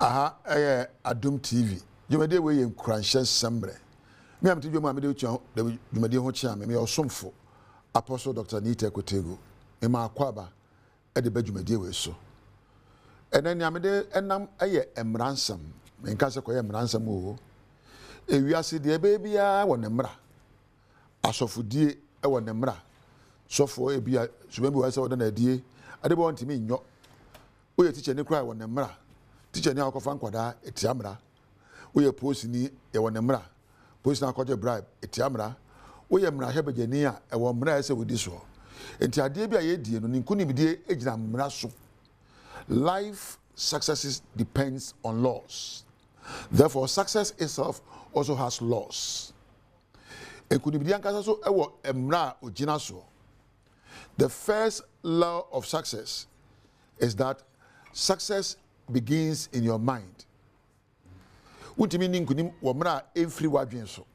Aha ɛyɛ Adom TV. Dwumadie wei yɛ nkuranhyɛ nsɛm mmerɛ. Me a mete dwom a mede tua dwumadie ho kyea me, meyɛ ɔsomfo Apostle Dr. Nita Kotego. Mema akwaaba de ba dwumadie wei so. Ɛnɛ nea mede nam yɛ mmara nsɛm. Menka sɛ kɔyɛ mmara nsɛm oo. Ewiase deɛ ɛbɛyɛ biara wɔ ne mmara. Asɔfodie wɔ ne mmara. Sɔfoɔ ebi a suban bi wɔ sɛ ɔda no adie. Ade bi wɔ hɔ ntumi nyɔ. Woyɛ tikyani koraa ɛwɔ ne mmara. Tikyani a ɔkɔfa nkwadaa ɛtia mmara. Woyɛ polisini yɛwɔ ne mmara. Polisini akɔgye bribe ɛtia mmara. Woyɛ mmarahyɛbadwani a ɛwɔ mmara a ɛsɛ sɛ wodi soɔ. Nti adeɛ bi a yɛdie no ne nkunimdie gyina mmara so. Life successes depends on laws. Therefore success itself also has laws. Nkunimdie ankasa so wɔ mmara a ogyina soɔ. The first law of success is that success begins in your mind. Wontumi nni nkunim wɔ mmerɛ a ɛmfiri w'adwene so.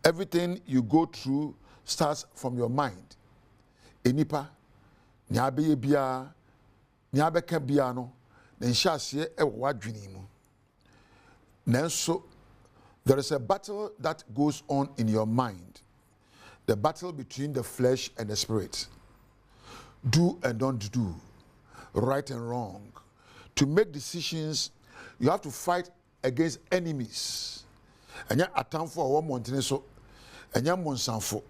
Everything you go through starts from your mind. Nnipa, nea abɛyɛ biara, nea abɛka biara no, ne nhyɛaseɛ wɔ w'adwene mu. Nanso, there is a battle that goes on in your mind. The battle between the flesh and the spirit. Do and don't do, right and wrong. To make decisions, you have to fight against enemies. Ɛnyɛ atamfo a wɔwɔ mmɔntene so, ɛnyɛ mmonsamfo,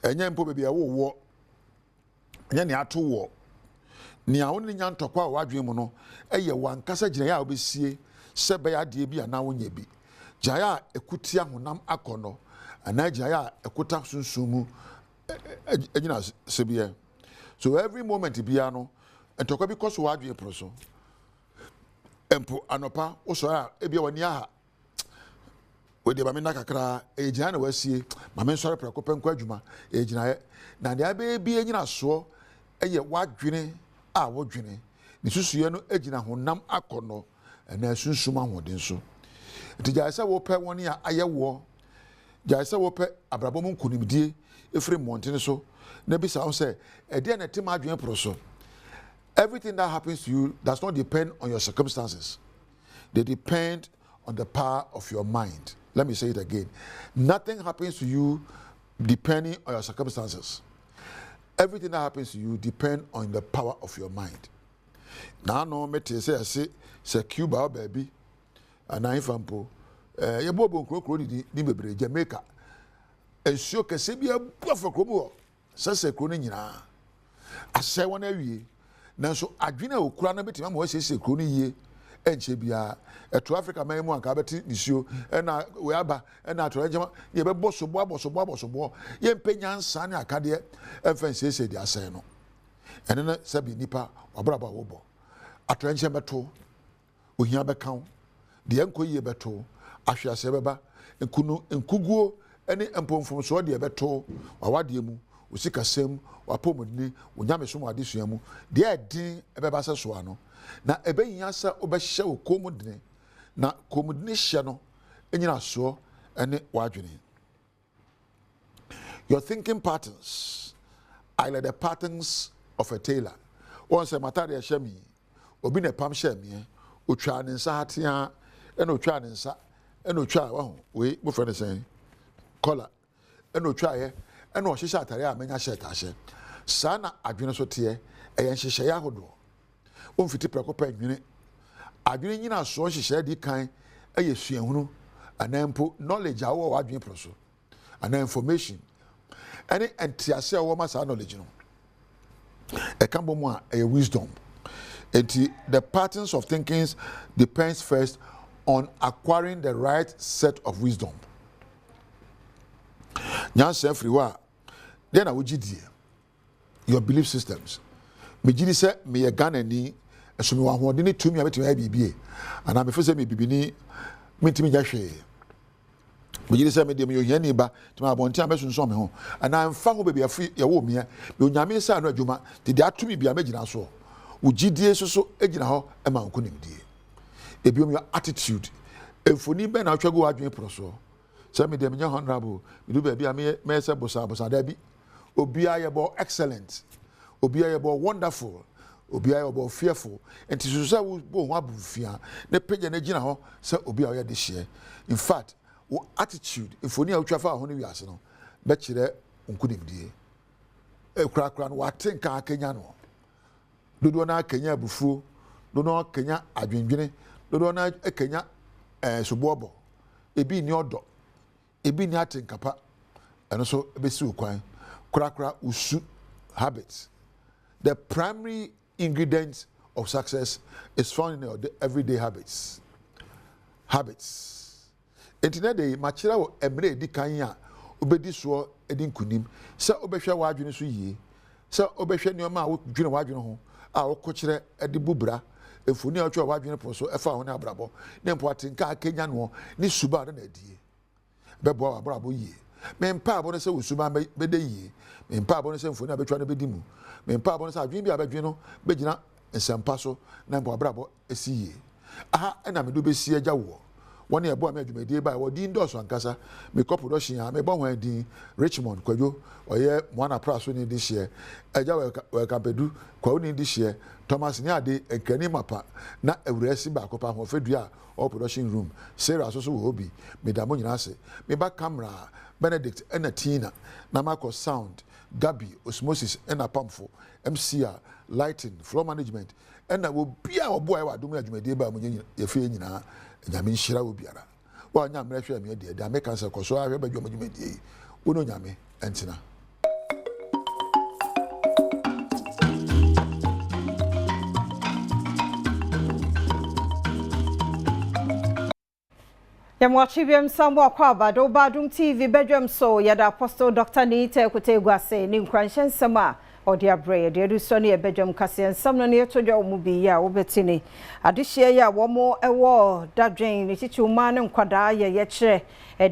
ɛnyɛ mpo baabi a wowɔ, ɛnyɛ nea ato woɔ. Nea wo ne no nya ntɔkwa wɔ w'adwene mu no yɛ w'ankasa gyinaeɛ a wobɛsie sɛ bɛyɛ adeɛ bi anaa wonyɛ bi, gyinaeɛ a ɛko tia honam akɔnnɔ anaa gyinaeɛ a ɛkota sunsum mu gyinasebeɛ. So every moment biara no, ntɔkwa bi kɔ so w'adwene pono so. Mpo anɔpa wosɔre a, ebia w'ani aha. Wei deɛ ma menna kakra, ɛyɛ gyinaeɛ na wasie, ma mensɔre prɛko pɛ nkɔ adwuma, ɛyɛ gyinaeɛ. Na deɛ abɛyɛ bi nyinasoɔ yɛ w'adwene a wodwene. Ne susuiɛ no gyina honam akɔnnɔ anaa sunsum ahoɔden so. Nti gyae sɛ wopɛ wɔn a ayɛ woɔ, gyae sɛ wopɛ abrabɔ mu nkonimdie firi mmɔntene so na bisa ho sɛ, ɛdeɛn na ɛte m'adwene poro so? Everything that happens to you does not depend on your circumstances. They depend on the power of your mind. Let me say it again. Nothing happens to you depending on your circumstances. Everything that happens to you depend on the power of your mind. Naano mete sɛ yɛse sɛ Cuba wɔ baabi anaa hefa mpo eh, yɛbɔbɔ nkurokuro ne din bebree Jamaica nsuo kɛseɛ bi abu afa kurom hɔ sɛsɛ kuro no nyinaa, asɛe wɔn awie. Nanso adwene a okura no betumi ama wasiesie kuro no yie ɛnkyɛ biara. Ɛto Afrika man mu anka abɛte nisuo, ɛna wei aba, ɛna atɔrɛnkyɛm, ne yɛbɛbɔ soboɔ abɔ soboɔ abɔ soboɔ. Yɛmpɛ nyansa ne akadeɛ ɛmfa nsiesie deɛ asɛe no. Ɛno ne sɛbi nnipa wabrabɔ a wobɔ. Atɔrɛnkyɛm bɛto. Ohia bɛka wo, deɛ ɛnkɔ yie bɛto wo, ahweaseɛ bɛba, nkunu, nkuguo ne mpo mfomsoɔ deɛ ɛbɛto wo, w'awadeɛ mu, wo sikasɛm mu, w'apɔmudene, wo nyamesom adesua mu, deɛ ɛden bɛba sɛ soa no. Na ɛbɛhia sɛ wobɛhyɛ wo kɔn mu dene, na kɔn mu dene hyɛ no nnyinasoɔ ne w'adwene. Your thinking patterns are like the patterns of a tailor. Wɔn sɛ m'atadeɛ ɛhyɛ me yi, obi na ɛpam hyɛɛ meɛ, otwaa ne nsa hateaa, ɛna otwaa ne nsa, ɛna otwaa wahu wei mofrɛ no sɛn kɔla, ɛna otwaeɛ, ɛna ɔhyehyɛ atadeɛ a manya shirt ahyɛ. Saa na adwene so teɛ, ɛyɛ nhyehyɛeɛ ahodoɔ. Womfiti prɛko pɛ nnwene. Adwene nnyinasoɔ nhyehyɛeɛ di kan yɛ suahunu anaa mpo knowledge a wowɔ w'adwene pono so anaa information ɛne ntease a wɔwɔ ma saa knowledge no. Ɛka bɔ mu a ɛyɛ wisdom. Enti the patterns of thinking depends first on acquiring the right set of wisdom. Nyansa firi hɔ a, deɛ na wogye die? Your belief systems. Megye di sɛ meyɛ Ghanani, ɛso mewɔ ahoɔden ne tumi a mɛtumi ayɛ biribi anaa mefe sɛ meyɛ bibini, mentumi nyɛ hwee. Megye di sɛ me deɛ meyɛ ohiani ba, nti ma abɔnten a mɛsonsɔn me ho anaa mfa ho baabi afi yɛwoo meɛ, meyɛ Onyame nsa ano adwuma, nti deɛ ato me bia mɛgyina soɔ. Wo gyidie nso so gyina hɔ ma wo nkonimdie. Ebiom your attitude. Mfoni bɛn na wotwa gu w'adwene pono soɔ? Sɛ me deɛ menyɛ honourable, medu baabi a meyɛ mɛyɛ sɛ bosaa bosaa, daabi. Obiara yɛbɔ excellent, obiara yɛbɔ wonderful, Obiara yɛ ɔbɔɔfiɛfo, enti susu sɛ wobɔ wo ho abomfiaa na pagya no gyina hɔ sɛ obi a ɔyɛ dehyeɛ. In fact, wo attitude, mfoni a wotwa fa wo ho ne wiase no, bɛkyerɛ wo nkonimdie. Korakora no, wate nka akanyan no. Dodoɔ no ara kanyan abufuo, dodoɔ no ara kanyan adwendwene, dodoɔ no ara kanyan ɛɛ soboɔbɔ. Ebi nni ɔdɔ, ebi nni atenka pa. Ɛno nso bɛsi wo kwan. Korakora wo su, habits. The primary ingredient of success is found in your everyday habits. Habits. Enti nnɛ da yi, makyerɛ wo mmara a ɛdi kan a wobɛdi soɔ adi nkonim, sɛ wobɛhwɛ w'adwene so yie, sɛ wobɛhwɛ nneɛma a wodwene w'adwene ho a wokokyerɛ de bu bra, mfoni a wotwa wɔ w'adwene po so ɛfa wo ho ne abrabɔ, ne mpo atenka a akanyan woɔ ne suban a wode no adie. Ɛbɛboa w'abrabɔ yie. Me mpaebɔ ne sɛ wo suban bɛda yie. Me mpaebɔ ne sɛ mfoni a wobɛtwa no bɛdi mu. Me mpaebɔ ne sɛ adwene bi a wobɛdwene no bɛgyina nsɛmpa so na mpo w'abrabɔ si yie. Aha na mede wo bɛsi agya woɔ. Wɔn a ɛboa me a dwumadie baeɛ, wɔ din dɔɔso ankasa. Mekɔ production a, mebɔ hwan din? Richmond Kwadwo, ɔyɛ Moana Prasoni dehyeɛ. Agya Wɛkampedu, Kwawuni dehyeɛ. Thomas Nyade, Nkrani mapa, na Awurasi baako pɛ, ahoɔfɛ dua a ɔwɔ production room. Sarah nso so wɔ hɔ bi. Meda mo nyinaa ase. Me ba camera, Benedict ɛna Tina, na makɔ sound, Gabi, Osmosis ɛna Apamfo, MCR, lighting, floor management, Ɛna obiara a ɔboaeɛ wɔ adom ne adwumadie baa mu nyɛ yɛfɛ yɛ nyinaa Nyame nhyira obiara. Wo a ɔnya mmerɛ hwɛɛ meɛ deɛ, deɛ meka sɛ kɔ so ara hwɛ badwam dwumadie yi. Wo ne Onyame ntena. Yɛmoakye biam san mo akwaaba de woba Adom TV badwam so. Yɛda Apostle Dɔkta Nii Teh Egu ase ne nkuranhyɛ nsɛm a ɔde abrɛ yɛ. Deɛ ɛde sɔ ne yɛ badwam kaseɛ nsɛm no ne yɛto dwa wɔ mu bi yi a wobɛte ni. Adehyeɛ yi a wɔn wɔ dadwen ne titiriw mmaa ne nkwadaa yɛ yɛkyerɛ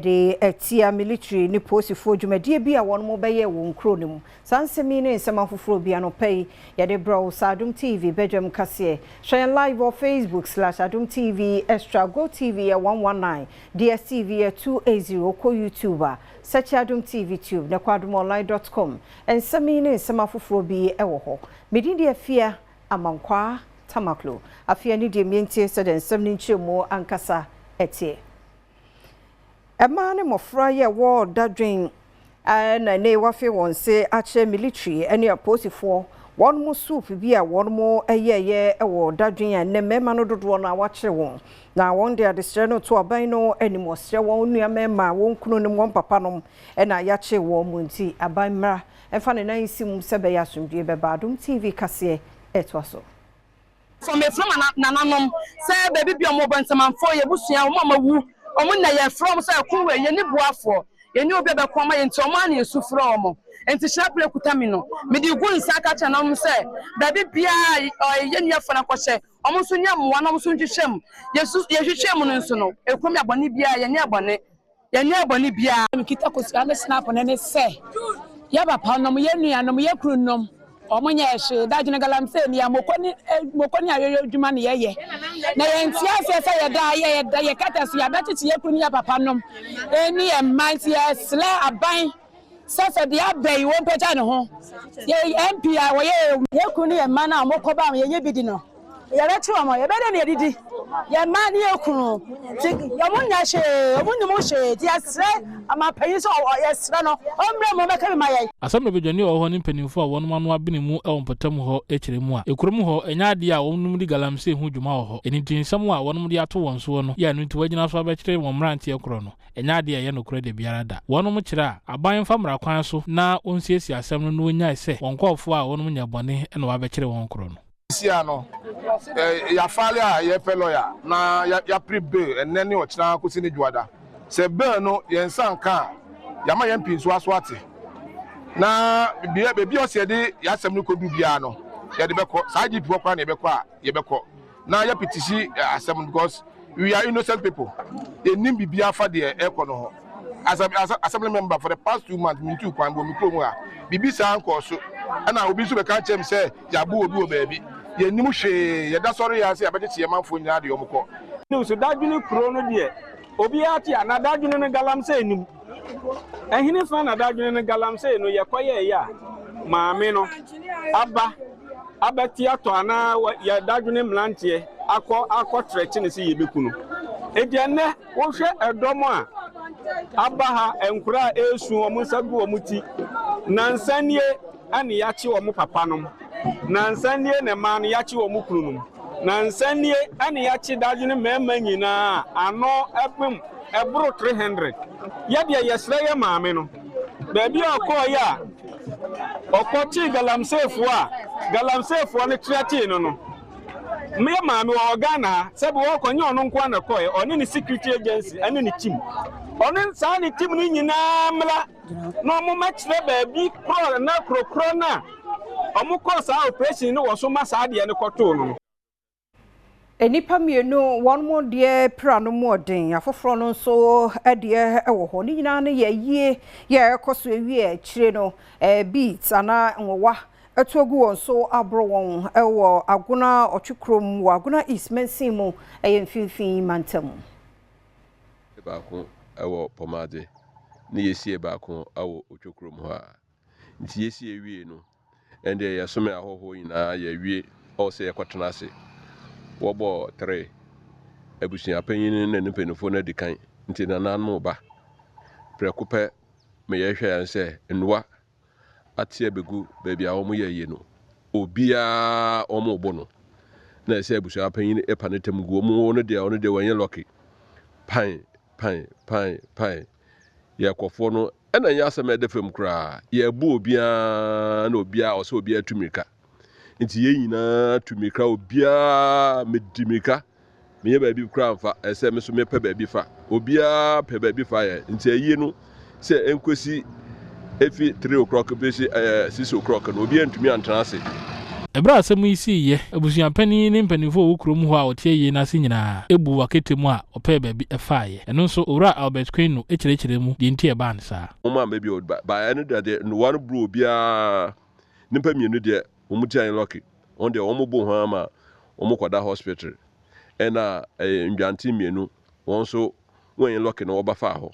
de atia military ne polisifoɔ dwumadie bi a wɔn bɛyɛ wɔ nkuro no mu. Saa nsɛm yi ne nsɛm afoforɔ bi anɔpa yi yɛde brɛ wo sɛ Adom TV badwam kaseɛ. Hwɛ yɛn live wɔ Facebook slash Adom TV Extra, Go TV yɛ 119, DSTV yɛ 280, wokɔ YouTube a, search Adom TV Tube na kɔ adomonline dot com. Nsɛm yi ne nsɛm afoforɔ bi wɔ hɔ. Me din de Afia Amankwaa Tamaklo. Afei ɛne deɛ mientie sɛdeɛ nsɛm no nkyerɛmu ankasa teɛ. Mmaa ne mmɔfra yi a ɛwɔ dadwen na ɛnnɛ yi wɔafe wɔn se akyerɛ military ne apolisifoɔ wɔn mo soup bi a wɔn mo yɛɛyɛ wɔ dadwen a ɛnnɛ mmarima no dodoɔ no a wɔakyere wɔn na wɔn de adesrɛ no to aban no anim wɔsrɛ wɔn nua mmarima wɔn kunu nom wɔn papa nom na yɛakye wɔn mo nti aban mmra mfa ne nan nsi mu sɛ bɛyɛ asomdwie bɛba Adom TV kaseɛ ɛtoa so. So mefrɛ m'anananom sɛ baabi biara wɔwɔ, Bɔnsamanfoɔ, yɛn abusua, wɔn a wɔawu, wɔn nna, yɛfrɛ wɔn sɛ ɛko wei, yɛnni boafoɔ, yɛnni obi a ɔbɛko ama yɛn nti wɔn ara na yɛsu frɛ wɔn. Enti hyɛberɛ kuta me no, mede gu nsa ka kyerɛ nananom sɛ baabi biara a yɛn nua fa no akɔhyɛ, wɔn nso nyɛ mmoa na wɔn nso nhwehwɛ mu. Yɛhwehwɛɛ mu no nso no, ɛkurom yɛ bɔne biara, yɛnyɛɛ bɔne. Yɛnyɛɛ bɔne biara. Mekita kosua ne snap no ne sɛ yɛ papa nom, yɛ nua nom, yɛ kunu nom, ɔmo nyɛɛ hwee. Dadwene galamsey ne yɛ moko ne moko ne ayoyo adwuma ne yɛyɛ. Na yɛnte aseɛ sɛ yɛda yɛ yɛda yɛ kɛtɛ so yɛabɛkyekye yɛ kunu ne yɛ papa nom ne yɛ mma nti yɛsrɛ aban sɛ sɛ deɛ aba yi wɔmpagya ne ho. Yɛ MP a wɔyɛ. Yɛ kunu ne yɛ mma no a wɔkɔ ba a yɛnyɛ bi di no, yɛbɛkye wɔn, yɛbɛyɛ dɛn na yɛadidi? Yɛ mma ne yɛ kunu nti wɔn nyɛ hwee, wɔn nnim hwee nti yɛsrɛ amanpanyin sɛ yɛsrɛ no ɔmmrɛ mu ɔmmɛka bi ma yɛn. Asɛm na badwani a ɔwɔ hɔ ne mpanyimfo a wɔnom ano abene mu wɔ mpɔtam hɔ kyerɛ mu a, kurom hɔ, ɛnyɛ adeɛ a wɔnom di galamsey ho dwuma wɔ hɔ. Ɛno nti nsɛm a wɔnom de ato wɔn soɔ no yɛ ɛno nti wɔagyina so abɛkyere wɔn mmeranteɛ korɔ no. Ɛnyɛ adeɛ a ɛyɛ nokorɛ dabiara da. Wɔnom kyerɛ a, aban mfa mmara kwan so na wɔnsiesie asɛm no na wɔnnyae sɛ wɔn nkorɔfoɔ a wɔnom nyɛ bɔne na wɔabɛkyere wɔn korɔ no. Seesei ara no, yɛafile a yɛrepɛ lɔya na yɛapere bail ɛnnɛ ne ɔkyena kɔsi ne dwoada. Sɛ bail no yɛn nsa nka a, yɛama yɛn mpinso aso ate. Na baabi a ɔsɛ yɛde yɛn asɛm no kɔdu biara no, yɛde bɛkɔ. Saa IGP hɔ koraa na yɛbɛkɔ a, yɛbɛkɔ. Na yɛapetihyi asɛm no because we are innocent people. Yɛnnim biribiara fa deɛ ɛrekɔ no ho. As a as assembly member for the past 2 months, mentuu kwan wɔ me kurom ha. Biribi saa nkɔɔ so. Ɛna obi nso bɛka kyerɛ me sɛ yɛabo obi wɔ baabi. Yɛnnim hwee. Yɛda sɔre yɛ sɛ yɛabɛkyekye yɛn manfoɔ nyinaa de wɔn kɔ. News dadwene kuro no deɛ obiara te a na dadwene no galamsey nim ɛhene fa na dadwene no galamsey no yɛkɔyɛɛyɛ a maame no aba. abɛte atɔ anaa yɛ dadwene mmeranteɛ akɔ akɔ trɛkye no sɛ yɛbɛku no. Enti ɛnnɛ wohwɛ ɛdɔm a aba ha, nkwadaa a ɛresu wɔn nsa gu wɔn ti, nnansa nie na yɛakye wɔn papanom, nnansa nie na mmaa no yɛakye wɔn kununom, nnansa nie na yɛakye dadwene mmarima nyinaa a ano ɛbem ɛboro 300. Yɛdeɛ yɛsrɛ yɛ maame no, baabi a ɔkɔeɛ a ɔkɔkyee galamseyfoɔ a galamseyfoɔ no trɛtee no no, me maame ɔwɔ Ghana ha, sɛbi ɔkɔ nyɛ ɔno nko ara na ɛkɔeɛ, ɔne ne security agency ɛne ne team, ɔne saa ne team no nyinaa mmra na wɔn mmɛkyerɛ baabi korɔ na kuro korɔ no a wɔn kɔɔ saa operation no wɔ so ma saa adeɛ no kɔtoo no no. Nnipa mmienu, wɔn mu deɛ pira no mu ɔden, afoforɔ no nso deɛ wɔ hɔ. Ne nyinaa no yɛ ayie yɛ a ɛrekɔ so awie akyire no, beads anaa nwowa atu agu wɔn so aboro wɔn wɔ Agona Ɔtwekurom wɔ Agona East mansin mu, ɛyɛ mfimfini mantam. Baako wɔ Pɔmadze na yesie baako wɔ Otwokurom hɔ a. Ntsi yesie wiei no, Ɛndeɛ yɛsome ahɔhoɔ nyinaa yɛawie ɔwɔ sɛ yɛkɔtena ase. Wɔbɔɔ tere. Abusua panyin no ne ne mpanimfoɔ no adi kan nti nananom reba. Prɛko pɛ ma yɛhwɛɛ ara ne sɛ nnoa ate abɛgu baabi a wɔyɛ ayie no. Obiara wɔrebɔ no. Na ɛsɛ abusua panyin pa ne tam gu wɔn no deɛ ɔno deɛ wanyɛ lucky. Pan pan pan pan. Yɛkɔfoɔ no Ɛna ɛnyɛ asɛm a ɛda fam koraa. Yɛbɔ obiara na obiara ɔsɛ obiara tu mmirika. Nti yɛn nyinaa tu mmirika obiara medi mmirika. Menyɛ baabi koraa mfa ɛsɛ me so mepɛ baabi fa. Obiara pɛ baabi fa yɛ. Nti ayie no sɛ ɛnkɔsi efi 3 o'clock bɛsi ɛɛ 6 o'clock no obiara ntumi antena ase. Ɛberɛ a asɛm yi siiɛ, abusuapanin ne mpanimfoɔ a wɔwɔ kurom hɔ a wɔte ayie no ase nyinaa buu akete mu a wɔpɛɛ baabi faeɛ. Ɛno nso, Owura Albert Quainoo kyerɛkyerɛɛ mu deɛ nti a ɛbaa no saa. Wɔn amma bio ba ɛno deɛ deɛ nnowa no boro obiara nipa mmienu deɛ wɔn ti ayɛ lucky wɔn deɛ wɔn bo ho ama wɔn kɔda hospital ɛna ɛyɛ ndwanten mmienu wɔn nso wɔn yɛ lucky na wɔba faa hɔ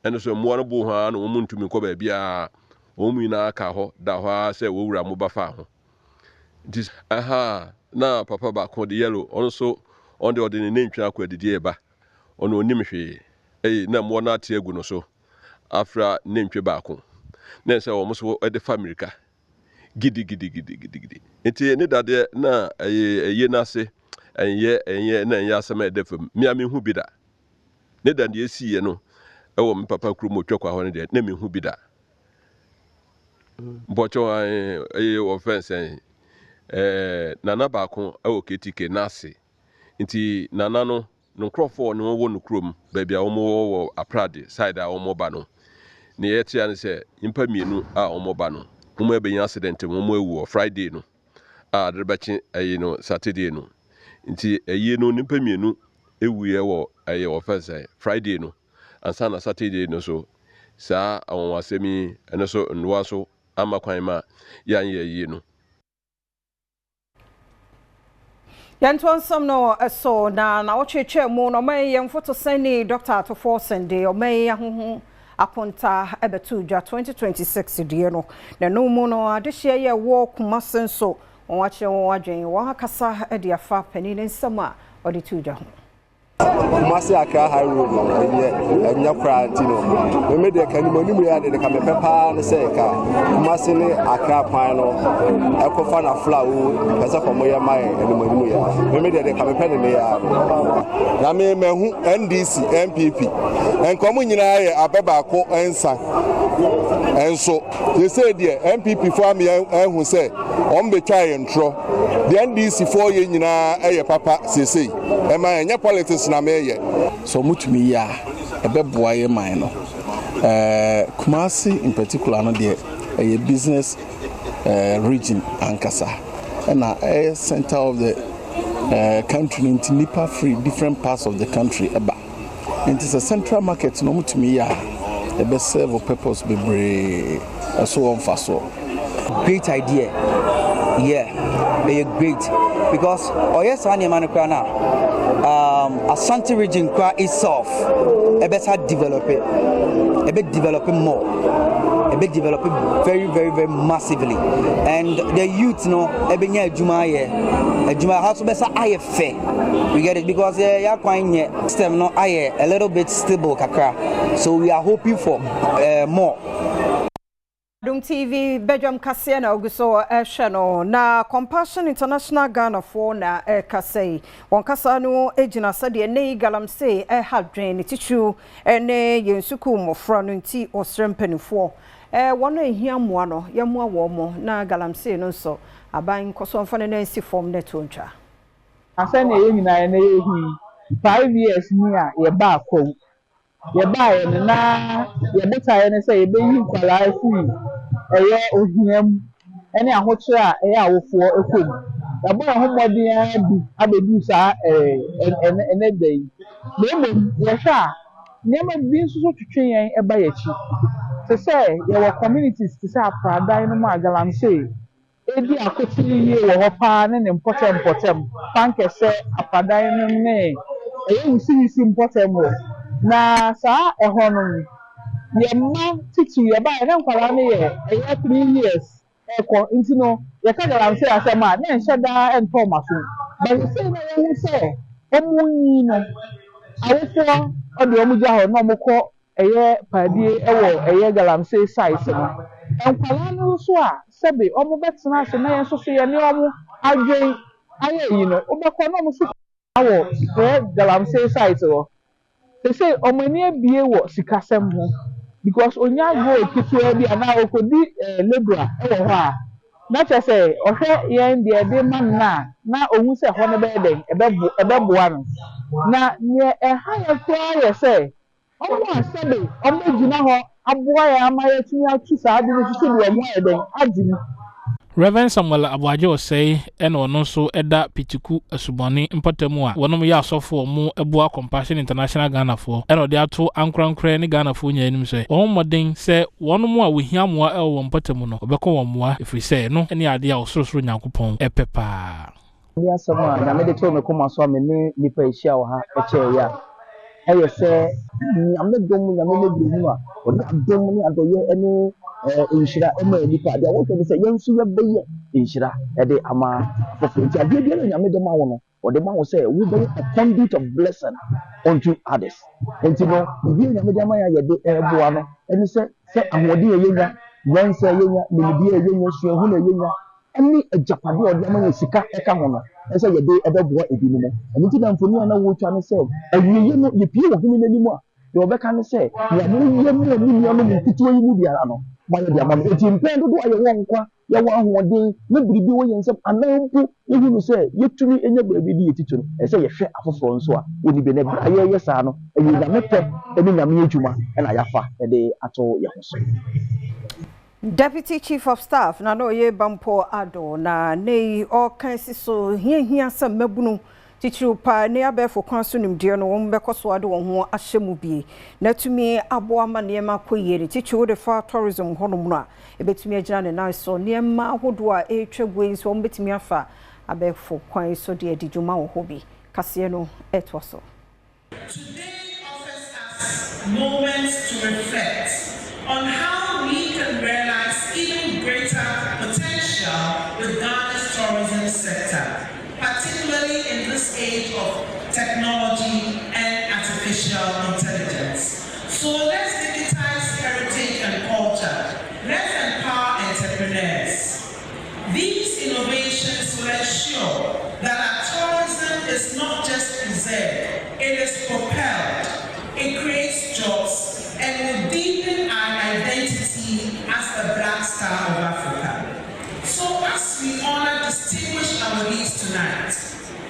ɛno so mmoa no bo ho ara na wɔn ntumi nkɔ baabiara wɔn nyinaa ka hɔ da hɔ ara sɛ wɔwura mo ba faa ho nti ɛha na papa baako de yellow ɔno nso ɔno deɛ ɔde ne nantwi akɔ adidie ɛba Ɔno ɔnnim hwee. Ei, na mmoa no ate agu no so afra nantwie baako. Na ɛsɛ wɔn nso de fa mmirika. Gidigidigidigidi. Nti ne dadeɛ na ɛyɛ ɛyɛ no ase ɛnyɛ ɛnyɛ na ɛnyɛ asɛm a ɛda fam. Me a menhu bi da. Ne da deɛ esiiɛ no ɛwɔ me papa kurom Otwakwa hɔ no deɛ na menhu bi da. Mpɔkyɛw ɛyɛ wɔfɛn sɛn ɛɛ nana baako ɛwɔ KTK n'ase. Nti Nana no, no nkorɔfoɔ a ɔne wɔn wɔ no kurom, baabi a wɔn wɔ wɔ Aprade side a wɔn ba no, neɛ yɛte ara ne sɛ nyimpa mmienu a wɔn ba no, wɔn abɛnya accident ma wɔn awu wɔ Friday no a ade rebɛkye ɛyi no Saturday no. Nti ayie no nyimpa mmienu wuiɛ wɔ ɛyɛ wɔfrɛ no sɛn Friday no, ansa na Saturday no so saa anwanwasɛm yi ɛno so nnoa so amma kwan ma yɛanyɛ ayie no. Yɛntoa nsɛm no so na naawɔtwe twaa mu no ɔman yi yɛn mfotosɛnni Dɔkta Ato Forson de ɔman yi ahohu akonta bɛtoo dwa 2026 deɛ no. Na ɛno mu no adehyeɛ yi a ɛwɔ Kumase nso wɔn akyerɛ wɔn adwene, wɔn akasa de afa panin no nsɛm a ɔde too dwa ho. Kumasi Accra High Road no ɛnyɛ ɛnyɛ koraa nti no meme deɛ ka anim anim yɛ ade ka mepɛ paa ne sɛ ka Kumasi ne Accra kwan no ɛkɔfa na fla wo pɛ sɛ kɔmɔ yɛ ma yɛ anim anim yɛ meme deɛ ka mepɛ ne ne yɛ na me mahu NDC NPP nkɔmɔ nyinaa yɛ abɛ baako nsa nso Seesei deɛ NPP foɔ ama yɛahu sɛ wɔn bɛtwa yɛn ntorɔ. Deɛ NDC foɔ yɛ nyinaa yɛ papa seesei. Ɛma ɛnyɛ politics na meyɛ. Sɛ wɔtumi yɛ a, ɛbɛboa yɛn man no. Kumasi in particular no deɛ, ɛyɛ business region ankasa. Ɛna ɛyɛ center of the country no nti nnipa firi different parts of the country ba. Nti sɛ central market no wɔtumi yɛ a, ɛbɛ serve purpose bebree, ɛso wɔ mfasoɔ. Great idea yeah ɛyɛ great because ɔyɛ saa nneɛma no koraa no a um, Ashanti region koraa itself ɛbɛsa develop ɛbɛ develop more. Ɛbɛ develop very very very massively and the youth no ɛbɛnya adwuma ayɛ. Adwuma ha nso bɛsa ayɛ fɛ. You get it because yɛ akwan nyɛ system no ayɛ a little bit stable kakra so we are hoping for uh, more. Adom TV badwam kaseɛ na ogu so ɛhwɛ no na Compassion International Ghana foɔ na ɛkasa yi. Wɔn kasa no gyina sɛdeɛ nnɛ yi galamsey ɛha dwen ne titiriw ne yɛn sukuu mmɔfra no nti wɔsrɛ mpanimfoɔ wɔn a ɛhia mmoa no yɛmmoa wɔn mo na galamsey no nso aban nkɔso mfa ne nan si fam na ɛto ntwa. Na sɛnea yɛn nyinaa yɛn yɛhu yi, 5 years ni a yɛbaa Kwahu. Yɛbaeɛ no na yɛn botaeɛ ne sɛ yɛbɛyi nkwadaa afiri ɛyɛ ohia mu ne ahokyere a ɛyɛ awofoɔ kɔ mu. Yɛabɔ yɛn ho mmɔden ara bi abɛduru saa ɛɛ ɛnɛ da yi. Na mmom yɛhwɛ a nneɛma bi nso so twetwe yɛn ba yɛn akyi. Te sɛ yɛwɔ communities te sɛ Apradan no mu a galamsey edi akotene yie wɔ hɔ paa ne ne mpɔtam mpɔtam Pankɛsɛ, Apradan no ne ɛyɛ wisiwisi mpɔtam hɔ. Na saa ɛhɔ no yɛn mma titiri yɛbaeɛ na nkwadaa no yɛ ɛyɛ 3 years ɛkɔ nti no yɛka galamsey asɛm a na nhyɛ daa ntɔ ɔmo aso. But sɛ na yɛhu sɛ ɔmo nyi no awofoɔ ɔde ɔmo gya hɔ na ɔmo kɔ ɛyɛ paadie ɛwɔ ɛyɛ galamsey site no. Nkwadaa no nso a sɛbe ɔmo bɛtena ase na yɛn nso so yɛne ɔmo adwen ayɛ yi no wobɛkɔ na ɔmo nso wɔ ɛyɛ galamsey site hɔ. Sese ɔmo ani abie wɔ sikasɛm ho because onya gold ketewa bi anaa okodi labourer ɛwɔ hɔ a na kyerɛ sɛ ɔhwɛ yɛn deɛ ɛde ma no na na ohun sɛ ɛhɔ no bɛyɛ dɛn ɛbɛboa no. Na nea ɛha yɛn koraa yɛ sɛ ɔmo a sɛbe ɔmo gyina hɔ aboa yɛn ama yɛatumi atu saa ade no soso de ɔmo ayɛ dɛn agye mu. Reverend Samuel Aboagye Ɔsɛe ɛna ɔno nso ɛda Pitiku Asubɔne mpɔtam a wɔnom yɛ asɔfo a ɔmo boa Compassion International Ghanafoɔ ɛna ɔde ato ankorankorɛ ne Ghanafoɔ nyinaa anim sɛ wɔn mmɔden sɛ wɔnom a wɔhia mmoa ɛwɔ wɔn mpɔtam no wɔbɛkɔ wɔn mmoa ɛfiri sɛ ɛno ne adeɛ a Ɔsorosoro Nyankopɔn ɛpɛ paa. Ne asɛm a Nyame de too me koma so a me ne nnipa ahyia wɔ ha kyɛeɛ a ɛyɛ sɛ Nyame dom, Nyame mmɔborɔhunu a ɔde adom ne adɔyɛ ne nhyira ma nnipa. Deɛ wɔhwɛ ne sɛ yɛn nso yɛbɛyɛ nhyira de ama afoforɔ. Nti adeɛ biara a Nyame de ma wo no, ɔde ma wo sɛ wobɛyɛ a conduit of blessing unto others. Nti no, biribi a Nyame de ama yɛn a yɛde ɛreboa no ɛne sɛ ahoɔden a yɛnya, nyansa a yɛnya, nimdeɛ a yɛnya, suahunu a yɛnya, ɛne agyapadeɛ a ɔde ama yɛn sika ɛka ho no, ɛsɛ yɛde ɛbɛboa ebinom. Ɛno nti na mfoni a na wɔretwa no sɛ awieeɛ no yɛpie wɔ hene n'anim a deɛ ɔbɛka ne sɛ nea moyɛ mu a mo nuanom nketewa yi mu biara no moayɛ de ama me. Enti mpɛn dodoɔ a yɛwɔ nkwa, yɛwɔ ahoɔden na biribi wɔ yɛn nsam anaa mpo yɛhu no sɛ yɛtumi nya baabi de yɛn ti to no, ɛsɛ sɛ yɛhwɛ afoforɔ nso a wɔnni bi. Na ɛberɛ a yɛreyɛ saa no, ɛyɛ Nyame pɛ ne Nyame adwuma na yɛafa de ato yɛn ho so. Deputy Chief of Staff na na ɔyɛ Bampo Ado na ne yi ɔka si so hiahia sɛ mmabunu titiriw paa ne abɛɛfo kwan so nimdeɛ no wɔn bɛkɔ so ade wɔn ho ahyɛ mu bie na tumi aboa ma nneɛma akɔ yie ne titiriw de fa tourism hɔnom no a ebɛtumi agyina ne nan so. Nneɛma ahodoɔ a ɛretwa gu yi nso wɔn bɛtumi afa abɛɛfo kwan so de adi dwuma wɔ hɔ bi. Kaseɛ no ɛtoa so. Today offers us moments to reflect on how we can realize even greater potential with Ghana's tourism sector, particularly in this age of technology and artificial intelligence. So let's digitize heritage and culture. Let's empower entrepreneurs. These innovations will ensure that our tourism is not just preserved, it is propelled. It creates jobs and will deepen our identity as the Black Star of Africa. So as we honor distinguished awardees tonight,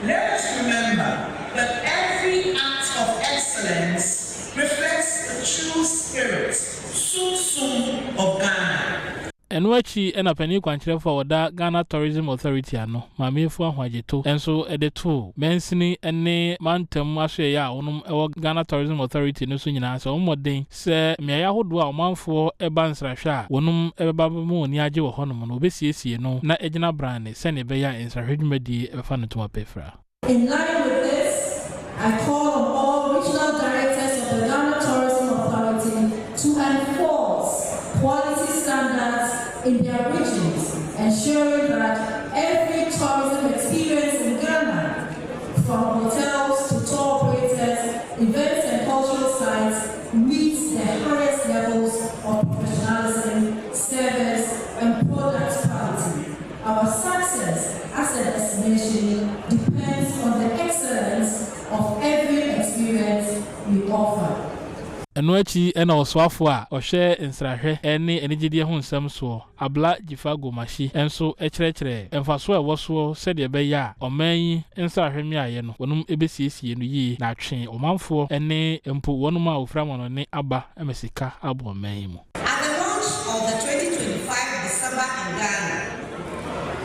let us remember that every act of excellence reflects the true spirit, Sunsum of Ghana. Ɛno akyi ɛna panin kwankyerɛfoɔ a wɔda Ghana Tourism Authority ano, Maame Efua Ahwagyeto, nso de too mansini ne mantam asoɛeɛ a wɔnom wɔ Ghana Tourism Authority no so nyinaa sɛ wɔn mmɔden sɛ mmeaeɛ ahodoɔ a ɔmanfoɔ ba nsrahwɛ a wɔnom bɛba bɛma wɔn ani agye wɔ hɔnom no wɔbɛsiesie no na agyina brane sɛdeɛ ɛbɛyɛ a nsrahwɛ dwumadie bɛfa no ntoma pɛ fira. In line with this, I call on all regional directors of the Ghana Tourism Authority to enforce quality. ensuring that every tourism experience in Ghana, from hotels to tour operators, events and cultural sites, meets the highest levels of professionalism, service, and product quality. Our success as a destination depends on the excellence of every experience we offer. Ɛno akyi na ɔsoafo a ɔhwɛ nsrahwɛ ne anigyedeɛ ho nsɛm soɔ, Abla Dzifa Gomashie nso kyerɛkyerɛɛ mfasoɔ a ɛwɔ soɔ sɛdeɛ ɛbɛyɛ a ɔman yi nsrahwɛ mmeaeɛ no wɔnom bɛsiesie no yie na atwe ɔmanfoɔ ne mpo wɔnom a wɔfiri amanɔne aba ma sika abɔ ɔman yi mu. At the launch of the 2025 December in Ghana,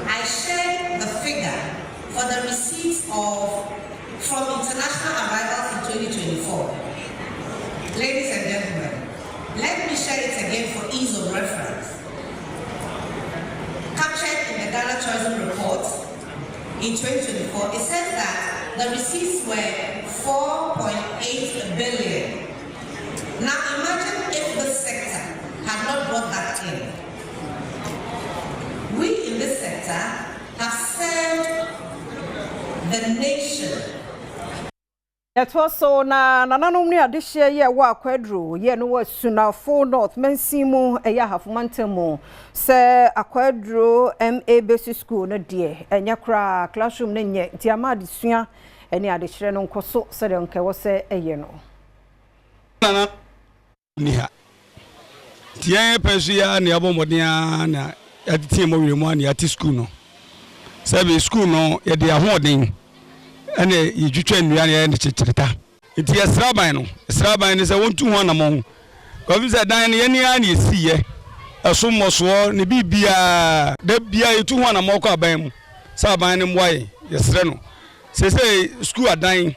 I shared the figure for the receipts of from international arrivals in 2024. Ladies and gentlemen, let me share it again for ease of reference. Captured in the Ghana Tourism Report in 2024, it says that the receipts were 4.8 billion. Now imagine if this sector had not brought that in. We in this sector have served the nation. Yɛtoa so na nananom ne adehyeɛ yi a ɛwɔ Akwaduro yɛ no wɔ Asunafo North mansin mu, ɛyɛ Ahafo mantam mu, sɛ Akwaduro M/A Basic School no deɛ, ɛnyɛ koraa, classroom no nyɛ, nti ama adesua ne adekyerɛ no nkɔ so sɛdeɛ nka ɛwɔ sɛ ɛyɛ no. Nana ni ha nti yɛn pɛ so yɛ na yɛabɔ mmɔden ara na yɛatete yɛn mmɔwerɛ mu a na yɛate sukuu no. Sɛbi sukuu no, yɛde ahoɔden ɛna yɛtwitwa nnua na yɛyɛ no kyekyereta, nti yɛsrɛ aban no, yɛsrɛ aban no sɛ wɔntu ho anammɔn kɔfi sɛ dan no yɛne ara na yɛsiiɛ, ɛso mmɔsoɔ ne biribiara da biara yɛtu ho anammɔn kɔ aban mu sɛ aban no mmoa yɛn. Yɛsrɛ no seesei sukuu adan,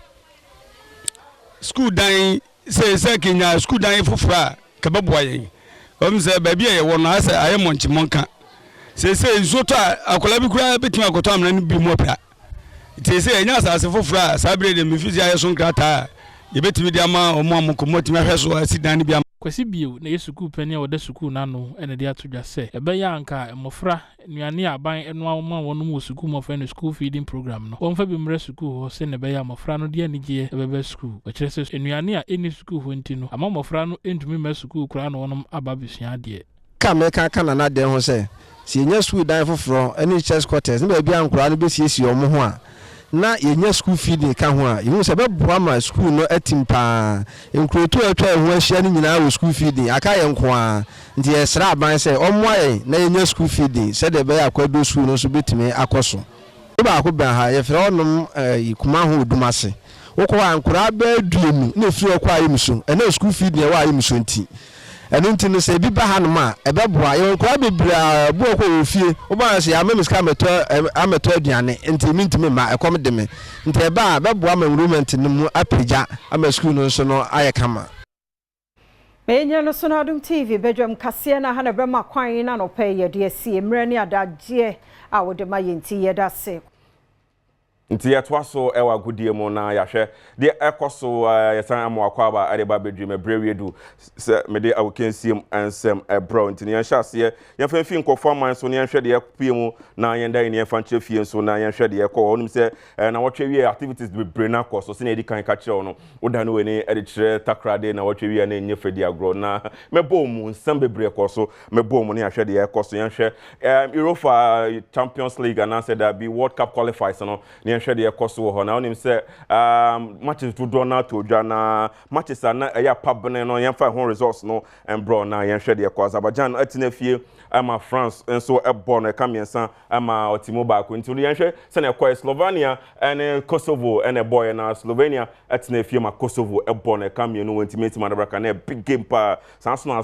sukuu dan sɛ sɛ kenya sukuu dan foforɔ a kɛbɛboa yɛn wɔn sɛ baabi a yɛwɔ no ayɛ sɛ ayɛ mmɔnkye Seesei nsuo tɔ a, akwadaa bi koraa bɛtumi akɔtɔ amena no bi mu apira. Nti seesei yɛnya asase foforɔ a, saa berɛ deɛ mefi sɛ ayɛ so nkrataa a yɛbɛtumi de ama wɔn a wɔkɔ atumi ahwɛ so asi dan no bi ama. Kwasi Bio na ɛyɛ sukuu panin a ɔda sukuu no ano na ɛde ato dwa sɛ ɛbɛyɛ a anka mmɔfra nnuane a aban noa ma wɔnom wɔ sukuu mu a wɔfrɛ no school feeding program no, wɔmfa bi mmrɛ sukuu hɔ sɛnea ɛbɛyɛ a mmɔfra no de anigyeɛ bɛba sukuu. Ɔkyerɛ sɛ nnuane a ɛnni sukuu hɔ nti no ama mmɔfra no ntumi mma sukuu koraa na wɔnom aba abɛsua adeɛ. Ka meka ka Nana dɛn ho sɛ, sɛ yɛnya sukuu dan foforɔ ne teachers quarters ne baabi a nkwadaa no bɛsiesie wɔn ho a, na yɛnya school feeding ka ho a, yɛhu sɛ ɛbɛboa ma sukuu no atim pa ara. Nkurotoɔ a atwa yɛn ho ahyia no nyinaa wɔ school feeding, aka yɛn nko ara. Nti yɛsrɛ aban sɛ ɔmmoa yɛn na yɛnya school feeding sɛdeɛ ɛbɛyɛ a Kwadu sukuu no nso bɛtumi akɔ so. Kuro baako bɛn ha, yɛfrɛ hɔnom ɛɛ Kumaho Odumase. Wokɔ hɔ a, nkoraa bɛyɛ duonu na ɛfiri hɔ kɔ Ayemuso. Ɛnam sukuu feeding a ɛwɔ Ayemuso nti. Ɛno nti no, sɛ ebi ba hanom a, ɛbɛboa. Yɛwɔ nkoraa bebree a ebi wɔ hɔ kɔ wɔ fie, woba ha sɛ yɛama me sika amɛtɔ amɛtɔ aduane nti mentumi mma, ɛkɔm de me. Nti ɛba a, ɛbɛboa ma enrollment no mu apagya ama sukuu no nso no ayɛ kama. Meyɛ no so no Adom TV badwam kaseɛ no aha na ɛbɛma kwan na anɔpa yi yɛde asie mmerɛ ne adagyeɛ a wode ma yɛn nti yɛda ase. Nti yɛtoa so wɔ agodie mu na yɛahwɛ deɛ ɛkɔ so. Yɛsan ama wakɔ aba de ba abɛdwam ɛberɛ wie du sɛ mede agokansie nsɛm ɛbrɛ. Nti ne yɛnhyɛ aseɛ, yɛmfa mfi nkɔfoɔ aman so na yɛnhwɛ deɛ ɛpue mu na yɛnda yɛn yɛmfa nkyerɛ fie nso na yɛnhwɛ deɛ ɛkɔ hɔ. Wonim sɛ na wɔtwe wie, activities bebree no akɔ so. Sɛnea yɛdi kan ka kyerɛ wo no, woda no w'ani de kyerɛ Takoradi na wɔtwe wie na ɛnyɛ fɛ di agorɔ na mɛbɔ mu nsɛm bebree kɔ so. Mɛbɔ mu ne yɛahwɛ deɛ ɛkɔ so. Yɛnhwɛ Europa Champions League anaasɛ dabi, World Cup qualifiers no ne yɛnhwɛ deɛ ɛkɔ so wɔ hɔ. Na wonim sɛ matches dodoɔ no ato dwa na matches a na ɛyɛ apabene no, yɛmfa ɛho results no mbrɔ na yɛnhwɛ deɛ ɛkɔ. Azerbaijan atena fie ama France nso ɛbɔ no ɛka 3 ama ɔte mu baako. Nti no yɛnhwɛ sɛnea ɛkɔɛ. Slovenia ne Kosovo ɛna ɛbɔɔyɛ na Slovenia atena fie ma Kosovo ɛbɔ no ɛka 2, wɔntumi ntim adabraka na big game paa. Saa nso na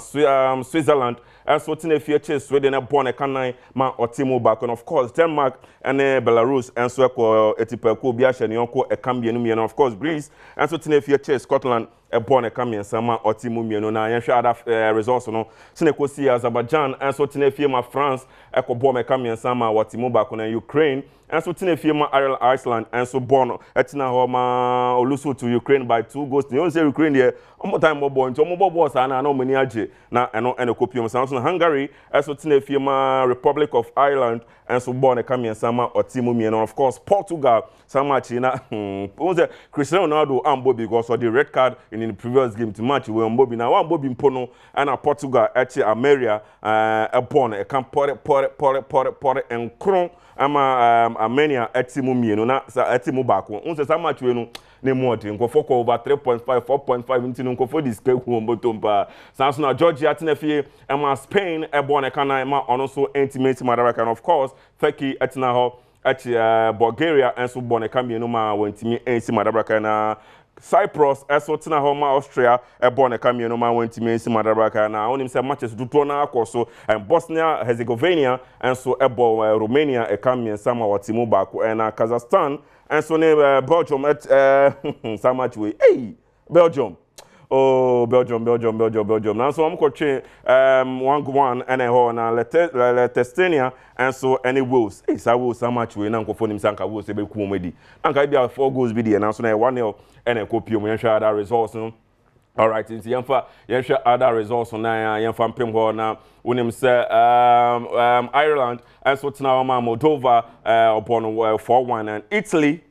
Switzerland nso tena fie kye Sweden ɛbɔ no ɛka 4 ma ɔte mu baako. And of course Denmark ne Belarus nso ɛkɔ etipakuo bi ahyɛ ne yɔnko ɛka mmienu mmienu. Of course Greece nso tena fie kye Scotland. bɔɔ no ka mmiɛnsa ma ɔte mu mmienu. Na yɛnhwɛ other results no sɛnea ɛkɔsii. Azerbaijan nso tena fie ma France kɔbɔɔ no ka mmiɛnsa ma wɔte mu baako. Na Ukraine nso tena fie ma Iceland nso bɔɔ no tena hɔ ma ɔlose to Ukraine by two goals. Ne sɛ Ukraine deɛ, ɔmo time bɔ bɔɔl, nti ɔmo bɔ bɔɔl saa na ɔmo ani agye na ɛno ɛna ɛkɔ piem. Saa nso na Hungary nso tena fie ma Republic of Ireland nso bɔɔ ne ka mmiɛnsa ma ɔte mu mmienu. Of course, Portugal saa match yi na wɔn sɛ Cristiano Ronaldo ambɔ bi because ɔde red card in the previous game, ti match wei ɔmbɔ bi. Na wambɔ bi mpo no, ɛna Portugal ɛkye Almeria ɛbɔɔ no ɛka pɔre pɔre pɔre pɔre pɔre nkron ama Armenia ɛte mu mmienu na sa ɛte mu baako. N sɛ saa match wei no ne mu ɔde nkurɔfoɔ kɔ over 3.5, 4.5, nti no nkurɔfoɔ de sika gu wɔn bɔtɔm paa. Saa nso na Georgia tena fie ɛma Spain ɛbɔ ne ka nan ma ɔno nso ntumi nsi Madaraka. And of course, Turkey ɛtena hɔ akyi Bulgaria nso bɔ ne ka mmienu ma wɔntumi nsi Madaraka. Na Cyprus ɛso tena hɔ ma Austria ɛbɔ ne ka mmienu ma wɔntumi nsi Madaraka. Na wonim sɛ matches dodoɔ no akɔ so, and Bosnia Herzegovina nso ɛbɔ Romania ɛka mmiɛnsa ma wɔte mu baako. Ɛna Kazakhstan nso ne Belgium ɛt saa match wei, ei, Belgium, oh, Belgium, Belgium, Belgium, Belgium, nanso wɔn kɔtwe 1-1 ɛna ɛhɔ. Na Liechtenstein nso ɛne Wales, ei, saa Wales, saa match wei na nkɔfoɔ nim sɛ anka Wales ɛbɛku wɔn adi, anka ebi a four goals bi deɛ, nanso na ɛyɛ 1-0 ɛna ɛkɔ pie mu. Yɛnhwɛ other results no. Alright, nti yɛmfa yɛnhwɛ other results na yɛmfa mpem hɔ. Na wonim sɛ Ireland nso tena hɔ ma Moldova ɔbɔ no 4-1. And Italy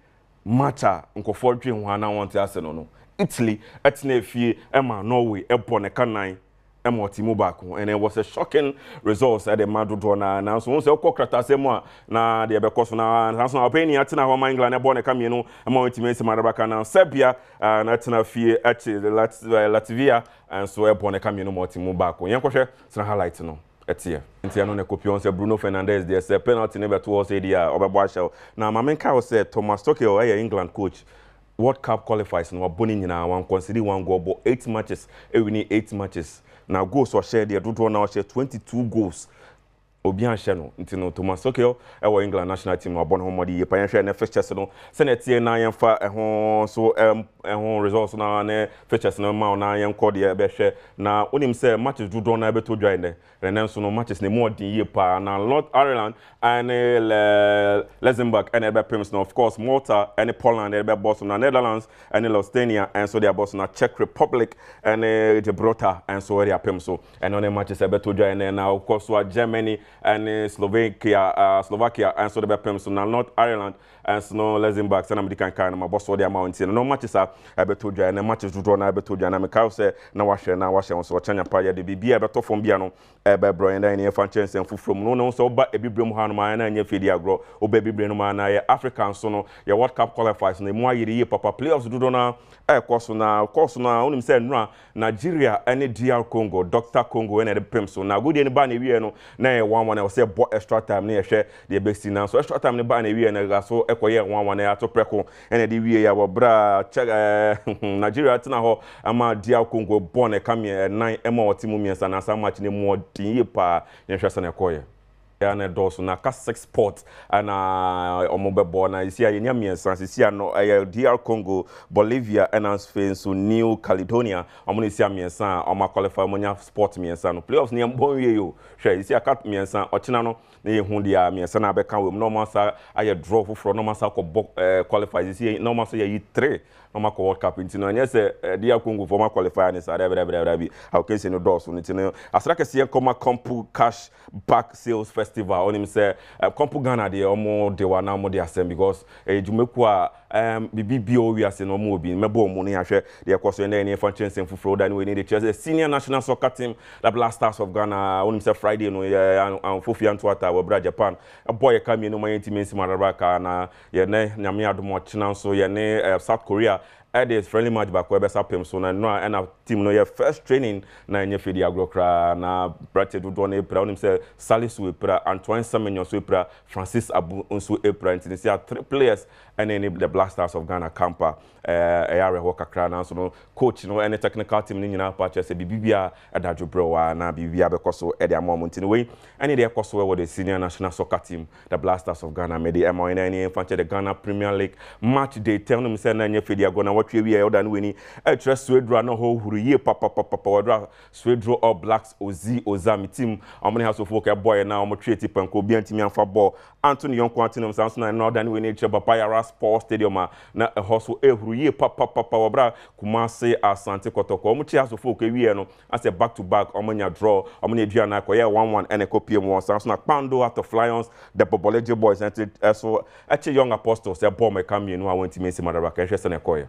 match a nkɔfoɔ dwe ho a na wɔnte ase no, Italy tena efie ma Norway ɛbɔ ne ka nan ma ɔte mu baako, and it was a shocking result ɛde ma dodoɔ na. Nanso wɔn sɛ ɔkɔ kratasɛm mu a na deɛ ɛbɛkɔ so na nanso na Albania tena hɔ ma England ɛbɔ ne ka mmienu ma wɔntumi nsi ma adabaka. Na Serbia na tena fie akyi Latvia nso ɛbɔ ne ka mmienu ma ɔte mu baako. Yɛnkɔhwɛ tena highlight no ɛteɛ. Nti ɛno na ɛkɔpie wɔn sɛ Bruno Fernandes deɛ, sɛ penalty ne bɛto hɔ sɛ di a, ɔbɛbɔ ahyɛw. Na maame nka wo sɛ Thomas Tuchel ɛyɛ England coach. World Cup qualifiers no wabɔ ne nyinaa, wan concede one goal, bɔ eight matches, ɛwin eight matches. Na goals ɔhyɛ deɛ dodoɔ na ɔhyɛ 22 goals, obi anhyɛ no. Nti no Thomas Tuchel ɛwɔ England national team no, wabɔ ne ho mmɔden yie pa. Yɛnhwɛ ne fixtures no sɛnea ɛteɛ na yɛmfa ɛho so ɛho results na ne fixtures no ma wo na yɛnkɔ deɛ ɛbɛhwɛ. Na wonim sɛ matches dodoɔ na ɛbɛtɔ dwa nnɛ. Ɛnɛ nso no matches ne mu ɔden yie paa. Na North Ireland ɛne Luxembourg ɛna ɛbɛpem so. Na of course, Malta ɛne Poland ɛbɛbɔ so. Na Netherlands ɛne Lithuania ɛnso de abɔ so. Na Czech Republic ɛne Gibraltar ɛnso ɛde apem so. Ɛno ne matches ɛbɛtɔ dwa ɛnɛ. Na ɔkɔ so a, Germany ɛne Slovakia ɛnso de bɛpem so. Na North Ireland ɛnso no Luxembourg, sɛna mede kan kan no mabɔ so de ama wo. Nti no matches a ɛbɛtɔ dwa ɛnɛ, matches dodoɔ na ɛbɛtɔ dwa, na mekae sɛ na wahwɛ na wahyɛ wo so ɔkyɛ nyapa yɛde biribi a ɛbɛtɔ fam bia no ɛbɛbrɔ yɛn dan ne yɛfa nkyɛn nsɛm foforɔ mu no. Ne wo sɛ woba ebibire mu hanom a, ɛna ɛnyɛ fidi agorɔ. Woba ebibire no mu a, na yɛ Africa nso no, yɛ World Cup qualifiers no emu ayere yie papa. Playoffs dodoɔ no ɛkɔ so na kɔ so. Na wonim sɛ nnora Nigeria ne DR Congo, Dr Congo, ɛna ɛde pem so. Na agodie no baa na ewie no na ɛyɛ 1-1. Ɛwɔ sɛ ɛbɔ extra time na yɛhwɛ deɛ ɛbɛsi. Nanso extra time no baa na ewie no ɛga so ɛkɔyɛ 1-1, ɛyɛ ato prɛko ɛna ɛde wie yɛ wɔ berɛ a kyɛ Nigeria tena hɔ ama DR Congo bɔ na ɛka mmiɛ ɛnan ɛma ɔte mu mmiɛnsa. Na saa match no mu ɔden yie paa. Yɛnhwɛ sɛ na ɛkɔɔyɛ ya na ɛdɔɔso na aka six spot ɛna wɔn bɛbɔ. Na sisi a yɛnya mmiɛnsa sisi a no ɛyɛ DR Congo, Bolivia ɛna afei nso New Caledonia. Wɔn na esi a mmiɛnsa a wɔn aqualify, wɔn nya spot mmiɛnsa no. Playoffs no yɛn bɔ nwie yi o. Hwɛ, sisi aka mmiɛnsa. Ɔkyena no na yɛhu deɛ mmiɛnsa na abɛka wɔ mu na wɔn asa ayɛ draw foforɔ na wɔn asa akɔbɔ qualify. Sisi na wɔn asa yɛyi three na wɔn akɔ World Cup. Nti no ɛnyɛ sɛ DR Congo fo wɔn aqualify ne saa dɛbɛdɛbɛdɛbɛ bi awokansi no dɔɔso no. Nti no asra kɛseɛ nkɔma Compu Cash Back Sales Festival. Onim sɛ Compu Ghana deɛ, ɔmo de wa na ɔmo de asɛm because ɛyɛ dwumakuo a bibi bi a ɔwɔ wiase no ɔmo wɔ bi. Mɛbɔ ɔmo ne ahwɛ deɛ ɛkɔ so ɛnɛ. Ɛne ɛfa nkyɛn nsɛm foforɔ da ne wei ne de kyerɛ sɛ senior national soccer team, the Black Stars of Ghana, onim sɛ Friday no yɛ anfofia ntoata wɔ bra Japan ɛbɔ yɛ ka mmienu ma yɛntumi nsi mu adaraka. Na yɛnɛ Nyame adom, ɔkyena nso yɛne South Korea ɛde friendly match baako ɛbɛsa pem so. Na nnora ɛna team no yɛ first training na ɛnyɛ fedi agorɔ koraa. Na brate dodoɔ no epira. Wonim sɛ Salisu epira, Antoine Semenyo nso epira, Francis Abu nso epira. Nti ne sɛ three players ɛne ne the Black Stars of Ghana camp a ɛyɛ awerɛhoɔ kakra. Nanso no coach no ɛne technical team no nyinaa pa kyerɛ sɛ biribi biara ɛda dwobrɛw a na biribi biara bɛkɔ so ɛde ama wɔn. Nti no wei ɛne deɛ ɛkɔ so ɛwɔ the senior national soccer team, the Black Stars of Ghana. Mede ɛma wɔn ɛne ɛmfa nkyɛ the Ghana Premier League match day 10 no mu sɛ na ɛnyɛ fedi agorɔ na wɔtwe awie a ɔda ne w'ani ɛkyerɛ Swedru a na hɔ huru yie papapapapa wɔ ɛberɛ a Swedru All Blacks Ozzy Ozami team a wɔne Hearts of Oak ɛbɔeɛ na wɔtwee ti pɛnkoro obiara ntumi amfa bɔɔl anto ne yɔnko atenem. Saa nso na ɛno ɔda ne w'ani kyerɛ Baba Yara Sports Stadium a na ɛhɔ so ɛhuru yie papapapa wɔ berɛ a Kumasi Asante Kɔtɔkɔ wɔn kye Hearts of Oak awieɛ no asɛ back to back wɔn anya draw wɔn ne Aduana ɛkɔyɛɛ 1-1 ɛna ɛkɔ pie mu wɔn. Saa nso na Kpando Heart of Lions The Bobolegye Boys ɛso ɛkye Young Apostles ɛbɔɔ wɔn ɛka mmienu a wɔntumi nsi Madaraka ɛhwɛ sɛnea ɛkɔeɛ.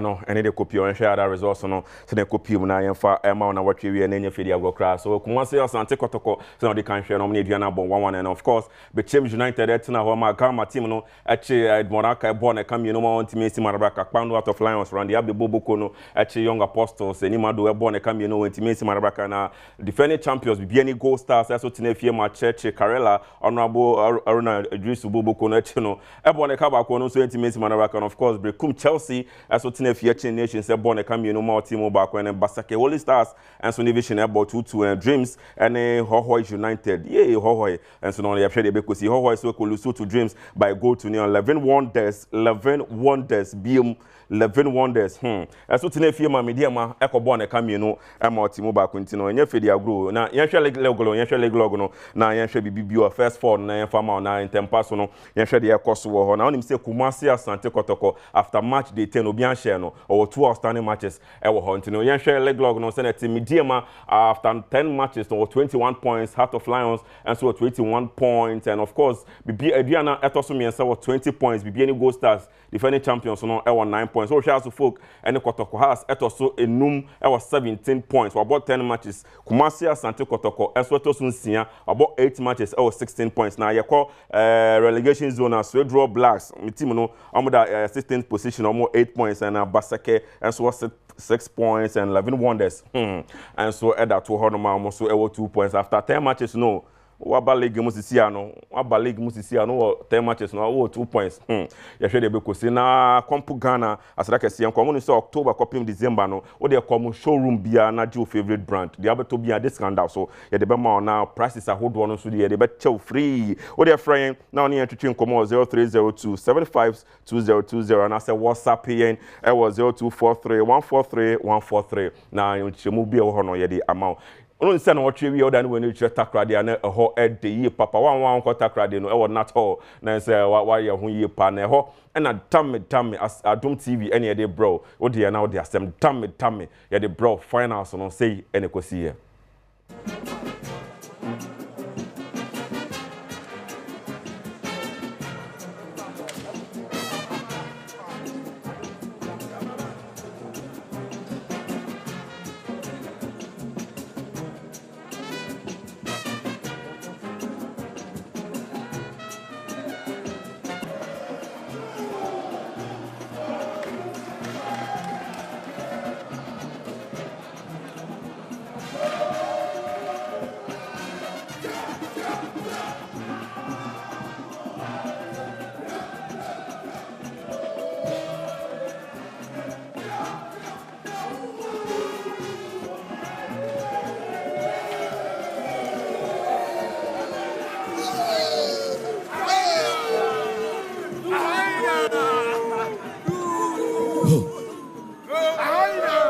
No ɛne de kɔpie ɔnhwɛ ada results no sɛdeɛ ɛkɔpie mu na yɛmfa ɛma wo na wɔtwe wie na ɛnyɛ fɛdi agorɔ koraa. So Kumasi Asante Kɔtɔkɔ sɛdeɛ ɔde kan hwɛ no, ɔmo ne Aduana abɔ 1-1, and of course Bechem United ɛtena hɔ ma Ghana team no ɛkye Edmond Aka ɛbɔɔ no ɛka mmienu ma wɔntumi nsi Madabraka. Kpando Heart of Lions Randy Abbey Boboko no ɛkye Young Apostles Anim Ado ɛbɔɔ no ɛka mmienu wɔntumi nsi Madabraka. Na defending champions Bibiani Gold Stars ɛso tena fie ma Kyekye Karela Honourable Aruna Idrisu Boboko no ɛkye no ɛbɔɔ no ɛka baako ɔno nso ɛntumi nsi Madabraka. And of course Berekum Chelsea Ɛso tena fie kyen Nations bɔ ne ka mmienu ma ɔteam mu baako ɛne Basake Holy Stars nso ne Vision bɔ 2-2 ɛne Dreams ɛne Hohoe United yee Hohoe nso no yɛhwɛ deɛ ɛbɛkɔsi Hohoe so ɛkɔ lusu to Dreams by goal to nil 11 Wonders 11 Wonders biem 11 Wonders hmm ɛso tena fie ma Medeama ɛkɔ bɔ ne ka mmienu ɛma ɔteam mu baako nti no ɛnyɛ fedi agorɔ na yɛnhwɛ league log no yɛnhwɛ league log no na yɛnhwɛ biribi bio first four no na yɛmfa ma na ntɛmpa so no yɛnhwɛ deɛ ɛkɔ so wɔ hɔ na wonim sɛ Kumasi Asante Kɔtɔkɔ After match day ten obiara nhyɛɛ no, ɔwɔ two outstanding matches ɛwɔ hɔ nti no yɛnhwɛ league log no sɛnea ɛte. Medeama after ten matches no ɔwɔ 21 points, Heart of Lions nso wɔ 21 points and of course Bibi Aduana ɛtɔ so mmiɛnsa wɔ 20 points, Bibiani Gold Stars defending champions no ɛwɔ 9 points. Wohwɛ Aso Folk ɛne Kɔtɔkɔ Hearts ɛtɔ so enum ɛwɔ 17 points, wɔabɔ 10 matches. Kumasi Asante Kɔtɔkɔ ɛnso ɛtɔ so nsia, wɔabɔ 8 matches ɛwɔ 16 points. Na yɛkɔ ɛɛ relegation zone a Swedru Blacks, me team no, Wɔn da eh, 16th position, wɔn 8 points, ɛna Baseke nso wɔ 6 points and 11 Wonders hmm, nso ɛda to hɔ nom a wɔn nso ɛwɔ 2 points after 10 matches no. Waba league mu sisi ano, waba league mu sisi ano wɔ 10 matches no wɔ 2 points. Hmm. Yɛhwɛ deɛ ɛbɛkɔsi na kɔmpo Ghana aseda kɛseɛ nkɔ. Wɔn nim sɛ October kɔpem December no, wo deɛ kɔ mo showroom biara na gye wo favorite brand. Deɛ wobɛtɔ biara discount da so. Yɛde bɛma wo na prices ahodoɔ no nso deɛ yɛde bɛkyɛ wo free. Wo deɛ frɛ yɛn na wo ne yɛn twetwe nkɔmmɔ wɔ 0302 752020 anaasɛ WhatsApp yɛn wɔ 0243 143 143 na nkyerɛmu bi a ɛwɔ hɔ no yɛde ama wo. Wohu sɛ na wɔtwe wie a wodane w'ani kyerɛ Takoradi a na ɛhɔ ɛde yie papa. Wo a woankɔ Takoradi no ɛwɔ Nat Hall na ɛsɛ woayɛ ho yie paa. Na ɛhɔ ɛna Dame Dame Adom TV ɛne yɛde brɛ wo. Wo deɛ na wode asɛm Dame Dame yɛde brɛ wo finals no sei ɛna ɛkɔsiiɛ.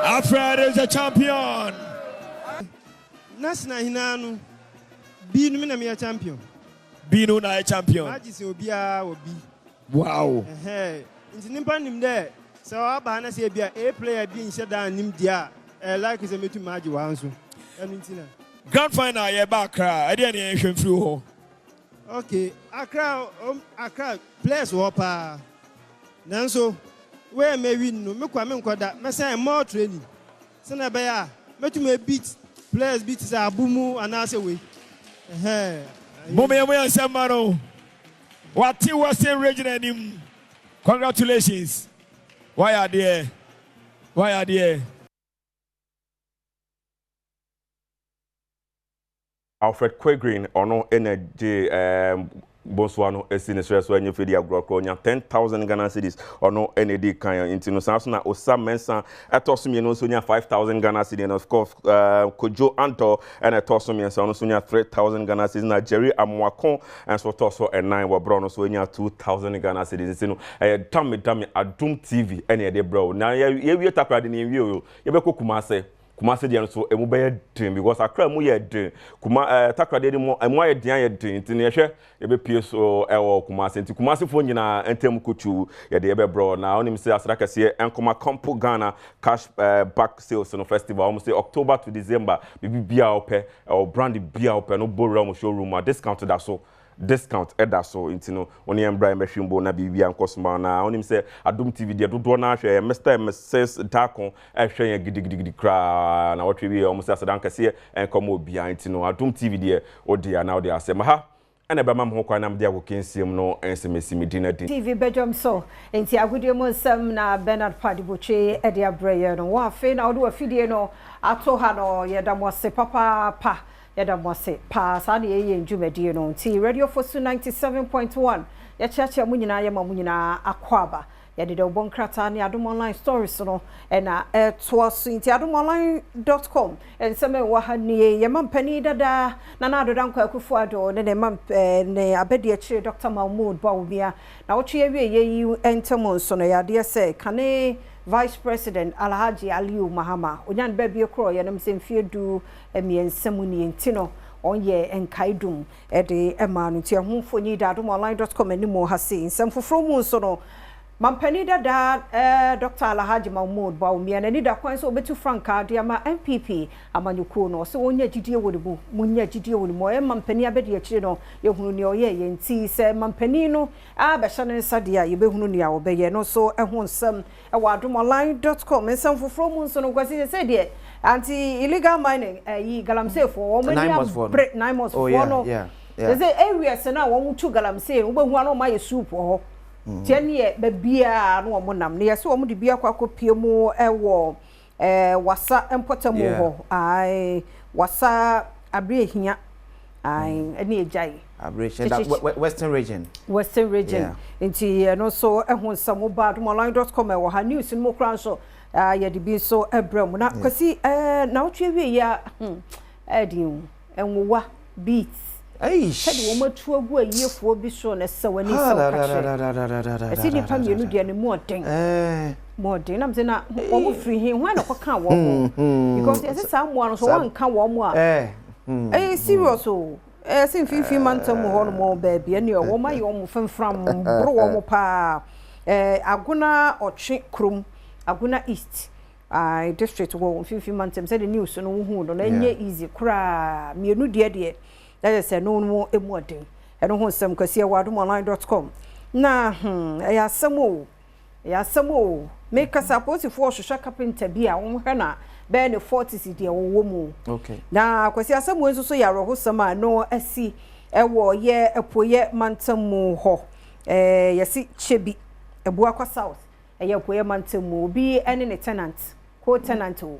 Alfred is a champion. National nyinaa no bi no me na meyɛ champion. Bi no na ayɛ champion. Magye sɛ obiara wɔ bi. Wow. Ɛhɛɛ nti nimpa nim dɛ sɛ ɔaba ha na sɛ ebia A player bi nhyɛ da nnim deɛ a ɛyɛ likely sɛ mɛtum magye wɔ ha nso. Ɛno nti na. Grand final yɛba Accra a ɛdeɛn na yɛnhwɛ mfiri wo hɔ? Ok Accra om Accra players wɔ hɔ paa nanso wei a mɛ win no mekɔ a menkɔ da mɛsan more training. Sɛnea ɛbɛyɛ a mɛtumi a beat players bi te sɛ Abu mu anaasɛ wei. Ɛhɛɛ. Mom yɛ mo yɛ nsɛm ma no. Wate Western region anim. Congratulations. Wayɛ adeɛ. Wayɛ adeɛ. Alfred Quagreen, ɔno na gyee ɛɛm Bonsoa no si ne serɛ so ɛnyɛ fɛ di agorɔ koraa, ɔnya 10,000 Ghana cedis, ɔno na ɛdi kan, nti no saa nso na Osa Mensah ɛtɔ so mmienu nso nya 5,000 Ghana cedis, and of course ɛɛm Kojo Antɔ ɛna ɛtɔ so mmiɛnsa, ɔno nso nya 3,000 Ghana cedis, na Jerry Amoako nso tɔ so ɛnan wɔ berɛ ɔno nso nya 2,000 Ghana cedis, nti no ɛyɛ Dame Dame Adom TV ɛna yɛde brɛ wo, na yɛwie Takoradi no yɛnwie o, yɛbɛkɔ Kumase. Kumasi deɛ no so emu bɛyɛ den because Accra mu yɛ den Kuma ɛɛ eh, Takoradi deɛ mu emu ayɛ den ayɛ den nti no yɛhwɛ yɛbɛpie so ɛwɔ Kumasi nti Kumasifoɔ nyinaa ntɛm kutu yɛde yɛbɛbrɛ na wonim sɛ asra kɛseɛ nkɔma Kampo Ghana cash ɛɛ eh, back sales no festival wɔn sɛ October to December biribi biara wopɛ ɛwɔ brand biara wopɛ no bɔ wura wɔn showroom a discount da so Discount da so nti no wo ne yɛn mbra yɛmmɛhwe mbo na biribiara nkɔ so ma wo na wonim sɛ Adom TV deɛ dodoɔ no ara hwɛ yɛn Mister and Mrs Darko ɛhwɛ yɛn gidigidigidi koraa na wɔtwe wie wɔn sɛ aseda nkɛseɛ ɛnkɔ ma obiara nti no Adom TV deɛ wo dea na wode asɛm ha ɛna ɛbɛma me ho kwan na mede akɔ kansiam no nsɛm asi me din adi. TV badwam so nti agodie mu nsɛm na Bernard Padibotwe de abrɛ yɛn no. Wo afei na wode w'afidie no ato ha no yɛda mo ase papaapa Yɛda mo ase paa saa na yɛyɛ yɛn dwumadie no nti Radio Fosu 97.1 yɛkyeakyea mo nyinaa yɛma mo nyinaa akwaaba. Yɛde dawubɔ nkrataa ne Adom Online Stories no na ɛtoa so nti adomonline dot com nsɛm a ɛwɔ ha nie Yɛn mampanin dada Nana Addo Dankwa Akufo Addo ne ne ma ne abadiakyire Dr. Mahmood Bawumia Nawɔtwe awieɛ yi ntam nso no ɛyɛ adeɛ sɛ kane Vice President Alhaji Aliu Mahama ɔnya ne baabi korɔ yɛnom sɛ mfeɛ du mmiɛnsa mu nie nti no wɔyɛɛ nkaedum de maa no nti ɛho mfonyin da adomonline dot com anim ha sei. Nsɛm foforɔ mu nso no, Mampanin dada Dɔkta Alhaji Mahmood Bawumia n'ani da kwan sɛ ɔbɛtu frankaa de ama NPP amanyɔkuo no. Ɔse wɔnya gyidie wɔ ne mu, monya gyidie wɔ ne mu. Ɔyɛ mampanin abɛdiakyire no, yɛhunu nea ɔyɛeɛ nti sɛ mampanin no abɛhyɛ ne nsa deɛ a, yɛbɛhunu nea ɔbɛyɛ. Ɛno nso ho nsɛm Ɛwɔ adomonline dot com. Nsɛm foforɔ mu nso no, Kwasi sesei deɛ anti illegal mining ɛyi galamsey foɔ wɔn ani abere NAIMOS foɔ no sesei areas no a wɔn tu galamsey no wobɛhu a na wɔn ayɛ soup wɔ hɔ tiɛ ne yɛ baabiara na wɔn nam na yɛsɛ wɔn de bi akɔ akɔpie mu ɛwɔ ɛɛ wasa mpɔtam hɔ ae wasa abere ehia Ae, ɛne agyae. Aberɛkyɛ da Western region. Western region. Nti ɛno nso ɛho nsɛm woba adomonline dot com ɛwɔ ha news no mu koraa nso yɛde bi nso ɛbrɛ mu na Kwasi ɛɛ na wotwe awie yi a hmm ɛɛden o nwowa beats. Sɛde wɔn atu agu ayiefoɔ bi so na ɛsɛ w'ani sɛ woka kyerɛ. Ɛsi nnipa mmienu deɛ ne mu ɔden. Mɔden nam sɛ na wɔn firi he hwan na kɔka wɔn ho because yɛsɛ saa mmoa no so wɔn nka wɔn a eh, hmm. ɛyɛ serious o ɛyɛ sɛ mfimfini mantam mu hɔ nom baabi ɛne wɔn ayɛ wɔn fɛnfram boro wɔn paa ɛɛ Agona Ɔtwe kurom Agona East uh, district wɔ mfimfini mantam sɛde news no wohu no na ɛnyɛ easy koraa mmienu deɛ deɛ ɛyɛ sɛ no no emu ɔden ɛno ho nsɛm kɛseɛ wɔ adomonline.com na hmm ɛyɛ asɛm o. Ɛyɛ asɛm oo. Me kasa apolisifoɔ rehwehwɛ carpenter bi a wɔn hwɛ no a bɛyɛ ne forties deɛ ɔwɔ mu. Okay. Na Kwasi asɛm wei nso so yɛ awerɛhosɛm a ɛno asi ɛwɔ yɛ apueɛ mantam mu hɔ. Ɛɛ yɛsi Kyebi, Abuakwa South, ɛyɛ apueɛ mantam mu. Obi ɛne ne tenant, co-tenant o.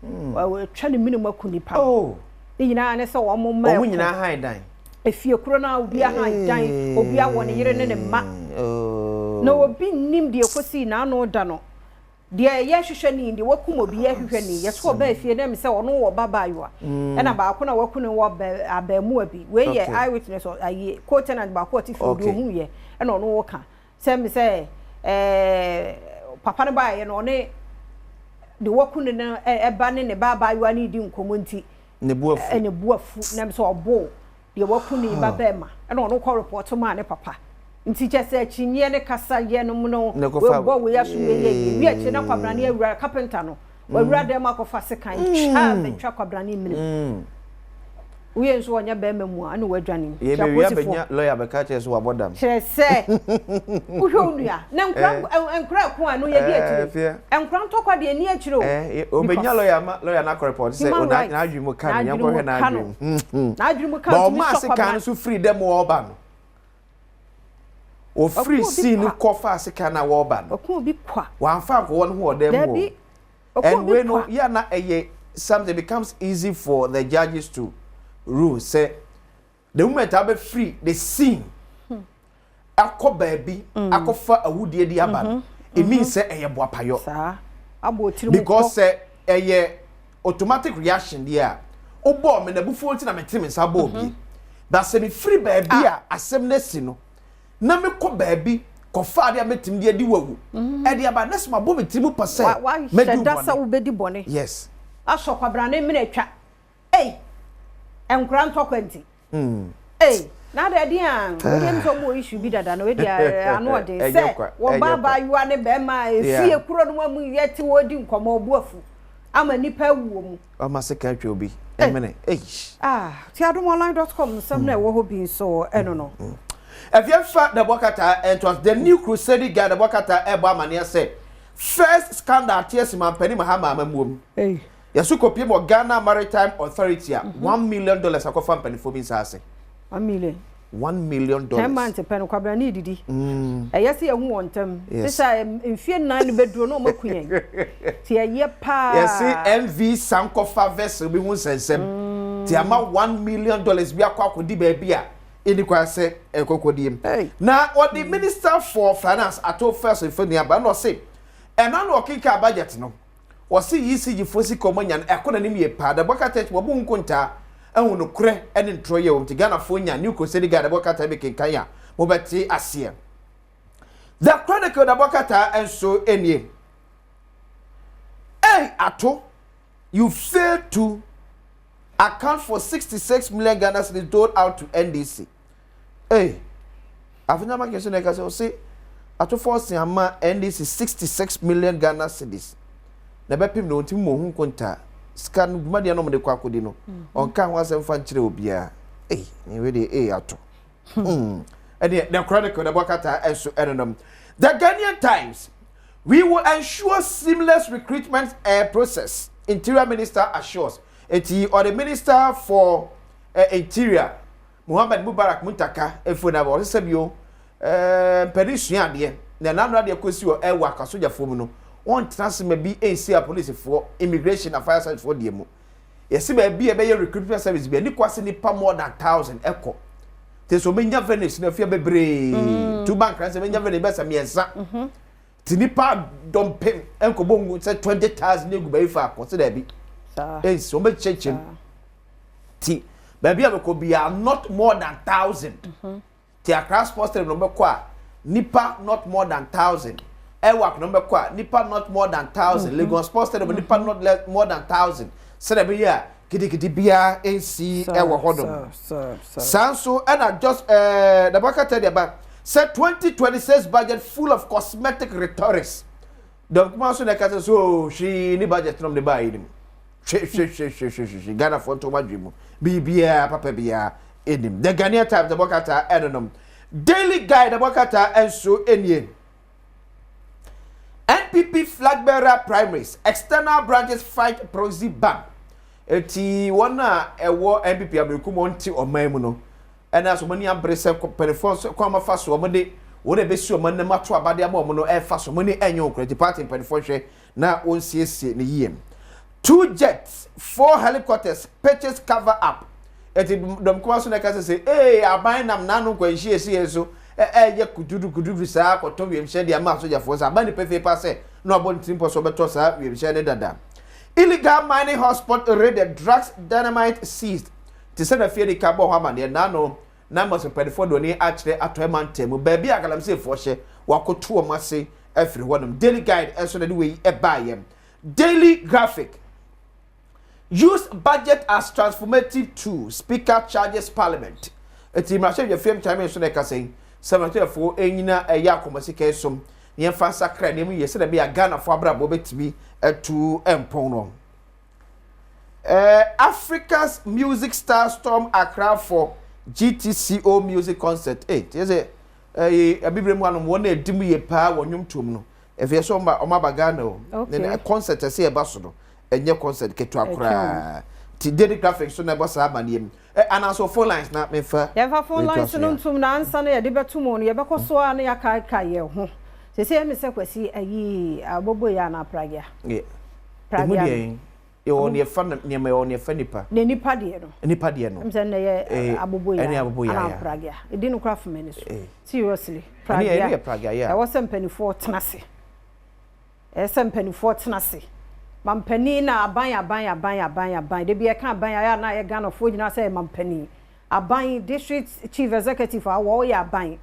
Wɔatwa ne mene mu aku nipa no. Oh. Ne nyinaa ne sɛ wɔn mma ɛko. Wɔn nyinaa han dan. Efie koro no a obi ahan dan, obi awɔ ne yere ne ne mma. Oh. Na obi nnim deɛ ɛkɔsii n'ano da no. Deɛ yɛhwehwɛ ni, deɛ wakum obi yɛhwehwɛ ni. Yɛsɛ ɔbaa fie na ɛmi sɛ ɔno wɔ ba baayewa. Ɛna baako na waku no wɔ abaamuwa bi. Wei yɛ eye witness ayi co-tenant baako ɔte fie deɛ ohun yɛ ɛna ɔno wɔka. Sɛ me sɛ ɛɛ papa no baeɛ no ɔne de waku no no ɛba ne ne ba abaayewa no redi nkɔmmɔ nti ne bo afu ne bo afu na sɛ ɔbo deɛ waku ne ba bɛrima ɛna ɔno kɔ report maa ne papa nti kyɛ sɛ akyinnyeɛ ne kasa yɛ no mu no webɔ wei aso wei yɛ yie wie akyire na kwabrane awura kapenta no wawura dɛm akɔfa sekan twa bɛtwa kwabrane mene Woyɛ nso ɔnyɛ bɛrima mu a, ɛna wadwane. Yɛ bɛ wia bɛ nya lawyer bɛ ka kyerɛ so wabɔ dam. Kyerɛ sɛ, wohwɛ wo nua, na nkura nkura ɛko a ɛno yɛ di akyire. Nkura ntɔkwa deɛ ɛni akyire o. Ɔbɛ nya lawyer ama lawyer no akɔ report sɛ o n'adwene mu ka no, yɛn kɔ hwɛ n'adwene mu. N'adwene mu ka no tumi sɔ kwabena. Ba ɔma asekan no so firi dɛm ɔɔba no. Ofiri scene no kɔ fa asekan na wɔɔba no. Ɔko obi kwa. Wamfa ankɔwɔ no ho wɔ dɛm hɔ. Ɔko And obi wei no kwa. yɛ na ɛyɛ something becomes easy for the judges to rule sɛ the moment a bɛfiri the scene akɔ baabi akɔfa awudie de aba no it means sɛ ɛyɛ boapayɔ. Saa. Abɔ otiri mu Because pɔ. sɛ ɛyɛ automatic reaction deɛ a wobɔɔ me n'abufuo nti na metene me nsa bɔɔ bie. But sɛ mefiri baabi a asɛm no asi no na mekɔ baabi kɔfa adeɛ a mɛtumi de adi wawu ɛde aba na sɛ mabɔ me tiri mu pa sɛ mɛdi wahyɛ da sɛ bɔne wobɛdi bɔne yes asɔ kwabrane mene atwa ei nkora ntɔkwa nti ei na ada ɛdeɛ a wodeɛ mi sɛ ɔmo wɔ issue bi dada na wodeɛ ano ɔden sɛ wɔba abaayewa ne bɛrima efie kuro no mu yɛte wɔdi nkɔmɔ ɔbu afu ama nipa awu wɔ mu. Wama sika atwa obi mene eish. Ah, ti adomonline.com nsɛm na ɛwɔ hɔ bi nso ɛno no. Afiafa Dabɔkata ɛntoa The New Crusading Guide Dabɔkata ɛbɔ amaneɛ sɛ first scandal ate asi mampanin Mahama amammuo mu. Yɛso kɔpiem wɔ Ghana Maritime Authority a $1 million akɔfa mpanimfoɔ bi nsa ase. 1 million. $1 million. 10 months pɛ no kwabena ne didi. Ɛyɛ sɛ yɛhu wɔn ntɛm. Sɛ mfie 4 no bɛduro na ɔmaku yɛn. Nti ɛyɛ paa. Yɛse MV Sankɔfa vessel bi ho nsɛnsɛm. Ti ama $1 million bi akɔ akɔdi baabi a ɛni kwan sɛ ɛkɔkɔdie. Na wɔde Minister for Finance Ato Forson mfoni aba na ɔse ɛna na ɔkenkan budget no. Wɔse ECG foɔ sika ɔmo anya no ɛkɔ n'anim yie paa. Dabɔka Church wɔbu nkontaa ahu nokorɛ ne ntorɔ yɛ wɔm nti Ghanafoɔ nya New Crusading Guide Dabɔka taa bi kenkan a mobɛte aseɛ. The Chronicle Dabɔka taa nso nie. Ei Ato, you failed to account for 66 million Ghana cedis doled out to NDC. Ei, Afenyo Markin so na ɛka sɛ ɔse Ato Forson ama NDC 66 million Ghana cedis na ɛbɛpem na ɔntumi ma ɔhu nkontaa sika no dwumadeɛ no ɔmde kɔ akɔdi no ɔnka ho asɛm fa nkyerɛ obiara. Ei, ne wei deɛ ei Ato. Ɛdeɛ The Chronicle na ɛbɔ kata ɛnso ɛno nom. The Ghanaian Times, we will ensure seamless recruitment process, Interior Minister assures. Eti ɔde Minister for Interior Muhammad Mubarak Muntaka efo na ɔsɛ sɛ bio mpanin sua adeɛ na n'ano adeɛ kɔsi wɔ ɛwɔ akasogyafoɔ mu no wɔntena ase ma bi nsi apolisifoɔ immigration na fire service foɔ deɛ mu. Yɛsi baabi a ɛbɛyɛ recruitment service bi ani kwase nipa more than thousand ɛkɔ te sɛ ɔbɛnya venues na afia bebree tu bank na sɛ ɔbɛnya venues bɛsɛ 3 te nipa dɔmpem nkɔbɔ ngu sɛ 20,000 egu baabi faako sɛ daabi ɛnsi ɔbɛkyɛkyɛm ti baabi a bɛkɔ biara not more than thousand. Te Accra Sports Stadium na ɔbɛkɔ a nipa not more than thousand. Elwak no bɛkɔ a nipa not more than 1,000. Legon Sports Stadium nipa not less more than 1,000. Sɛdeɛ ɛbɛyɛ a gidigidi biara nsi ɛwɔ hɔnom. Saa nso ɛna just ɛɛ Dabaka de aba sɛ 2026 budget full of cosmetic rhetorics. Dɔm kuma nso na ɛka sɛ so hwee ne budget nom de baa yi nim. Hwɛ hwɛ hwɛ hwɛ hwɛ hwɛ Ghanafoɔ ntɔm adwene mu biribiara papa biara ɛnim. The Ghanaian Times ɛbɔ ɛnonom. Daily Guide ɛbɔ kata nso ɛnie. NPP flag bearer primaries, external branches fight proxy ban. Eti wɔn a ɛwɔ NPP amereku mu ɔnte ɔman mu no, ɛna so wɔn ani abere sɛ mpanimfoɔ nso kwan wɔfa so wɔn de wɔn a ebesi wɔn anim ato abade ama wɔn no ɛfa so wɔn ani ɛnyɛ wɔn kura. Ti party mpanimfoɔ hwɛ na wɔnsiesie ne yie. Two jets, four helicopters, purchase cover up. Eti dɔm kuma so na ɛka sɛ sɛ ee aban nam n'ano nkwanhyia esi yɛn so ɛyɛ kududu kududu saa akɔtɔ wiemhyɛn de ama asogyafoɔ sɛ aban ne pefee pa sɛ na ɔbɔ ne tirim pɔ so ɔbɛtɔ saa wiemhyɛn ne dada. Illegal mining hotspot raided, drugs, dynamite seized. Te sɛ na fie de ka bɔ hɔ amaneɛ n'ano na mmɔsɛ mpanimfoɔ de oni akyerɛ atɔ ɛma ntɛm mu baabi a galamseyfoɔ hyɛ wakoto wɔn ase afiri hɔnom. Daily Guide ɛnso na de wei ɛbaayɛ. Daily Graphic. Use budget as transformative tool. Speaker charges parliament. Eti mmarahyɛ fiem kyame nso na ɛkasa yi sɛ mmarahyɛfoɔ ɛnyina ɛyɛ akɔmɔsika ɛsom yɛmfa nsakra nneɛma yie sɛdeɛ ɛbɛyɛ a Ghanafoɔ abrabɔ bɛtumi atu mpɔn no. Africa's music star storm Accra for GTCO music concert. Tiɛ sɛ ɛyɛ abibire mu anom wɔn a edi mu yie paa wɔ nnwom tom no. Ɛfɛ sɛ ɔmo aba Ghana o. Ne concert ɛsɛ ɛba so no ɛnyɛ concert ketewa koraa. Ti Daily Graphic so na ɛbɔ saa amaneɛ mu. Anaasɔ phone lines na mefa. Yɛmfa phone lines no ntom na ansa na yɛde bɛto mu no, yɛbɛkɔ so a na yɛakaeka yɛn ho. Sɛsɛ yɛme sɛ Kwasi ayi abobo yɛ anaa pragya. Yeah. Emu deɛ yɛwɔ neɛ fa nneɛma, yɛwɔ neɛ fa nipa. Ne nipa deɛ no. Nipa deɛ no. Ɛm sɛ nnɛ yɛ abobo yɛ ɛne abobo yɛ anaa pragya. Ɛdi no kora fama ni so. Seriously. Pragya. Ɛne yɛ pragya yɛ. Ɛwɔ sɛ mpanimfoɔ tena ase. Ɛwɔ sɛ mpanimfoɔ tena ase. Mampanin na aban aban aban aban aban. De bi ɛka aban ayɛ a na ayɛ Ghanafoɔ nyinaa sɛ mampanin. Aban district chief executive a wɔyɛ aban.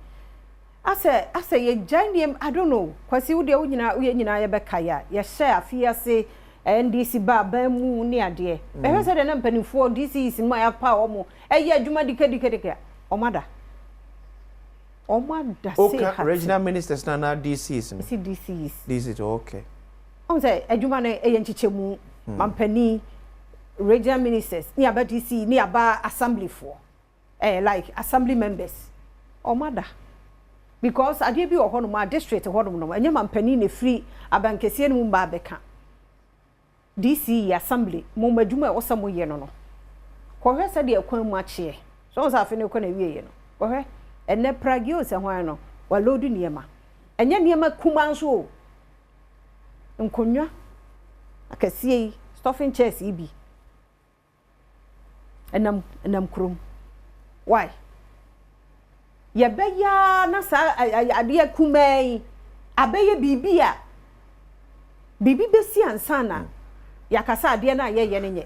Asɛ yɛgyae nneɛma, I don't know. Kwasi, wo deɛ wo nyinaa woyɛ nyinaa yɛbɛka yɛ a yɛhyɛ afi ase NDC ba aban mu ne adeɛ. Ɛhwɛ sɛ deɛ na mpanimfoɔ DCs mu a yɛapa wɔn ɛyɛ adwuma dikadikadika wɔn ada. Wɔn ada se Oka hate. Regional ministers na na DCs no. Ɛsi DCs. DCs, okay. Wɔn sɛ adwuma no ɛyɛ nkyekyɛmu. Mampanin, regional ministers ne aba DC ne aba assemblyfoɔ. Like assembly members. Wɔn ada. Because adeɛ bi wɔ hɔnom a district hɔnom no ɛnyɛ mampanin na efiri abankɛseɛ no mu ba abɛka. DCE assembly mo mo adwuma a ɛwɔ sɛ mo yɛ no. Kɔhwɛ sɛdeɛ kwan mu akyeɛ. So wɔn sɛ afe no kɔ na ewie yɛ no. Kɔhwɛ ɛnɛ pragio sɛ hwan no waloadu nneɛma. Ɛnyɛ nneɛma kumaa nso o. Nkonnwa akɛseɛ yi, stuffing chairs yi bi ɛnam ɛnam kurom. Why? Yɛbɛyɛ na saa adeɛ kumaa yi abɛyɛ biribi a biribi bɛsi ansa na yɛakasa adeɛ no a yɛyɛ no nyɛ.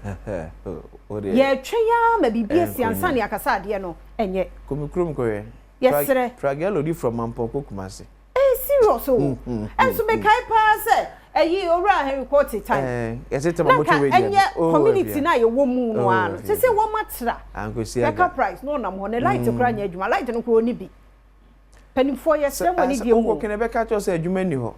Yɛtwɛn ara ma biribi asi ansa na yɛakasa adeɛ no nyɛ. Komi kurom kɔhwɛ. Yɛsrɛ. Pragya lodi from Mampɔnko Kumasi. Serious o. Ɛnso mekae paa sɛ ɛyi owura Henry Quartey time. Yɛsɛ tɛma Na moto nka wei deɛ. ɛnyɛ community na yɛwɔ mu no ara no. Sɛ wɔn atra. Ankosi aga. Bɛka price na ɔnam hɔ ne light koraa nyɛ adwuma. Light no koraa ɔni bi. Mpanimfoɔ yɛsrɛ mo ani die mu. Wokɔ kene bɛka kyerɛ sɛ adwuma ni hɔ.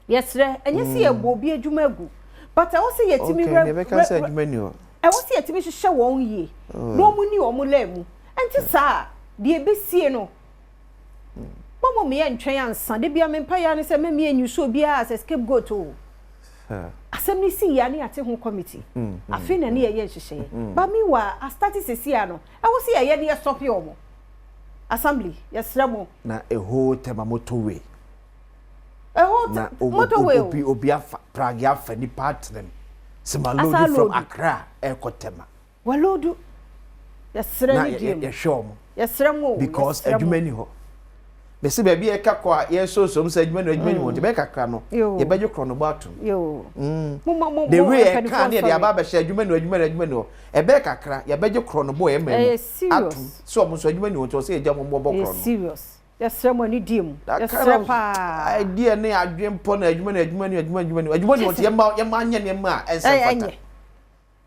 Yɛsrɛ, ɛnyɛ sɛ yɛbɔ obi adwuma agu. But ɛwɔ sɛ yɛtumi Okay, ne bɛka sɛ adwuma ni hɔ. Ɛwɔ sɛ yɛtumi hyehyɛ wɔn yie. Na wɔn ni wɔn lɛɛ mu. Ɛnti saa deɛ ebesie no. Mɔmɔ mi yɛ ntwɛn ansa. De bia me mpa ya ne sɛ mɛmi enyi so obiara as a scapegoat o. Asɛm ni si yia ne ate ho committee. Afei na ne yɛyɛ nhyehyɛeɛ. But meanwhile, astart sesi ano. Ɛwɔ sɛ yɛyɛ ne yɛ stop wɔn. Assembly, yɛsrɛ mo. Na a whole Tema motorway. A whole motorway o. Obi obi afa Prague afa nipa atenam. Sɛ ma load from Accra ɛkɔ Tema. Walodu. Yɛsrɛ ne die mu. Yɛhwɛ wɔn. Yɛsrɛ mo. Because adwuma ni hɔ. Bɛsi baabi a ɛka kɔ a yɛsosom sɛ adwuma ni hɔ, adwuma ni hɔ nti bɛyɛ kakra no yɛbɛgye korɔ no bɔ atom. The way ɛka ne yɛde aba abɛhyɛ adwuma ni hɔ, adwuma ni hɔ, adwuma ni hɔ, ɛbɛyɛ kakra yɛbɛgye korɔ no bɔ yɛn mmaa mu atom sɛ wɔn nso adwuma ni hɔ nti ɔsɛ yɛgya wɔn bɔ korɔ no. Serious. Yɛsrɛ mo anidie mu. That kind Yɛsrɛ of paa. idea ne adwempɔ na adwuma ne adwuma ne adwuma adwuma ne adwuma ne wɔn ti yɛma yɛma anyɛ nneɛma a ɛnsɛ Ɛyɛ mfata. ɛnyɛ.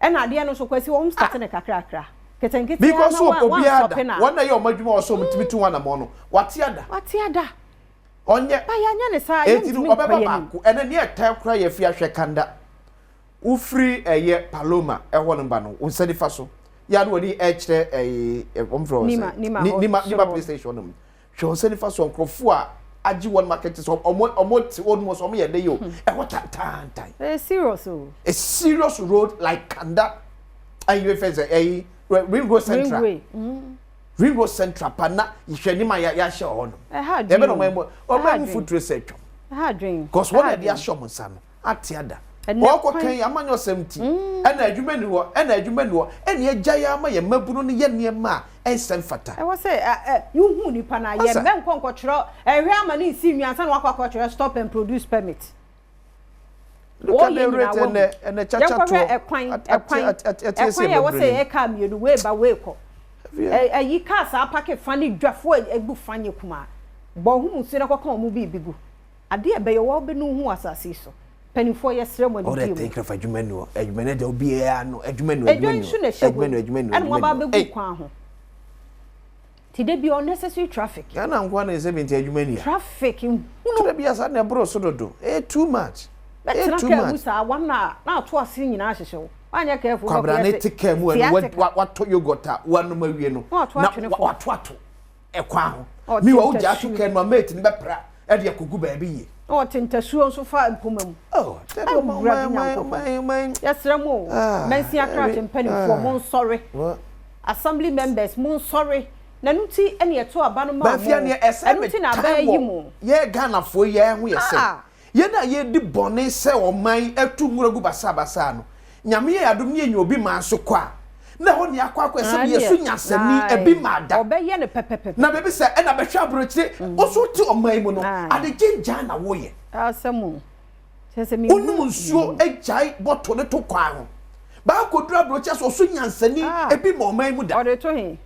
Ɛna adeɛ no nso Kwasi wɔn start ne kakrakra. Ketenkete ara Because na wa obiara da wansɔpe no a. wɔn na ɛyɛ wɔn adwuma wɔ so wɔn tumi tu wɔn anamɔ no wate ada. Wate ada. Ɔnyɛ. Ba yɛanyɛ ne saa Eti no yɛntumi nkɔ ɔbɛba yɛn anim. baako ɛnɛ nea ɛtaa kura yɛ fi ahwɛ kanda wofiri ɛyɛ Paloma ɛhɔ no ba no wo nsa nifa so yɛ ade wɔde ɛkyerɛ ɛyɛ wɔn frɛ wɔn Nima sɛ Nima hɔ Nima soro Nima hɔ. police station no mu hwɛ wɔn nsa nifa so nkurɔfoɔ a agye wɔn market sɛ ɔmo ɔmo te wɔn mu sɛ ɔmo yɛ dɛ yi o ɛhɔ tantantan. Ɛyɛ serious o. A serious road like Kanda ɛyi fɛn sɛ ɛyi Ring Road Central. Ringway. Mm. Ring Road Central pa na yɛhwɛ anim a yɛahyɛ wɔ hɔ no. Ɛha Yɛbɛ adwene na o. ɔman mu Ɛha ɔman mu adwene. futuro sɛ atwam. Ɛha adwene. Because wɔn Ɛha na ɛde adwene. ahyɛ wɔn nsa no ate ada. Ɛnɛ Wɔkɔ kwan. kan amanyɔ sɛm ti ɛna adwuma ni hɔ ɛna adwuma ni hɔ ɛna ɛgya yɛ ama yɛn mmabunu no yɛ nneɛma a ɛnsɛ mfata. Ɛwɔ sɛ ɛ ɛ yuhu nipa na yɛ Asa. mɛ nkɔ nkɔtwerɛ ɛhwɛ ama ne nsi nwi ansa na wakɔ akɔtwerɛ stop and produce permit. Look at Wɔyɛ the nyinaa rate wahu. ɛnɛ ɛnɛ kyakya Yɛnkɔhwɛ toɔ ɛkwan ate ɛkwan ate ate ate esi ɛkwan a ɛwɔ sɛ ɛbɛbrɛ yɛyɛ kaa mmienu wei ba wei kɔ. nim. Ɛ ɛyi kaa saa apake fa ne dwafoɔ egu fa nyɛ kumaa. Bɔ ho musuo na kɔka wɔn biribi gu. Adeɛ ɛbɛyɛ wɔ bɛnu ho wɔ asase yi so. Mpanimfoɔ yɛsrɛ mo All anidie the mu. think of adwuma ni hɔ adwuma ni deɛ obiara no adwuma ni hɔ Edwa adwuma ni nso hɔ na ɛhyɛ adwuma hɔ ni hɔ yi adwuma ni hɔ ɛna mo adwuma aba ni hɔ. abɛgu Ei kwan ho. Ti de bi unnecessary traffic. Ghana nko ara na ɛsɛ bi nti adwuma ni a. Traffic nhunu. Twerɛ bi asa na ɛboro so dodo ɛyɛ too much ɛyɛ Bɛtena too kaa mu much. saa one hour na ato ase nyinaa hyehyɛ wo. Wanyɛ careful Kwabra wobɛkɔyɛ ne sɛ te kaa mu ɛno theatrical. watɔ yogurt a wanom awie no Na wato na atwene fam. wato ato ɛkwan ho. Ɔte Meanwhile wogya ato ntasuo. kaa no a mate no bɛpra ɛde akɔgu baabi yie. Na ɔte ntasuo nso fa mpoma mu. Oh, dabi ɔma Awurade ɔma ɔma Nyankopɔn. ɔma ɔma. Yɛsrɛ mo o. Ah, Mansin akrakye dabi. mpanimfoɔ Ah. monsɔre. What? Assembly members monsɔre. Na ɛno nti ɛne ɛto aba no maa mo. Bafia neɛ ɛsɛ Ɛno me nti na aba tan ayi wɔ mo. yɛ Ghanafoɔ yi yɛn ho yɛ sɛ Ah. yɛn a yɛdi bɔne sɛ ɔman atu nwura gu basabasa no Nyame yɛ adom ne yɛnya obi maa so kɔ a na ɛhɔ ne akɔ akɔ ɛsɛ yɛ so nyansani ebi ma da Ɔbɛyɛ no pɛpɛpɛpɛ. na baabi sɛ ɛna bɛhwɛ aburokyire wo so te ɔman yi mu no ade gyengyan na woyɛ Asɛm o. Kyerɛ sɛ mehu. wonom nsuo agyae bɔtɔ ne to kwan ho baakɔduru aburokyire sɛ ɔso nyansani ebi ma ɔman mu da Ɔde to he.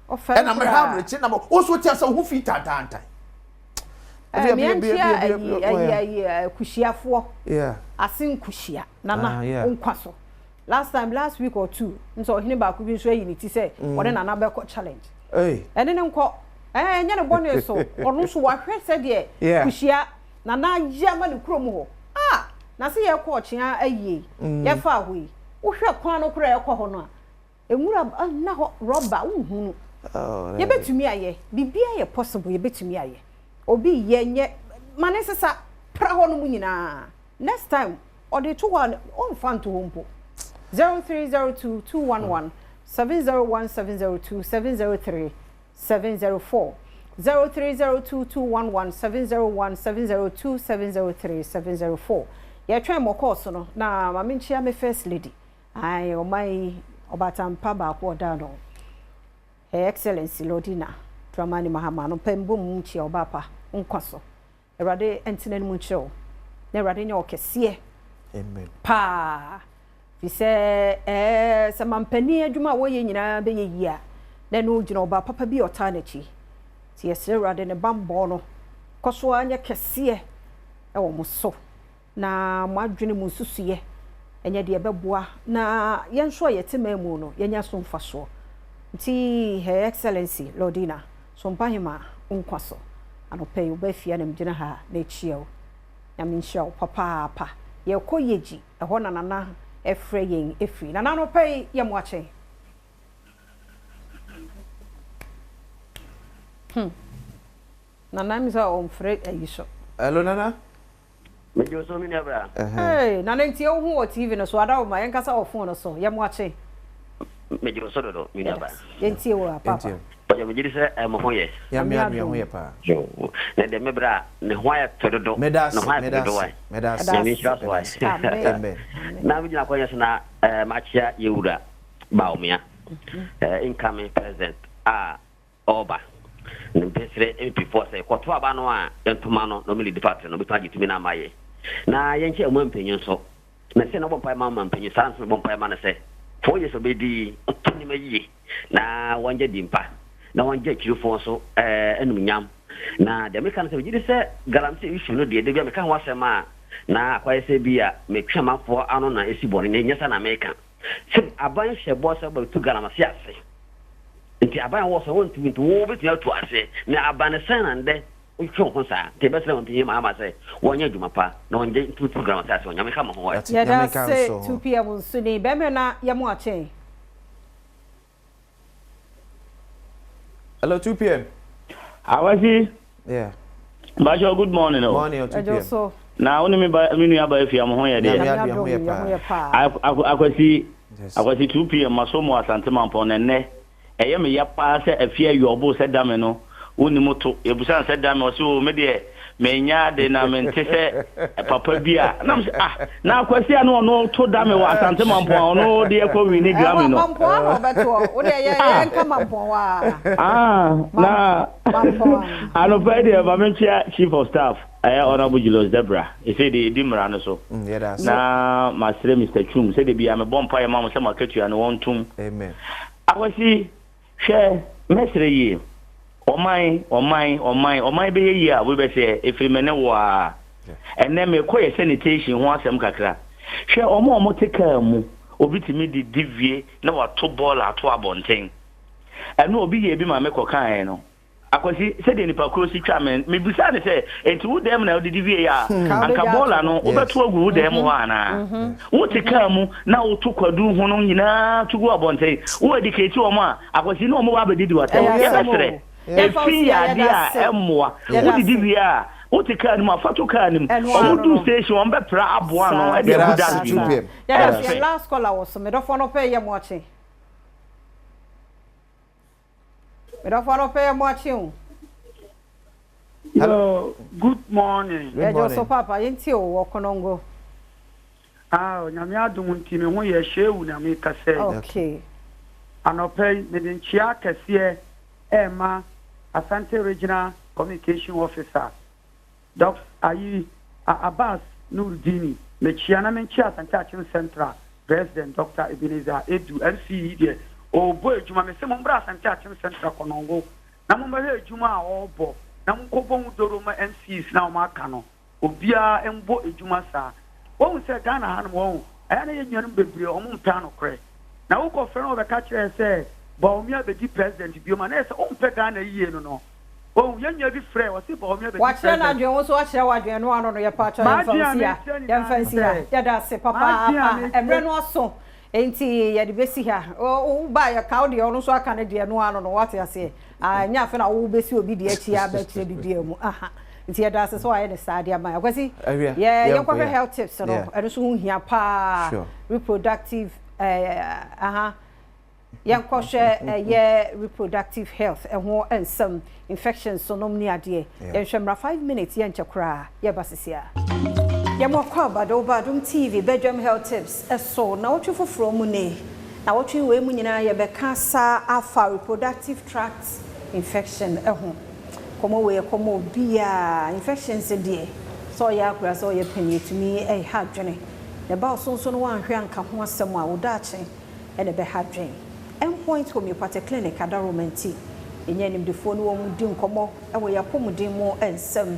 Ɔfɛre ɛna mɛhwɛ koraa. aburokyire na wo so te asɛ wo ho fi tantantan Meankyia ayi ayi ayi kuhyiafoɔ. Yeah. Ase nkuhyia. Nana Ah, yeah. nkwa so. Last time last week or two nso ɔhene baako bi nso ayi ne ti sɛ ɔne nana bɛkɔ challenge. Hey. Ɛne ne nkɔ. Ɛɛ ɛnyɛ ne bɔne so. Ɔno nso wahwɛ sɛdeɛ Yeah. kuhyia nana ayɛ ama ne kurom hɔ. Ah! Na sɛ yɛkɔ ɔkyea ayie. Yɛfa hɔ yi. Wohwɛ kwan no koraa ɛkɔ hɔ no a. Nwura nna hɔ rɔba wonhu no. Oh, Yɛbɛtumi ayɛ. Biribiara yɛ possible yɛbɛtumi ayɛ. Obi yɛ nyɛ ma ne sesa pra hɔ no mu nyinaa. Next time ɔde to hɔ a ɔmfa nto hɔ mpo. 0302 211 701 702 703 704 0302 211 701 702 703 704 yɛtwɛn mɔ kɔɔso no na maame nkyia me first lady ayi ɔman yi ɔbatampa baako ɔda no Her Excellency Lordina Dramani Mahama no pɛ mbɔ mu nkyia ɔbaa pa nkwa so Awurade ntena no mu nkyerɛ wo na Awurade nyɛ ɔkɛseɛ Amen. paa fi sɛ ɛɛ sɛ mampanin adwuma a wɔyɛ nyinaa bɛyɛ yie a na ɛno gyina ɔbaa papa bi a ɔtaa n'akyi nti yɛsrɛ Awurade ne bammɔ no kɔ so ara nyɛ kɛseɛ ɛwɔ mo so na mo adwene mu nsusuiɛ ɛnyɛ deɛ ɛbɛboa na yɛn nso a yɛte man mu no yɛnya so mfasoɔ nti Her Excellency Lordina Sompahema nkwa so anɔpɛ yi wobɛfia na megyina ha na akyia wo Nyame nhyira wo papaapa yɛkɔ yɛgyi ɛhɔ na nana ɛfrɛ yɛn ɛfiri nana anɔpɛ yi yɛ mo akyɛn Nana mi sɛ ɔmfrɛ ayi so. Hello Nana. Megye so me nua bra. Hey, Nana nti ehu wɔ TV no so ada ma yɛn kasa wɔ phone no so yɛ mo akye. Megye so dodo me nua bra. Yɛn tie wɔ papa. Ɔyɛ megye di sɛ ɛmo ho yɛ. Yɛ me adua ho yɛ paa. Na deɛ me bra ne ho ayɛ fɛ dodo. Meda Ne ho ayɛ fɛ meda dodo wae. meda ase. Nyame nhyira so wae. Amen. Na me gyina kwan so na makyia yɛwura Bawumia. Incoming president a ɔba. Ne mpɛsrɛ MP foɔ sɛ kɔto aba no a yɛntoma no na ɔmo lead party no obetumi agye tumi no ama yɛ. Na yɛnkyɛ ɛmo mpanyin nso. Na sɛ na ɔbɔ mpae ma ma mpanyin saa nso bɔ mpae ma no sɛ 4 years ɔbɛdi ɔto nneɛma yie na wɔngye di mpa. na wɔngye akyirifoɔ nso animuonyam. Na deɛ meka ne sɛ, megye di sɛ galamsey issue no deɛ, da biara meka ho asɛm a, na akɔyɛ sɛ bi a metwe amanfoɔ ano na ɛsi bɔne, na ɛnyɛ saa na meka. Sɛ aban hyɛ bɔ sɛ wɔbɛtu galamsey ase, nti aban a wɔwɔ so no wɔntumi nti, wo wobɛtumi atu ase, na aban no sɛn na ndɛ wotwetwe wo ho saa? Nti yɛbɛsrɛ wɔn mpanyin Mahama sɛ wɔnyɛ adwuma pa na wɔngye ntutu galamsey ase, Onyame nka mo ho ɛ. Yɛda ase 2pm nso ni bɛmɛ na yɛmo akye. Hello, 2 p.m. Awasi. Yeah. Basho, good morning. Oh. Morning, 2 p.m. So. Na wo ne me ba me nua ba afia mo ho yɛ deɛ. Nyame adom yɛ ho paa. Akwasi akwasi 2 p.m. maso mo Asante Mampɔn na nnɛ Ɛyɛ me ya paa sɛ afie a yɔɔboo sɛ dame no wonni mu to. Yɛbusa no sɛ dame ɔse oo me deɛ mennyɛ ade na mente sɛ papa bi a na mese ah na Akwasi a na ɔno to dame wɔ Asante Mampɔn a ɔno de ɛkɔ wini Grammy no. Mampɔn a na ɔbɛtoɔ wo deɛ yɛ Ah yɛnka Mampɔn hɔ a. Ah na Mampɔn a. anɔpa yi deɛ ma menkyea Chief of Staff ɛyɛ Honourable Julius Debra ɛsei deɛ yɛdi mmara no so na masrɛ Mister Twum sɛ da biara mebɔ mpaeɛ ma mo sɛ mo akatua no wɔntom. Amen. Akwasi, hwɛ, mɛsrɛ yie. Ɔman, ɔman, ɔman, ɔman bɛyɛ yie a, obi bɛsɛ, ɛfiri me ne wo ara. Ɛnnɛ merekɔ yɛ sanitation ho asɛm kakra. Hwɛ, wɔn a wɔte kaa mu, obi tumi didi wie na wato bɔɔla ato abɔnten. Ɛno obi yɛɛ bi ma me kɔkaeɛ no, Akwasi, sɛdeɛ nipa korɔ si twa me, mebisaa no sɛ, enti wo dan mu na wodidi wieeɛ a, anka bɔɔla no wobɛto agu wo dan mu hɔ anaa? Wote kaa mu na woto kwadu ho no nyinaa to gu abɔnten, wo educate wɔn a, Akwasi ne wɔn ba abɛdidi w'atɛm. Yɛbɛsrɛ, efi yɛ adeɛ a ɛmmoa. Wodidi wie a, wote kaa no mu a, fa to kaa no mu. Wɔn duru station, wɔn bɛpra aboa ano de agu dustbin mu. Yɛda ase. Last caller wɔ so, me dɔfoɔ no pɛ yɛ moakye. Medɔfo anɔpa yi mo akye o. Hello, good morning. Good morning. so papa, yɛntie o wɔ Konongo. Ah, Onyame adom nti me ho yɛ hyewu na me kasa yi. Okay. Anɔpa yi mede nkyia kɛseɛ ɛrema Asante Regional Communication Officer Dɔks Ayi A Abbas Nurudini, Mekyia na menkyia Asante Akyem Central President Dɔkta Ebenezer Edu, MC yi deɛ ɔrebɔ adwuma, mese mombra Asante Akyem Central Kɔnɔngo na mommɛhwɛ adwuma a ɔrebɔ na monkɔbɔ ho dawuro ma MCs no a wɔaka no, obiara mbɔ adwuma saa. Wahu sɛ Ghana hanom wahu, ɛyɛ a na yɛn nuanom bebree wɔn mpɛ anokorɛ, na wokɔfrɛ na wɔbɛka kyerɛ sɛ Bawumia bɛdi President biom a na ɛyɛ sɛ wompɛ Ghana yie no no. Wahu, yɛn nua bi frɛɛ, ɔse Bawumia bɛdi Wakyerɛ president. n'adwene, wo nso wakyerɛ w'adwene, ɛno ano no yɛpaatwɔ yɛmfa M'adwene a nsi ha, mekyerɛ nyinaa yɛmfa ne nsi ha, sɛ, yɛda ase m'adwene a papaapa, mekyerɛ. mmerɛ no aso nti yɛde bɛsi ha, wo baa yɛka wo deɛ ɔno nso aka ne deɛ, ɛno ano no wate aseɛ, ah, ɛnyɛ afe na wo bɛsi obi deɛ akyi abɛkyerɛ biribiara mu, aha, nti yɛda ase sɛ wayɛ ne saa de ama yɛn. Akwasi, Awia, yɛ yɛnkɔ, yɛnkɔhwɛ yeah. health tips no, Yeah. ɛno nso ho hia paa, Sure. reproductive, eh, aha. Yɛnkɔhwɛ ɛyɛ reproductive health ɛho nsɛm, infections so nom ne adeɛ. Yɛnhwɛ mmra 5 minutes yɛnkyɛ koraa yɛba sisi a. Yɛn akwaaba de wo ba Adom TV badwam health tips so nawɔtwe foforɔ mu nie. Nawɔtwe wei mu nyinaa yɛbɛka sa afa reproductive tract infection ho. Nkɔmmɔ wei ɛkɔ ma obiara. Infections deɛ sɛ ɔyɛ akora sɛ ɔyɛ panin ɛtumi ɛha adwene. Na ɛba wo so nso na woanhwɛ anka ho asɛm a wo daakye na ɛbɛha adwene. Endpoint Homeopathic Clinic adaworoma nti, yɛnya animdefoɔ ne wɔn di nkɔmmɔ wɔ yɛn apɔmuden mu nsɛm.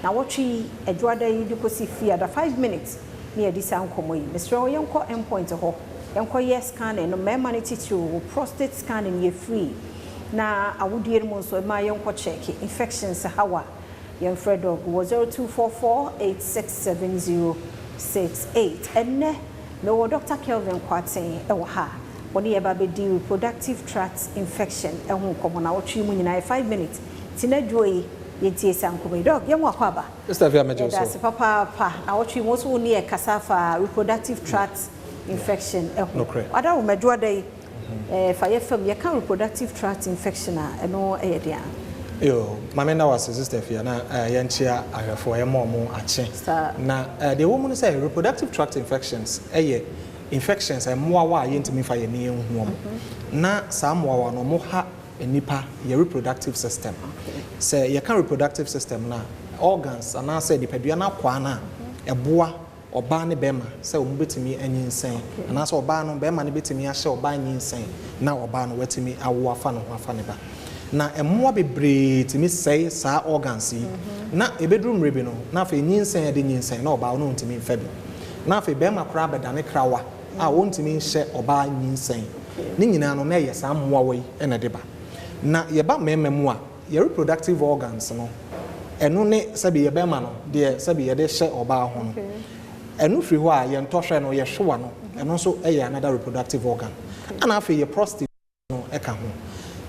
Nnawɔtwe yi, Adwoada yi de kɔsi Fiada, 5 minutes ne yɛadi saa nkɔmmɔ yi. Mesrɛ wo, yɛnkɔ Endpoint hɔ, yɛnkɔyɛ scanning no, mmarima no titiriw, wo prostate scanning yɛ free. Na awodie no mu nso, mmaa yɛnkɔ check infections haw a, yɛmfrɛ Doc wɔ 0244 867068. Ɛnnɛ, Mewɔ Dɔkta Kelvin Kwarteng wɔ ha a ɔne yɛn ba abɛdi reproductive tract infection ho nkɔmmɔ. Nawɔtwe yi mu nyinaa yɛ 5 minutes nti na adwo yi yɛntie saa nkɔmmɔ yi. Doc, yɛn akɔ aba. Sister Afia, mɛgye wo Yɛda so. ase papaapa. Nawɔtwe yi mu nso wo ne yɛ kasa afa reproductive tract infection ho. Nokorɛ. Wadawoma adwoada yi, fa yɛ fam, yɛka reproductive tract infection a, ɛno yɛ deɛn a? Yo, maame nda wo ase Sister Afia na yɛnkyea ahwɛfoɔ, yɛmma wɔn akye. Saa. Na deɛ ɛwɔ mu ne sɛ reproductive tract infections yɛ infections, mmoawa a yɛntumi mfa yɛn ani nhu wɔn. Na saa mmoawa no, wɔha nnipa, yɛ reproductive system. Sɛ yɛka reproductive system no a, organs anaasɛ nipadua no akwaa no a ɛboa ɔbaa ne bɛrima sɛ wɔn bɛtumi anyinsɛn anaasɛ ɔbaa no bɛrima no bɛtumi ahyɛ ɔbaa nyinsɛn na ɔbaa no watumi awo afa ne ho afa ne ba. Na mmoa bebree tumi sɛe saa organs yi. Na ɛbɛduru mmerɛ bi no, na afei nyinsɛn a yɛde nyinsɛn na ɔbaa no ntumi mfa bi. Na afei barima koraa bɛdane krawa a ɔntumi nhyɛ ɔbaa nyinsɛn. Ne nyinaa no, na ɛyɛ saa mmoawa yi na ɛde ba. Na yɛba mmarima mu a, yɛn reproductive organs no, ɛno ne sɛbe yɛ bɛrima no deɛ sɛbe yɛde hyɛ ɔbaa ho no. Ɛno firi hɔ a, yɛn tɔhwɛ no, yɛ hwewa no, ɛno nso yɛ another reproductive organ. Ɛna afei yɛ prostate no ka ho.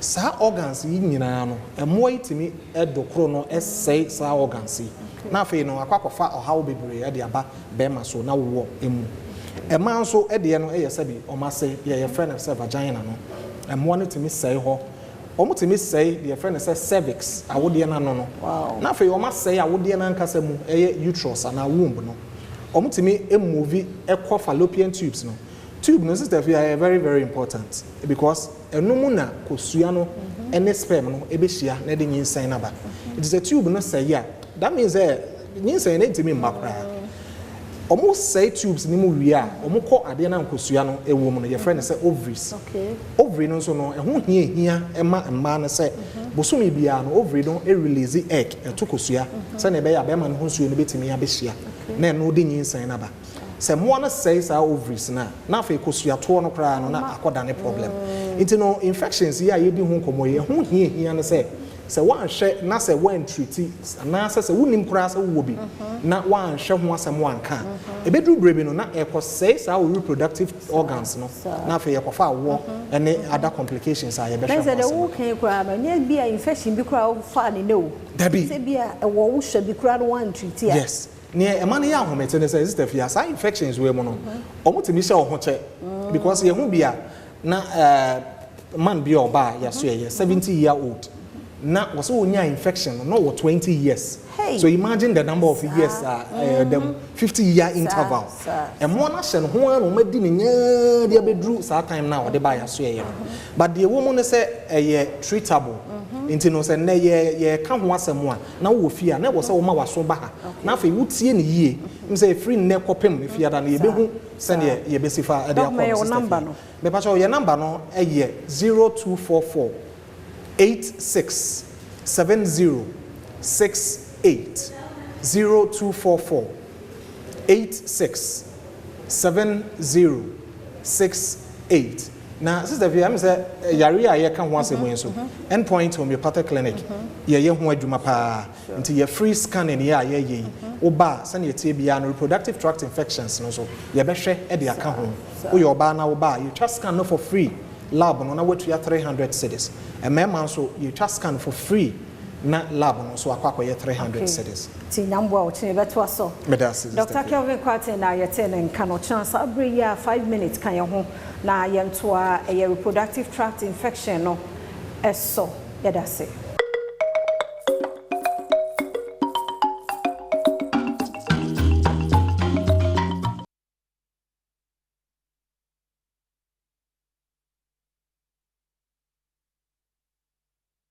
Saa organs yi nyinaa no, mmoa yi tumi do koro no sɛe saa organs yi. Na afei no, akɔ akɔfa ɔhaw bebree de aba bɛrima so na wowɔ mu. Mmaa nso deɛ no yɛ sɛbe wɔn ase, deɛ yɛfrɛ no sɛ vagina no, mmoa no tumi sɛe hɔ. Wɔtumi sɛe deɛ yɛfrɛ no sɛ cervix, awodeɛ no ano no. Na afei wɔasɛe awodeɛ no ankasa mu, ɛyɛ uterus anaa womb no. Wɔtumi move kɔ fallopian tubes no. Tube no, Sister Afia, ɛyɛ very very important because ɛno mu na kosua no ne sperm no bɛhyia na ɛde nyinsɛn no aba. Nti sɛ tube no sɛe a, that means sɛ nyinsɛn no ntumi mma koraa. Wɔsɛe tubes no mu wie a, wɔkɔ adeɛ no a nkosua no wɔ mu no, yɛfrɛ no sɛ ovaries. Ovary no nso no, ɛho hia hia ma mmaa no sɛ bosome biara no, ovary no release egg, ɛto kosua, sɛdeɛ ɛbɛyɛ a bɛrima no ho nsuo no bɛtumi abɛhyia na ɛno de nyinsɛn no aba. Sɛ mmoa no sɛe saa ovaries no a, na afei kosuatoɔ no koraa no na akɔdane problem. Nti no infections yi a yɛredi ho nkɔmmɔ yi, ɛho hia hia ne sɛ, sɛ woanhwɛ na sɛ woantreati anaasɛ sɛ wonnim koraa sɛ wowɔ bi na woanhwɛ ho asɛm anka a, ɛbɛduru berɛ bi no na ɛrekɔsɛe saa wo reproductive organs no na afei ɛkɔfa awoɔ ne other complications a yɛbɛhwɛ ho Sɛ deɛ asɛm. woreka yi koraa no, ɛnyɛ bi a infection bi koraa a wofaa no nnɛ o. Dabi. Sɛ bi a ɛwɔ wo hwɛ bi koraa na woantreati a. Yes. Nea ɛma no yɛ ahomete ne sɛ, Sister Fia, saa infections wei mu no, wɔtumi hyɛ wo ho kyɛ because yɛn ho bi a na eh, man bi a ɔba a yɛaso yɛyɛ 70 year old na wɔsɛ wɔnyaa infection no na ɔwɔ 20 years. Hey. So imagine the number of years a eh, the 50 year interval. Mmoa no ahyɛ no ho ara na wɔadi ne nyaa de abɛduru saa time no a ɔde baa yɛaso yɛyɛ no. But deɛ ɛwɔ mu ne sɛ ɛyɛ treatable. Nti no sɛ nnɛ yɛ yɛreka ho asɛm a na wowɔ fie a, na ɛwɔ sɛ woma w'aso ba ha, na afei wotie no yie. Wonim sɛ ɛfiri nnɛ kɔpem Efiada no, yɛbɛhu sɛdeɛ yɛbɛsi fa de akɔ no, Sister Fie. Mepakyɛw, yɛn number no yɛ 0244 86 70 68, 0244 86 70 68. Na Sister Fie, ɛm sɛ yareɛ a yɛka ho asɛm yi nso, End Point Homeopathic Clinic, yɛyɛ ho adwuma paa. Nti yɛ free scanning yi a yɛyɛ yi, woba a, sɛnea ɛteɛ biara no, reproductive tract infections no nso, yɛbɛhwɛ de aka ho. Woyɛ ɔbaa na woba a, yɛtwa scan no for free, lab no, na woatua 300 cedis. Mmarima nso, yɛtwa scan for free. na lab no nso akɔ akɔyɛ 300 cedis. Nti Nyamboa ɔkyena yɛbɛtoa so. Meda ase Sister Doctor Fia. Kelvin Kwarteng na yɛtee ne nka no. Ɔkyena saa berɛ yi ara 5 minutes ka yɛn ho na yɛntoa ɛyɛ reproductive tract infection no so. Yɛda ase.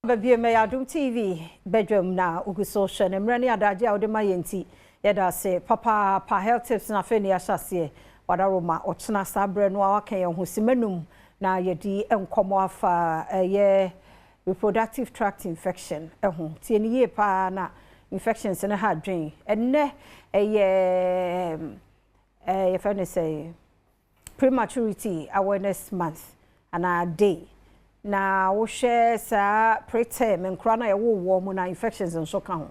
Baabi mɛyɛ Adom TV badwam na ogu so hwɛ ne mmerɛ ne adagye a wode ma yɛn nti yɛda ase papaapa. Health tips na afei ne yɛahyɛ aseɛ wadaroma. Ɔkyena saa berɛ no a waka yɛn ho simanum na yɛdi nkɔmmɔ afa ɛyɛ reproductive tract infection ɛho. Tie ne yie paa na infections no ha adwen. Ɛnnɛ ɛyɛ yɛfrɛ no sɛ Prematurity Awareness Month anaa Day. Na wohwɛ saa preterm nkora no a yɛwɔ wɔ mu na infections nso ka ho.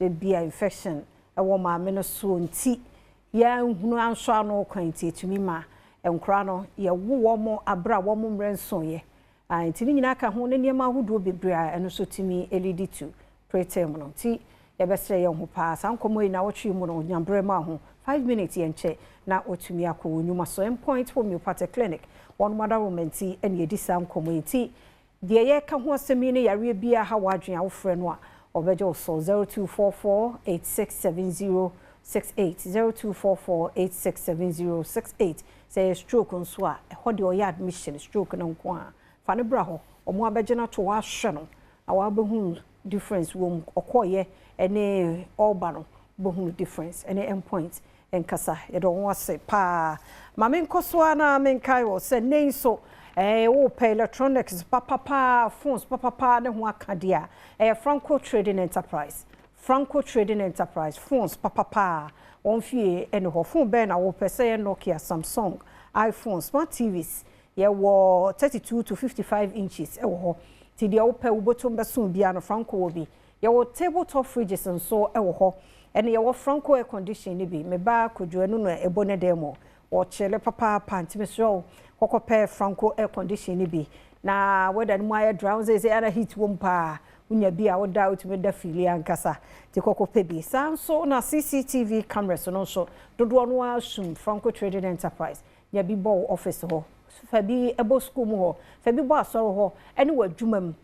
Ebia infection ɛwɔ maame no so nti yɛnhunu ansɔ ano kwan nti etumi ma nkora no yɛwo wɔn abere a wɔn mmerɛ nsoeɛ. Nti ne nyinaa ka ho ne nneɛma ahodoɔ bebree a ɛno nso tumi lead to preterm no. Nti yɛbɛsrɛ yɛn ho paa, saa nkɔmmɔ yi na wɔtwe mu no nyabrɛ ma ho 5 minutes yɛnkyɛ na wɔtumi akɔ wɔ nnwuma so. Endpoint Homeopathic Clinic wɔn adaworoma nti ɛna yɛdi saa nkɔmmɔ yi. Nti deɛ yɛka ho asɛm yi ne yareɛ biara ha w'adwene a wofrɛ no a ɔbɛgye wo so 0244 8670 68, 0244 8670 68. Sɛ yɛ stroke nso a, ɛhɔ deɛ ɔyɛ admission stroke no nko a, fa ne bra hɔ, ɔmo abɛgye no ato hɔ ahwɛ no na wabɛhu difference wɔ mu. Ɔkɔɔyɛ ɛne ɔreba no, wobɛhu difference. Ɛne Endpoint nkasa, yɛde wɔn ase paa. Maame nkɔ so a na menkae wɔ sɛ nne nso. Ɛɛ wopɛ electronics papapaa, phones papapaa ne ho akadeɛ a, ɛyɛ Franco Trading Enterprise. Franco Trading Enterprise, phones papapaa, wɔn fie ɛne hɔ. Phone bɛn na wopɛ sɛ ɛyɛ Nokia, Samsung, iPhone, smart TVs, yɛwɔ 32 to 55 inches ɛwɔ hɔ. Nti deɛ wopɛ wobɛtum bɛso biara no Franco wɔ bi. Yɛwɔ table top fridges nso ɛwɔ hɔ. Ɛne yɛwɔ Franco air condition no bi. Me ba Kojo ɛno na ɛbɔ ne dan mu. Wɔkyele papaapa nti mesrɛ wo kɔkɔpɛ Franco air condition no bi. Na weather no mu ayɛ dry, wo sɛ sɛ ɛna heat wɔ mu paa. Wonya bi a woda wotumi da feel ankasa. Nti kɔkɔpɛ bi. Saa nso na CCTV cameras no nso dodoɔ no ara sum Franco Trading Enterprise. Nya bi bɔ wo office hɔ. Fa bi ɛbɔ school mu hɔ. Fa bi bɔ asɔre hɔ ɛne wɔ adwuma mu.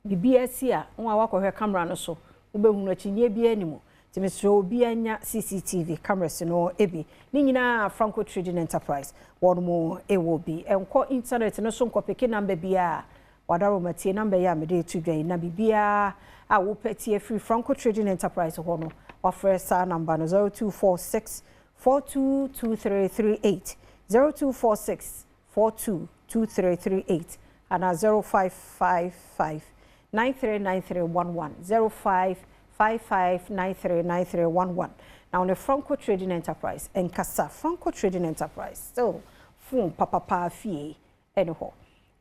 Biribi asi a wɔn a wakɔhwɛ camera no so wobɛhunu akyinnye bi anim. Nti mesrɛ obi anya CCTV cameras no ebi. Ne nyinaa Franco Trading Enterprise wɔn mo ɛwɔ bi. Ɛnkɔ internet no so nkɔpick number biara. Wadaro tie number yi a mede to dwa yi na biribiara a wopɛ tie firi Franco Trading Enterprise hɔ no wafrɛ saa number no 0246 422338 0246 422338 ana 0555 939311 0555 939311 na on the Franco Trading Enterprise nkasa Franco Trading Enterprise still phone papapa fie ɛne hɔ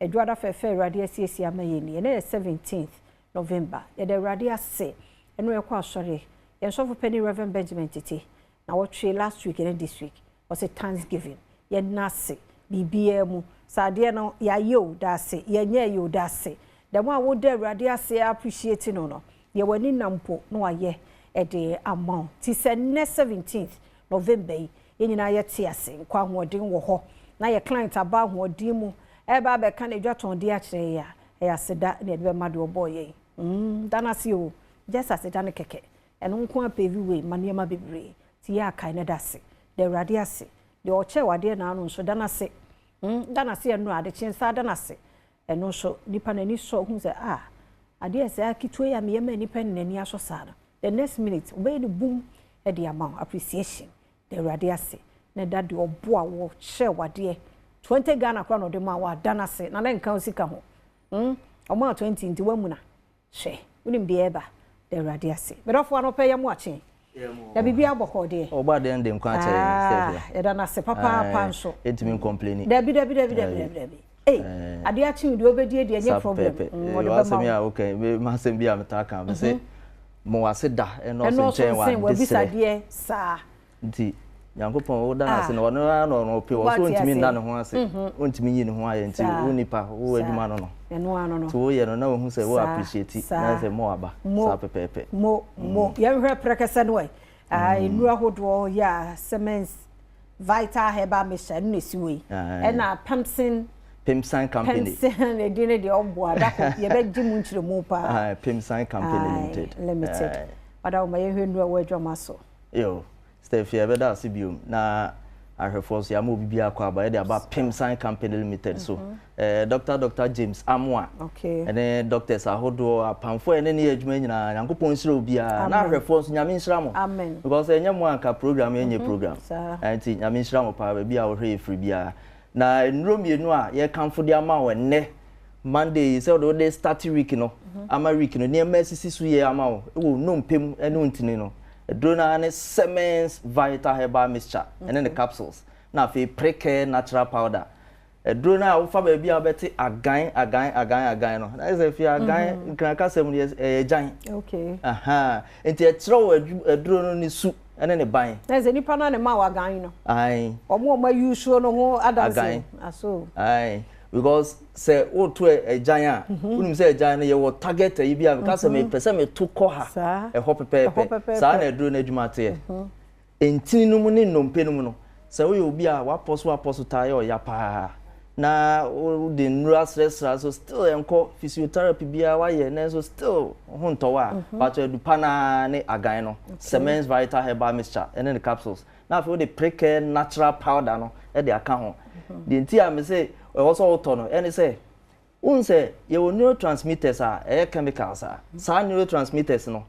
adwada fɛfɛ Awurade asiesie ama yɛn ni ɛnɛ yɛ 17th November. Yɛde Awurade ase ɛno ɛkɔ asɔre yɛn sɔfo panyin Reverend Benjamin Tete na wɔtwe last week ɛne this week ɔsɛ thanksgiving yɛn ase biribiara mu sɛ adeɛ no yɛayɛ o da ase yɛnyɛ yɛ o da ase dɛm a woda Awurade ase appreciate no no yɛwɔ ani nam po na wayɛ ɛde ama wo. Ti sɛ nnɛ 17th November yi yɛn nyinaa yɛte ase nkɔ ahoɔden wɔ hɔ na yɛ client aba ahoɔden mu ɛba abɛka na edwa tɔn de akyerɛ yɛ a ɛyɛ aseda na yɛde bɛma deɛ ɔbɔɔ yɛn da n'ase o just aseda no kɛkɛ ɛno nko apave way ma nneɛma bebree ti yɛ akae ne da ase da Awurade ase deɛ ɔkyɛ wadeɛ n'ano nso da n'ase da n'ase ɛno adekye nsa da n'ase ɛno nso nipa n'ani sɔ hu sɛ a adeɛ sɛ aketewa yi a meyɛ ma nipa ne n'ani asɔ saa no the next minute ɔbɛyɛ ne boom ɛde ama wo appreciation da Awurade ase na da deɛ ɔboa wɔ kyerɛ wadeɛ 20 Ghana koraa na ɔde ma wa da n'ase na ne nka wo sika ho ɔmo a 20 nti wamuna hwɛ wonim deɛ ɛba da Awurade ase mɛdɔfoɔ ano pɛ yɛ mo akye na biribi abɔ kɔɔ deɛ ɔba deɛ de nkwa akyɛ yɛn yɛda n'ase papaapa nso ɛntumi ncomplain. Dabi dabi dabi dabi dabi dabi ei adeɛ akye deɛ ɔbɛdie deɛ nyɛ problem ɔde bɛma wo. A woka masɛm bi a metaa ka me sɛ mo wase da ɛnɔɔso nkyɛn wa wabisadeɛ saa. Nti Nyankopɔn woda no ase na ɔno ara na ɔno ɔpɛ wɔ so ɔntumi nna ne ho ase ɔntumi nyi ne ho ayɛ nti wo nipa wo adwuma no no nti woyɛ no na wohu sɛ wo appreciate na sɛ mo aba saa pɛpɛɛpɛ. Mo mo yɛnhwɛ prɛkɛsɛ no ɛ nnuro ahodoɔ yɛ a Cements Vital Herbal Mixture ɛno na esi wɔ yi ɛna Pemson Pemsan Company. Pemsan edin ne deɛ ɔboa dako yɛbɛgye mu nkyerɛmu paa. Pemsan Company Limited. Limited ɔda wɔn yɛhwɛ nnuro a wɔ adwama so. Yo, Steph yɛbɛda ase biom na ahwɛfoɔ nso yɛama obi biara kɔ aba yɛde aba Pemsan Company Limited so. Dr. James Amoa ɛne doctors ahodoɔ apamfoɔ ɛne ne yɛ adwuma nyinaa Nyankopɔn nhyira obiara na ahwɛfoɔ nso Nyame nhyira mo because ɛnyɛ mo anka program yɛnyɛ program nti Nyame nhyira mo paa baabi a wɔhwɛ yɛ firi biara. Na nnuro mmienu a yɛkamfo de ama wo ɛnnɛ Monday yi sɛ wode wode start week no ama week no nneɛma asisi so yie ama wo wɔ nnompe mu ne wo ntini no aduro no ara ne Semens Vital Herbal Mixture ɛne ne capsules na afei Precare Natural Powder aduro no a wofa baabi a wobɛte agan agan agan agan no na sɛ fie agan nkran kasa mu no ɛyɛ gyan. Nti ɛkyerɛ wo aduro no ne su ɛne ne ban. Na sɛ nipa no ne ma wo agan no. Ae. Ɔmo ɔmo ayi suo no ho adanse. Aso. Ae. Because sɛ woto agyan a wonim sɛ agyan no yɛwɔ target ayi bi a meka sɛ mepɛ sɛ meto kɔ ha ɛhɔ pɛpɛɛpɛ saa na aduro no adwuma teɛ. Ntini no mu ne nnompe no mu no sɛ woyɛ obi a wapɔ so wapɔ so taa yɛ ɔya paa na wode nnuro asrɛsrɛ so still ɛnkɔ physiotherapy biara wayɛ nanso still ho ntɔwɔ a patɔ adupa naa ne agan no Semens Vital Herbal Mixture ɛne ne capsules na afei wode Precare Natural Powder no ɛde aka ho. Deɛ nti a me sɛ ɛwɔ sɛ wotɔ no ɛne sɛ wohu sɛ yɛwɔ neurotransmitters a ɛyɛ chemicals a saa neurotransmitters no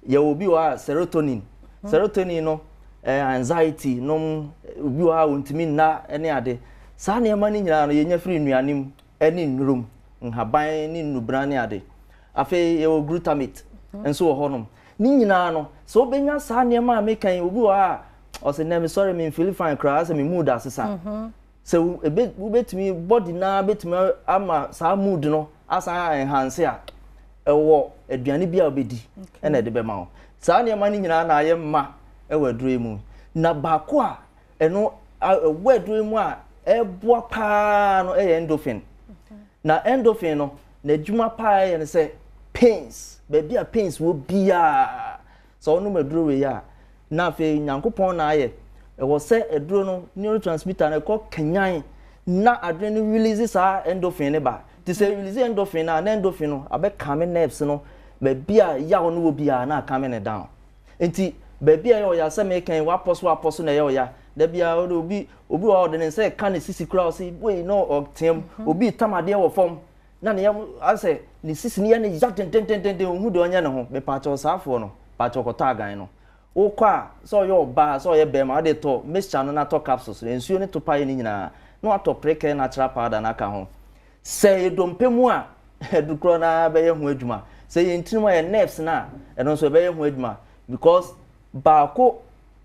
yɛwɔ bi wɔ a serotonin serotonin no anxiety nom obi wɔ a wɔntumi nna ne ade. Saa nneɛma no nyinaa no yɛnya firi nnuane mu ne nnuro mu, nhaban ne nnubran ne ade. Afei yɛwɔ glutamate nso wɔ hɔnom. Ne nyinaa no, sɛ wobɛnya saa nneɛma a meka yi, obi wɔ hɔ a ɔsɛ nnɛ mesɔre memfili fine koraa sɛ me mood asesa. Sɛ ebe wobɛtumi body no ara bɛtumi ama saa mood no asan a enhance a, ɛwɔ aduane bi a wobɛdi ɛna ɛde bɛma wo. Saa nneɛma no nyinaa na ayɛ ma ɛwɔ aduro yi mu. Na baako a ɛno ɛwɔ aduro yi mu a ɛboa paa no ɛyɛ endorphin. Na endorphin no n'adwuma paa yɛ no sɛ pains, baabi a pains wɔ biara sɛ ɔnom aduro wei a na afei Nyankopɔn na ayɛ ɛwɔ sɛ aduro no neurotransmitter no ɛkɔ kanyan na adwene no release saa endorphin no ba. Nti sɛ release endorphin no a na endorphin no abɛkame nerves no baabi a yaw no wɔ biara na akame no down. Nti baabi a ɛyɛ ɔya sɛ meka yi wapɔ so wapɔ so na ɛyɛ ɔya da biara ɔde obi obi wɔ hɔ ɔde ne nsa ɛka ne sisi koraa ɔse wei na ɔteam mhm. obi tam adeɛ wɔ fam na ne yam asɛ ne sisi ne yɛ ne ya dendendenden ohu deɛ ɔnyɛ ne ho mepaakyɛw saafoɔ no paakyɛw kɔtɔ agan no wokɔ a sɛ ɔyɛ ɔbaa sɛ ɔyɛ bɛrima ɔde tɔ mixture no na tɔ capsules no nsuo ne topaeɛ no nyinaa na watɔ prekɛ natural powder no aka ho Sɛ ɛyɛ dompe mu a, aduru korɔ no ara bɛyɛ ho adwuma. Sɛ ɛyɛ ntini mu a, ɛyɛ nerves no a, ɛno nso ɛbɛyɛ ho adwuma. Because baako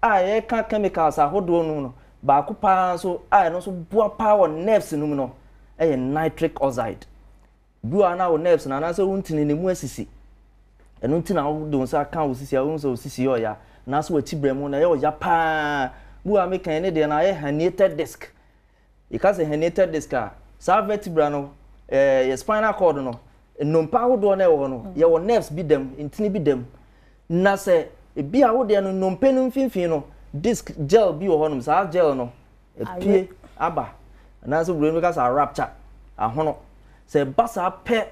a yɛka chemicals ahodoɔ no mu no, baako paa nso a ɛno nso boa paa wɔ nerves no mu no yɛ nitric oxide. Bi wɔ ha na wo nerves no anaasɛ wo ntini no mu asisi. Ɛno nti na wode wo nsa ka wo sisi a wohu sɛ wo sisi yɛ ɔya anaasɛ w'akyi brɛ mu na ɛyɛ ɔya paa. Bi wɔ ha meka yi ne deɛ no ayɛ herniated disc. Yɛka sɛ herniated disc a, saa vertebra no, eh, yɛ spinal cord no, nnompe ahodoɔ no ɛwɔ hɔ no, mm. yɛwɔ nerves bi dam, ntini bi dam. Na sɛ ebi a wodeɛ no nnompe no mfimfini no, disc gel bi wɔ hɔnom, saa gel no, epie aba. Anaasɛ wura no bɛka sɛ rapture, ahono. Sɛ ɛba saa pɛ,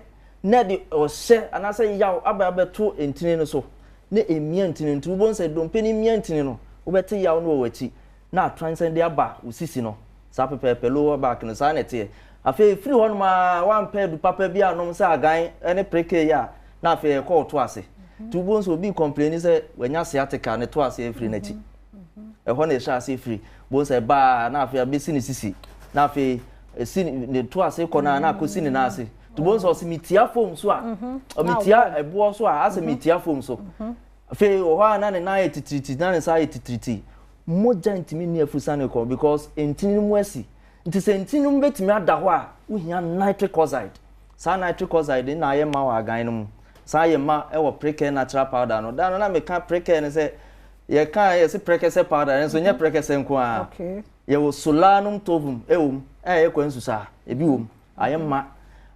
na ɛde ɔhyɛ anaasɛ yaw aba abɛto ntini no so, na emia ntini no, nti wobɛhu sɛ dompe no mia ntini no, wobɛte yaw no wɔ w'akyi. na atransan de aba wo sisi no saa pɛpɛɛpɛ lower back no saa na ɛteɛ afei ɛfiri hɔ nom a wampɛ adu papa bi anom sɛ agan ne preke yi a na afei ɛkɔ wo to ase nti wobɛhu sɛ obi kɔmpleni sɛ wanya sciatica ne to ase afiri n'akyi ɛhɔ na ɛhyɛ ase firi bohu sɛ ɛbaa na afei abɛsi ne sisi na afei ɛsi ne to ase kɔ no a na akɔsi ne nan ase nti bohu sɛ ɔse metia fom so a metia ɛboɔ so a asɛ metia fom so afei wɔ hɔ a na ne nan ayɛ titiriti na ne nsa ayɛ titiriti Mogya ntumi nni afusane kɔ because ntini no mu asi. Nti sɛ ntini no mu bɛtumi ada hɔ a, wohia nitric oxide. Saa nitric oxide no na ayɛ ma wɔ agan no mu. San yɛ ma wɔ prekɛ natural powder no. Da no na meka prekɛ no sɛ yɛka yɛse prɛkɛsɛ powder nso nyɛ prɛkɛsɛ nko ara. Yɛwɔ solanum tovum ɛwɔ mu a ɛyɛ kwansu saa, ebi wɔ mu. Ayɛ ma.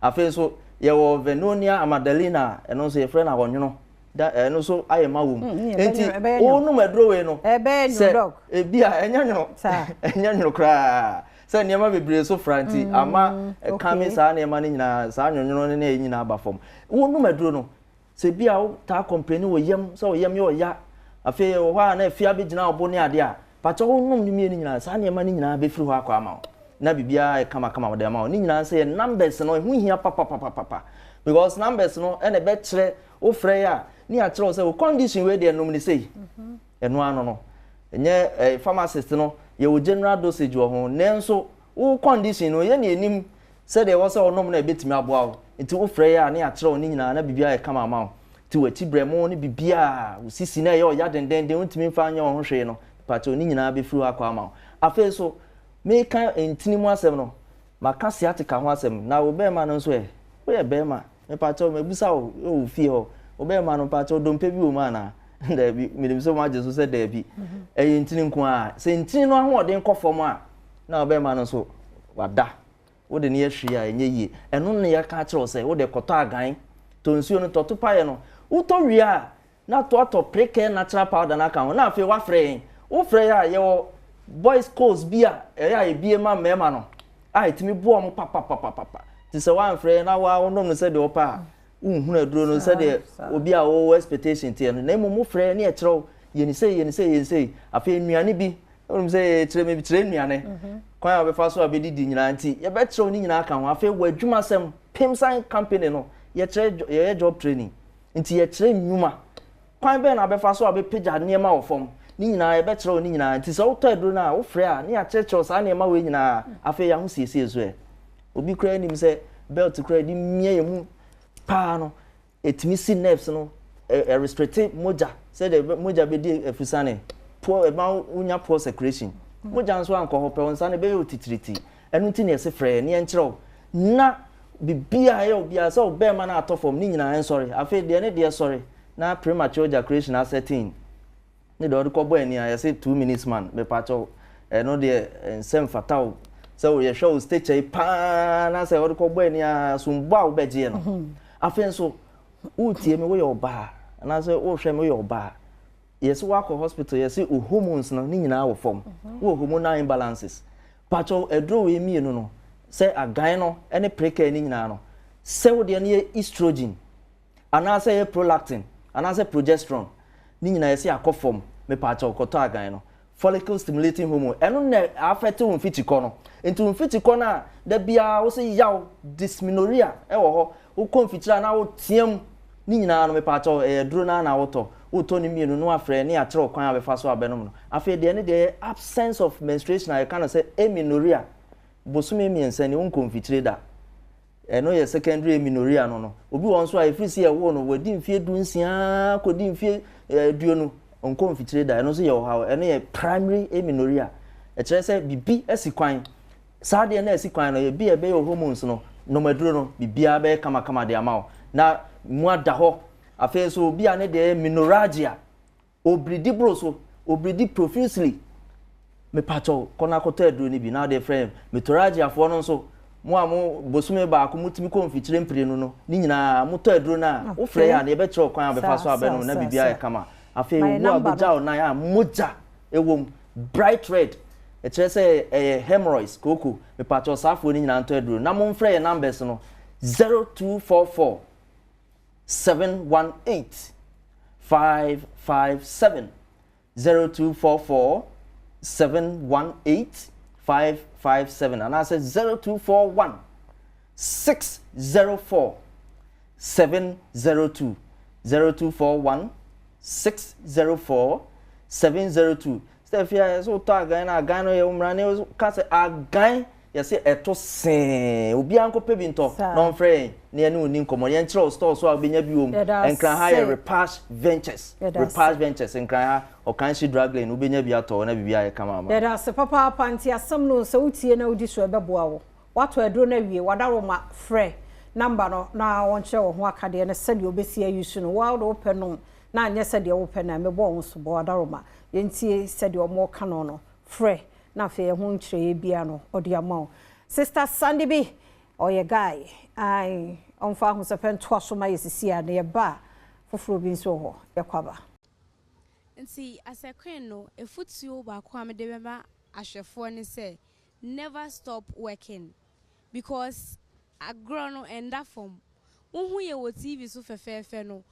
Afei nso yɛwɔ Vernonia amygdalina a ɛno nso yɛfrɛ no awɔnwono. Da ɛno nso ayɛ ma wɔ mu. Mm, Nti wonom aduro wei no sɛ ebi a ɛnyɛ nwono ɛnyɛ nwono koraa sɛ nneɛma bebree so fra nti mm, ama ɛkame saa nneɛma no nyinaa saa nwonwono no ne ɛyi nyinaa aba fam. Wonom aduro no sɛ ebi a wotaa kɔmpleni wɔ yam sɛ ɔyam yɛ ɔya afei wɔ hɔ a na afie abɛgyina ɔbo ne adeɛ a pakyɛ wonom no mmienu nyinaa saa nneɛma no nyinaa bɛfiri hɔ akɔ ama wo na biribiara yɛ kamakama wɔde ama wo ne nyinaa sɛ yɛ numbers no ɛho hia papapapapa because numbers no ɛna ɛbɛkyerɛ Wofrɛ yɛ a, ne yɛakyerɛ wo sɛ wo condition wei deɛ nom no sei. Ɛno ano no. Ɛnyɛ eh, pharmacist no, yɛwɔ general dosage wɔ ho. Nanso, wo condition no, yɛn na yɛnim sɛdeɛ ɛwɔ sɛ wonom no a ɛbɛtumi aboa wo. Nti wofrɛ yɛ a, ne yɛakyerɛ wo ne nyinaa na biribiara ayɛ kama ama wo. Nti w'akyi brɛmo ne biribiara, wo sisi no a ɛyɛ ɔya dendenden, wontumi mfa nyɛ wo ho hwee no, mepakyɛw ne nyinaa bɛfiri hɔ akɔ ama wo. Afei nso, meka ntini mu asɛm no, maka sciatica ho asɛm, na wo bɛrima no nso ɛ? Woyɛ bɛrima, Mepakyɛw, mabisa wo wɔ wo fie hɔ, wo bɛrima no, mepakyɛw, dompe bi wɔ mu anaa? Daabi. Menim sɛ moagye so sɛ daabi. Ɛyɛ ntini nko ara. Sɛ ntini no ahoɔden kɔ fam a, na wo bɛrima no nso, wada. Wode no yɛ hwee a, ɛnyɛ yie. Ɛno na yɛka akyerɛ wo sɛ, wode kɔtɔ agan, tɔ nsuo no, tɔ topaeɛ no. Wotɔ wie a, na toatɔ prekɛ natural powder no aka ho na afei wafrɛ yɛn. Wofrɛ yɛn a, yɛwɔ boys course bi a ɛyɛ a yɛbie ma mmarima no a ɛtumi boa wɔn papapapapa. Nti sɛ woamfrɛ yɛn na woa wonom no sɛdeɛ wopɛ a, wonhunu aduro no sɛdeɛ obi a wɔwɔ expectation teɛ no. Na mmom wofrɛ yɛn ne yɛkyerɛ wo yɛ ne sei, yɛ ne sei, yɛ ne sei. Afei nnuane bi, wonim sɛ yɛkyerɛ mekyerɛ nnuane, kwan a wobɛfa so a bɛdidi nyinaa nti yɛbɛkyerɛ wo ne nyinaa ka ho. Afei wɔ adwumasɛm, Pimsan company no, yɛkyerɛ yɛyɛ job training. Nti yɛkyerɛ nnwuma. Kwan bɛn na wobɛfa so a wobɛpagya nneɛma wɔ fam? Ne nyinaa yɛbɛkyerɛ wo ne nyinaa. Nti sɛ wotɔ aduro no a, wofrɛ a, ne yɛakyerɛkyerɛ wo saa nneɛma wei nyinaa. Afei yɛn ahosiesie nso ɛ? Obi koraa nnim sɛ belt koraa yɛde mia yɛn mu paa no, ɛtumi si nerves no, ɛrestricte mogya sɛdeɛ mogya bɛdi afusane. Poor, ɛma wonya poor circulation. Mogya nso ankɔ hɔ pɛ, wo nsa no ɛbɛyɛ wo titiriti. Ɛno nti na yɛse frɛ yɛn na yɛnkyerɛ wo. Na biribiara a ɛyɛ wo biara, sɛ wo bɛrima no atɔ fam, ne nyinaa ɛnsɔre. Afei deɛ ne deɛ sɔre na premature ejaculation asɛte in. Ne deɛ ɔde kɔbɔ ani a yɛse 2 minutes man mepakyɛw ɛno deɛ nsɛ mfata wo sɛ yɛhwɛ wo stature yi paa na sɛ ɔde kɔbɔ ani a sombɔ a wobɛgyeɛ no mhm. Afei nso wotie me woyɛ ɔbaa anaasɛ wohwɛ me woyɛ ɔbaa yɛse woakɔ hospital yɛse wo hormones no ne nyinaa wɔ fam mhm. Wowɔ hormonal imbalances pakyɛw aduro wei mmienu no sɛ agan no ne prekɛɛ ne nyinaa no sɛ wodeɛ no yɛ estrogen anaasɛ ɛyɛ prolactin anaasɛ progesterone ne nyinaa yɛse akɔ fam mepaakyɛw kɔtɔ agan no follicle stimulating hormone ɛno na affect wo mfikyikɔ no nti wo mfikyikɔ no a da biara wo se yaw dysmenorrhea ɛwɔ hɔ wokɔ mfikyiri a na woteam ne nyinaa no mepaakyɛw ɛyɛ aduro no ara na wotɔ wotɔ ne mmienu no afrɛ ne akyerɛ wo kwan a bɛfa so abɛnom no afei deɛ ne deɛ yɛ absence of menstruation a yɛka no sɛ amenorrhea bosome mmiɛnsa ni wonkɔ mfikyire da Ɛno yɛ secondary amenorrhea no no. Obi wɔ hɔ nso a ɛfiri sɛ yɛwoo no, wadi mfeɛ du nsia kɔdi mfeɛ aduonu, ɔnkɔ mfikyire da. Ɛno nso yɛ ɔhaw. Ɛno yɛ primary amenorrhea. Ɛkyerɛ sɛ biribi asi kwan. Saa adeɛ no a asi kwan no, ebi a ɛbɛyɛ hormones no, nom aduro no, biribiara bɛyɛ kamakama de ama wo. Na mu ada hɔ. Afei nso obi a ne deɛ yɛ menorrhagia. Obridi boro so, obridi profusely. Mepakyɛw, kɔ na kɔtɔ aduro no bi na wode frɛ yɛn. Metorrhagiafoɔ no nso, mo a mo bosome baako motumi kɔ mfikyire mprenu no, ne nyinaa motɔ aduro no a, wofrɛ yɛn a, na yɛbɛkyerɛ wo kwan a wobɛfa so abɛnom na biribiara ayɛ kama. Afei wo a wobɛgya wo nan a mogya wɔ mu, bright red, ɛkyerɛ sɛ ɛyɛ hemorrhoids, kooko. Mepakyɛw, saa afoɔ no nyinaa ntɔ aduro no na momfrɛ yɛn numbers no, 0244. 718 557 0244 718 557 anaasɛ 0241 604 702 0241 604 702 sɛ afei a yɛsɛ wotɔ agan no agan no yɛ wo mmara ne ka sɛ agan Yɛse ɛto see obiara nkɔpɛ bi ntɔ na ɔmfrɛ yɛn na yɛne wo nni nkɔmmɔ. Yɛnkyerɛ wo store so a wobɛnya bi wɔ mu. Nkran ha yɛ Repash Ventures. Repash Ventures, Nkran ha, Ɔkanhye Drug Lane, wobɛnya bi atɔ na biribiara ayɛ kama ama wo. Yɛda ase papaapa nti asɛm no sɛ wotie na wodi so a ɛbɛboa wo. Woatɔ aduro no awie, w'adaworoma frɛ number no na wɔnkyerɛ wo ho akadeɛ ne sɛdeɛ wobɛsi a use no. Wo ara wode wopɛ nom na anyɛ sɛdeɛ wopɛ no a, mebɔ wo ho soboɔ w'adaworoma. Yɛntie sɛdeɛ wɔreka no no. Frɛ na afei ɛho nkyerɛeɛ biara no ɔde ama wo. Sister Sandy bi ɔyɛ guy ae ɔmfa ahosɛpɛ ntoa so ma yɛ sisi a na yɛba a foforɔ bi nso wɔ hɔ yɛkɔ aba. Nti as a queen no, afutuo baako a mede bɛma ahwɛfoɔ ne sɛ, never stop working because agorɔ no ɛnda fam. Wohu yɛn wɔ TV so fɛfɛɛfɛ no,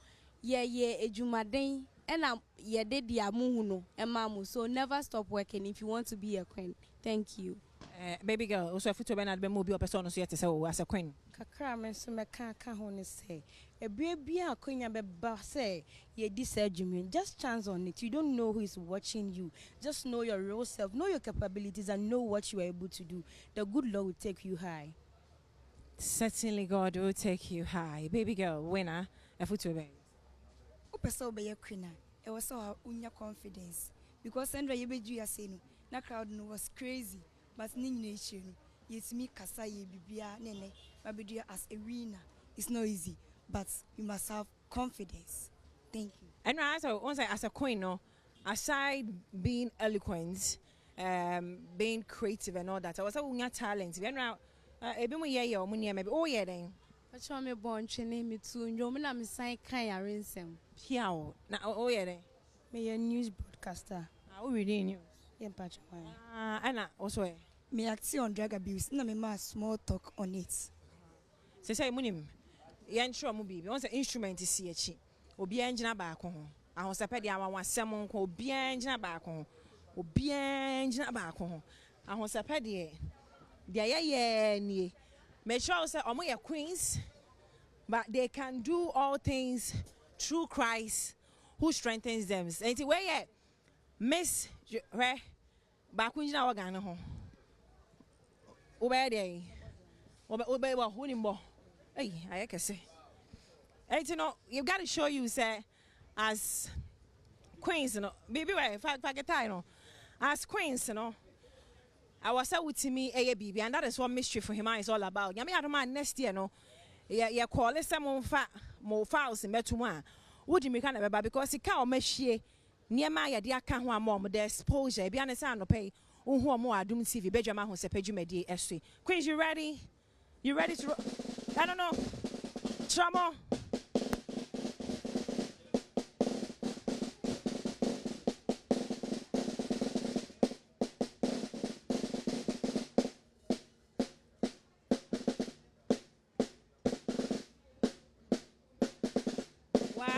yɛyɛ adwumaden ɛna yɛde deɛ mohu no ma mo so never stop working if you want to be a queen. Thank you. Eh baby girl, wo nso afutuo bɛn na wode bɛma obi a ɔpɛ sɛ ɔno nso yɛ te sɛ wo as a queen? Kakra a me nso mɛka aka ho ne sɛ, ɛberɛ biara a akwanya bɛba sɛ yɛdi saa dwuma yi, just chance on it, you don't know who is watching you, just know your real self, know your capabilities and know what you are able to do, the good Lord will take you high. Certainly God will take you high baby girl winner afutuo bɛn. Wopɛ sɛ wobɛyɛ queen a, ɛwɔ sɛ wonya confidence because ɛnderɛ yɛbɛduru ase no na crowd no was crazy but ne nyina akyire no yɛtumi kasa yɛɛ biribiara na ɛnɛ mabɛdua as a winner it's not easy but you must have confidence thank you. Ɛno ara sɛ wohu sɛ as a queen no aside being eloquent um, being creative and all that ɛwɔ sɛ wonya talent bi ɛno ara ebinom yɛ yɛ wɔn nneɛma bi woyɛ dɛn. Pakyɛw me bɔ ntwene, me tu ndwom na me san ka yare nsɛm. Piaw, na woyɛ dɛn? Me yɛ news broadcaster. Ah, wo reading news? Yeah, mpakyɛw ae. Ah, ɛna wo so ɛ? Me acte on drug abuse na me maa small talk on it. Sesei monim, yɛnkyerɛ ɔmo biribi. Wohu sɛ instrument si akyi. Obiara ngyina baako ho. Ahosɛpɛ deɛ anwanwasɛm nko. Obiara ngyina baako ho. Obiara ngyina baako ho. Ahosɛpɛ deɛ, deɛ yɛyɛ ara nie. Mekyerɛ wo sɛ ɔmo yɛ queens but they can do all things through Christ who strengthens them. Nti wei yɛ. Miss hwɛ baako ngyina organ no ho. Wobɛyɛ deɛn? Wobɛ wobɛ wɔ wonim bɔ. Ei ayɛ kɛse. Enti no you gotta show you sɛ as queens no biribi wɛ fa fa guitar no as queens no ɛwɔ sɛ wotumi yɛ biribi and that is what Mystery for Hima is all about. Nyame yɛ adom a next year no yɛ yɛ kɔɔle sɛ momfa mo files mmɛto mu a wodi mmirika na ɛbɛba because sika a wɔahwie Nneɛma a yɛde aka ho ama wɔn, the exposure, ebia ne sɛ anɔpa yi wohu wɔn wɔ Adom TV badwam ahosɛpɛ dwumadie so yi. Queens, you ready? You ready to ro Ɛno no, kyerɛ mo. Waa.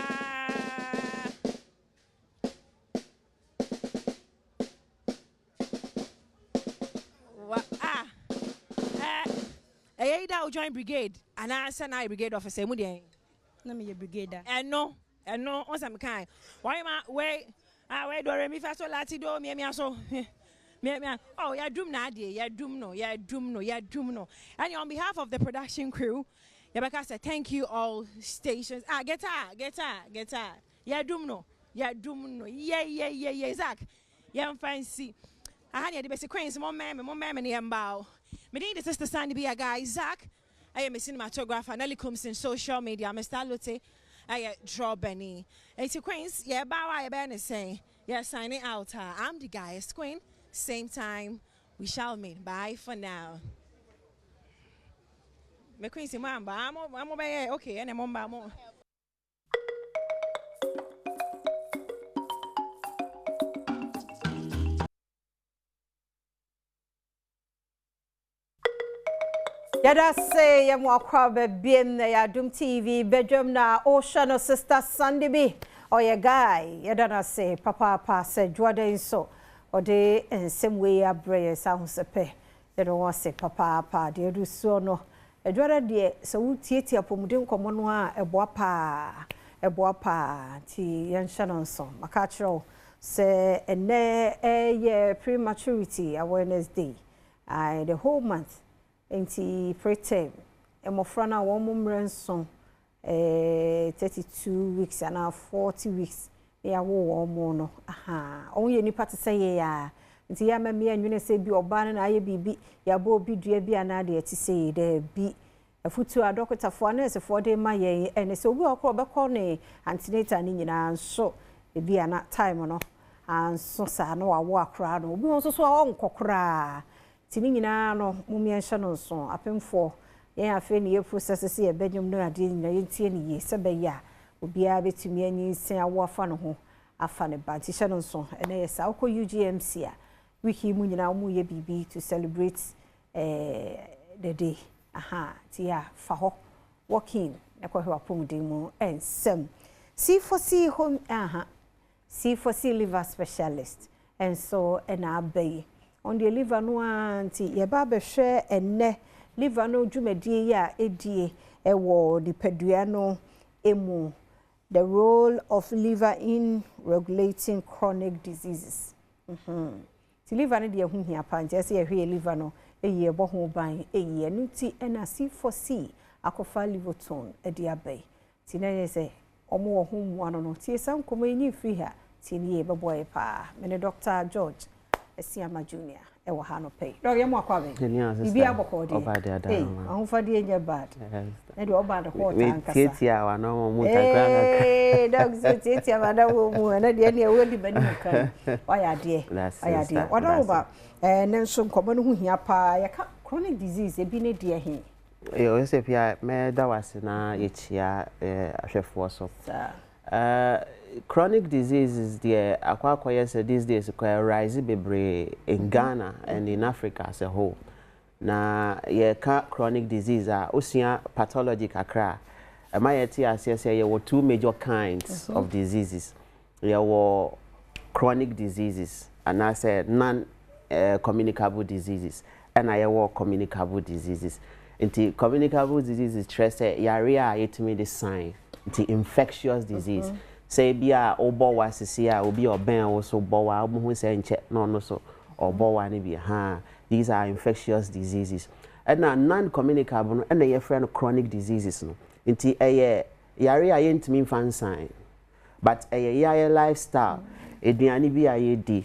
Wa ah eh ɛyɛ either wo join brigade anaasɛ na ayɛ brigade officer emu deɛn? Na meyɛ brigader. Ɛno ɛno wɔn sɛ mekae wɔn ma wei ah wei do re mi fa so la ti do miamia so miamia oh yɛdum na adeɛ yɛdum no yɛdum no yɛdum no ɛne on behalf of the production crew yɛbɛka sɛ thank you all stations ah guitar guitar guitar Yɛadum no, yɛadum no, yɛyɛyɛyɛ Isaac, yɛmfa nsi aha na yɛde bɛsi Queens, mommɛn me, mommɛn me na yɛmma o. Me din de Sister Sandy Biaga, Isaac ɛyɛ me cinematographer, Nelly Kumsin social media, Mister Alote ɛyɛ drɔbani. Enti Queens, yɛba hɔ a yɛbɛyɛ ne sɛn? Yɛ signing out a, I'm the guyest queen, same time we shall meet, bye for now. Me Queens mo amba, ah mo bɛyɛ okay, ɛnna mo mba mo. Yɛda se yɛ mo akwaaba biem na yɛ Adom TV badwam na wohwɛ no Sister Sandy bi ɔyɛ guy yɛda no ase papaapa sɛ dwoada yi nso ɔde nsɛm wei abrɛ yɛn sɛ ahosɛpɛ Yɛda wo ase papaapa. Deɛ ɛdu soɔ no, Adwara deɛ sɛ wotietie apɔmuden nkɔmmɔ no ara a, ɛboa pa ara. Ɛboa pa ara. Nti yɛnhyɛ no nso. Maka akyerɛ wo sɛ ɛnnɛ yɛ Prematurity Awareness Day. Ae, the whole month. Nti preterm, mmɔfra no a wɔn mmerɛ nso 32 weeks anaa 40 weeks na yɛawo wɔn no, ahaa, wɔn yɛ nnipa te sɛ yɛn ara, nti yɛ ama mmea nnwene sɛ bi ɔbaa no na ayɛ biribi, yɛabɔ obi dua bi anaa deɛ ɛte sɛ yei, daabi. Afutuo a dɔkotafoɔ, anɛɛsefoɔ de ma yɛn ɛne sɛ obi wɔ hɔ koraa ɔbɛkɔ ne antenatal no nyinaa nso ebi a na time no anso saa na wawo akoraa no, obi wɔ hɔ nso so a ɔnkɔ koraa. Nti ne nyinaa no mom yɛnhyɛ no nso, apemfoɔ, yɛn afei ne yɛ process sɛ yɛbɛnyem no adeɛ nyinaa yɛntie no yie sɛ bɛyɛ a obiara bɛtumi anyinsɛn awo afa ne ho afa ne ba. Nti hyɛ no nso, ɛnɛ yɛ saa, wokɔ UGMC a week yi mu nyinaa wɔn reyɛ biribi to celebrate eh, the day. Aha, nti yɛ a fa hɔ, walk in na kɔhwɛ w'apɔmuden mu nsɛm. C4C home, aha, C4C liver specialist nso na aba yi. Ɔno deɛ liver no ara nti yɛba abɛhwɛ ɛnnɛ liver no dwumadie yi a ɛdie wɔ nipadua no mu. The role of liver in regulating chronic diseases. Nti liver no deɛ ɛho hia paa nti ɛsɛ yɛhwɛ yɛ liver no yie ɛbɔ ho ban yie. Ɛno nti ɛna C4C akɔfa Livotone de aba yi. Nti na ɛyɛ sɛ wɔn wɔ ho mmoa no no. Tie saa nkɔmmɔ yi nyi mfiri ha. Tie no yie ɛbɛboa yɛ paa. Me ne Dɔkta George Asiamah Junior ɛwɔ ha anɔpa yi. Dɔk yɛ mo akɔ abɛn. Biribiara bɔkɔɔ deɛ. Ei ahofadeɛ nyɛ bad. Ne deɛ ɔba de hɔ ɔtaa nkasa. Tietia wa na wɔn mu kakra kakra. Ee dɔk sɛ tietia ma na wɔn mu ɛnɛ deɛ ɛne ɛwɔ di m'anim kan. Wayɛ adeɛ. Wayɛ adeɛ. Ɔdɔrɔba ɛɛ ne nso nkɔmmɔ no ho hia paa. Yɛka chronic disease ebi ne deɛ he. Yo, Joseph, ya mɛda wo ase na yɛkyia ahwɛfoɔ so. Chronic diseases deɛ akɔ akɔyɛ sɛ these days kɔ rise bebree in Ghana and in Africa as a whole. Na yɛka chronic disease a, wosua pathology kakra a, ɛma yɛte aseɛ sɛ yɛwɔ two major kinds of diseases. Yɛwɔ chronic diseases anaasɛ non communicable diseases ɛna yɛwɔ communicable diseases. Nti communicable diseases kyerɛ sɛ yareɛ a yɛtumi de san, nti infectious disease. Sɛ ebia wobɔ wa sisi a obi a ɔbɛn wo so bɔ wa a, wobɛhu sɛ ɛnkyɛ na ɔno nso ɔbɔ wa no bi. Ahaa, these are infectious diseases. Ɛna non-communicable no ɛna yɛfrɛ no chronic diseases no. Nti ɛyɛ yare a yɛntumi mfa nsan. But ɛyɛ yɛayɛ life style, aduane bi a yɛdi,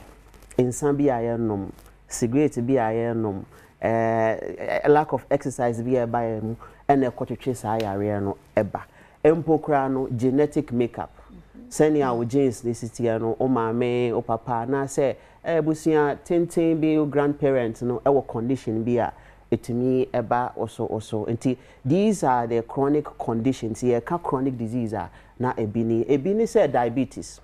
nsa bi a yɛnom, cigarette bi a yɛnom, eh, lack of exercise bi a ɛba yɛn mu ɛna ɛkɔtwetwe saa yareɛ no ba. Mpo koraa no genetic make up, sɛnea wo genes no si teɛ no, wo maame, wo papa anaasɛ abusua tenten bi, wo grandparents no wɔ condition bi a ɛtumi ba wo so wo so. Nti these are the chronic conditions. Yɛka chronic disease a na ebi ni. Ebi ne sɛ diabetes.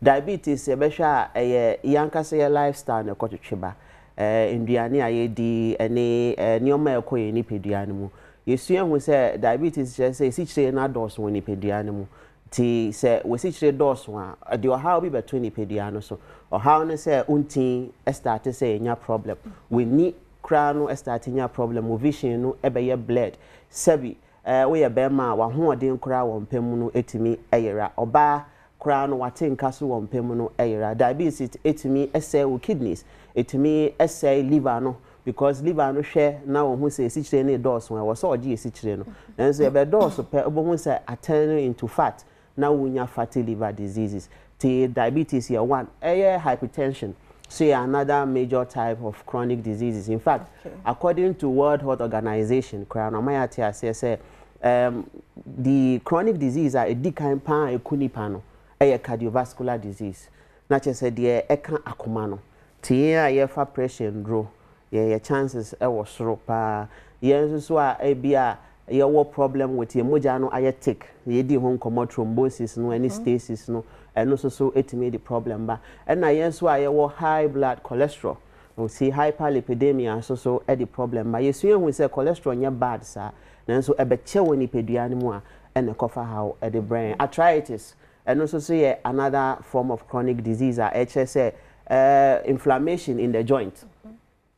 Diabetes yɛbɛhwɛ a ɛyɛ yɛn ankasa yɛ lifestyle na ɛkɔtwetwe ba. Nnuane a yɛdi ne nneɛma a ɛkɔ yɛn nipadua no mu. Yɛsua hu sɛ diabetes kyerɛ sɛ esikyire no adɔɔso wɔ nipadua no mu. Nti sɛ w'asikyire dɔɔso a, ɛde ɔhaw bi bɛto nipadua no so. Ɔhaw ne sɛ wo ntin starte sɛ ɛnya problem. W'ani koraa no starte nya problem, wo vision no bɛyɛ blurred. Sɛbi woyɛ barima a, w'ahoɔden koraa wɔ mpa mu no tumi yera. Ɔbaa koraa no, w'ate nka so wɔ mpa mu no yera. Diabetes tumi sɛe wo kidneys, ɛtumi sɛe liver no because liver no hwɛ na ɔhu sɛ esikyire no redɔɔso a, ɛwɔ sɛ ɔgye esikyire no. Nanso ɛbɛdɔɔso pɛ, wobɛhu sɛ aturn into fat na wonya fatty liver diseases. Nti diabetes yɛ one. Ɛyɛ hypertension nso yɛ another major type of chronic diseases. In fact, according to World Health Organization koraa no, ama yɛate aseɛ sɛ um, the chronic disease a ɛdi kan paa a ɛku nipa no yɛ cardiovascular disease. Na kyerɛ sɛ deɛ ɛka akoma no. Nti yɛn a yɛfa pressure nnuro, yɛn yɛ chances wɔ soro paa. Yɛn nso so a ebia yɛwɔ problem with yɛn mogya no ayɛ thick, yɛdii ho nkɔmmɔ thrombosis no ne stasis no, ɛno nso so tumi de problem ba. Ɛna yɛn nso a yɛwɔ high blood cholesterol, you see hyperlipidemia nso so de problem ba. Yɛsua hu sɛ cholesterol nyɛ bad saa, nanso ɛbɛkyɛ wɔ nipadua no mu a, ɛna ɛkɔfa haw de brɛ yɛn. Arthritis, Ɛno nso so yɛ another form of chronic disease a ɛkyerɛ sɛ inflammation in the joint.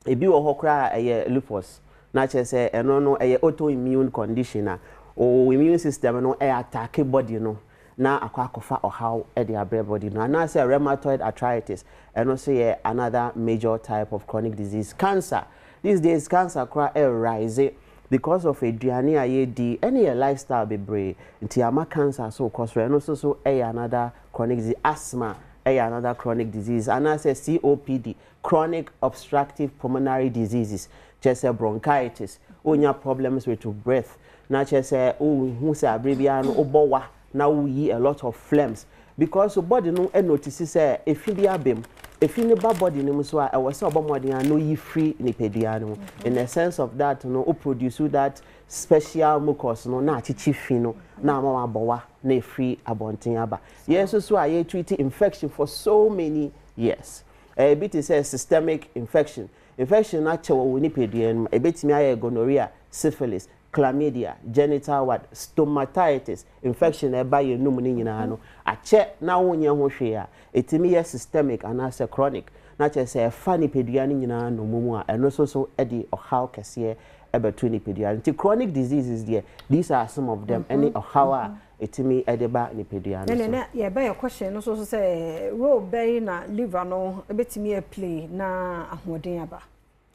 Ebi wɔ hɔ koraa a ɛyɛ lupus, na kyerɛ sɛ ɛno no ɛyɛ autoimmune condition a wo immune system no ɛ attack body no na akɔ akɔfa ɔhaw de abrɛ body no. Anaasɛ rheumatoid arthritis, ɛno nso yɛ another major type of chronic disease. Cancer, these days cancer koraa ɛ rise Because of aduane a yɛdi ɛne yɛ lifestyle bebree nti ama cancer so kɔ soro ɛno nso so yɛ another chronic disease. Asthma yɛ another chronic disease anaasɛ COPD, chronic obstructive pulmonary diseases kyerɛ sɛ bronchitis, wonya problems with wo breath na kyerɛ sɛ wohu sɛ abere biara no wobɔ wa na woyi a lot of phlegms because wo body no notice sɛ efi bi aba mu. Efi no ba body no mu so a, ɛwɔ sɛ ɔbɔ mmɔden a na oyi firi nipadua no mu. In the sense of that no, wo produce that special mucus no na akyekye fi no na ama wabɔ wa na efiri abɔnten aba. Yɛn nso so a yɛ treat infection for so many years. Ebi te sɛ systemic infection. Infection no akyɛ wɔ wo nipadua no mu. Ebetumi ayɛ gonorrhea, syphilis, chlamydia, genital wart, stomatitis, infection a ɛba yɛn anum no nyinaa no, akyɛ na wonyɛ ho hwee a, ɛtumi yɛ systemic anaasɛ chronic, na kyerɛ sɛ ɛfa nipadua no nyinaa nnommum a, ɛno nso so de ɔhaw kɛseɛ bɛto nipadua no. Nti chronic diseases deɛ, these are some of them, ɛne ɔhaw a ɛtumi de ba nipadua no so. Ɛnna na yɛba yɛn question no so nso sɛ, role bɛn na liver no bɛtumi aplay na ahoɔden aba?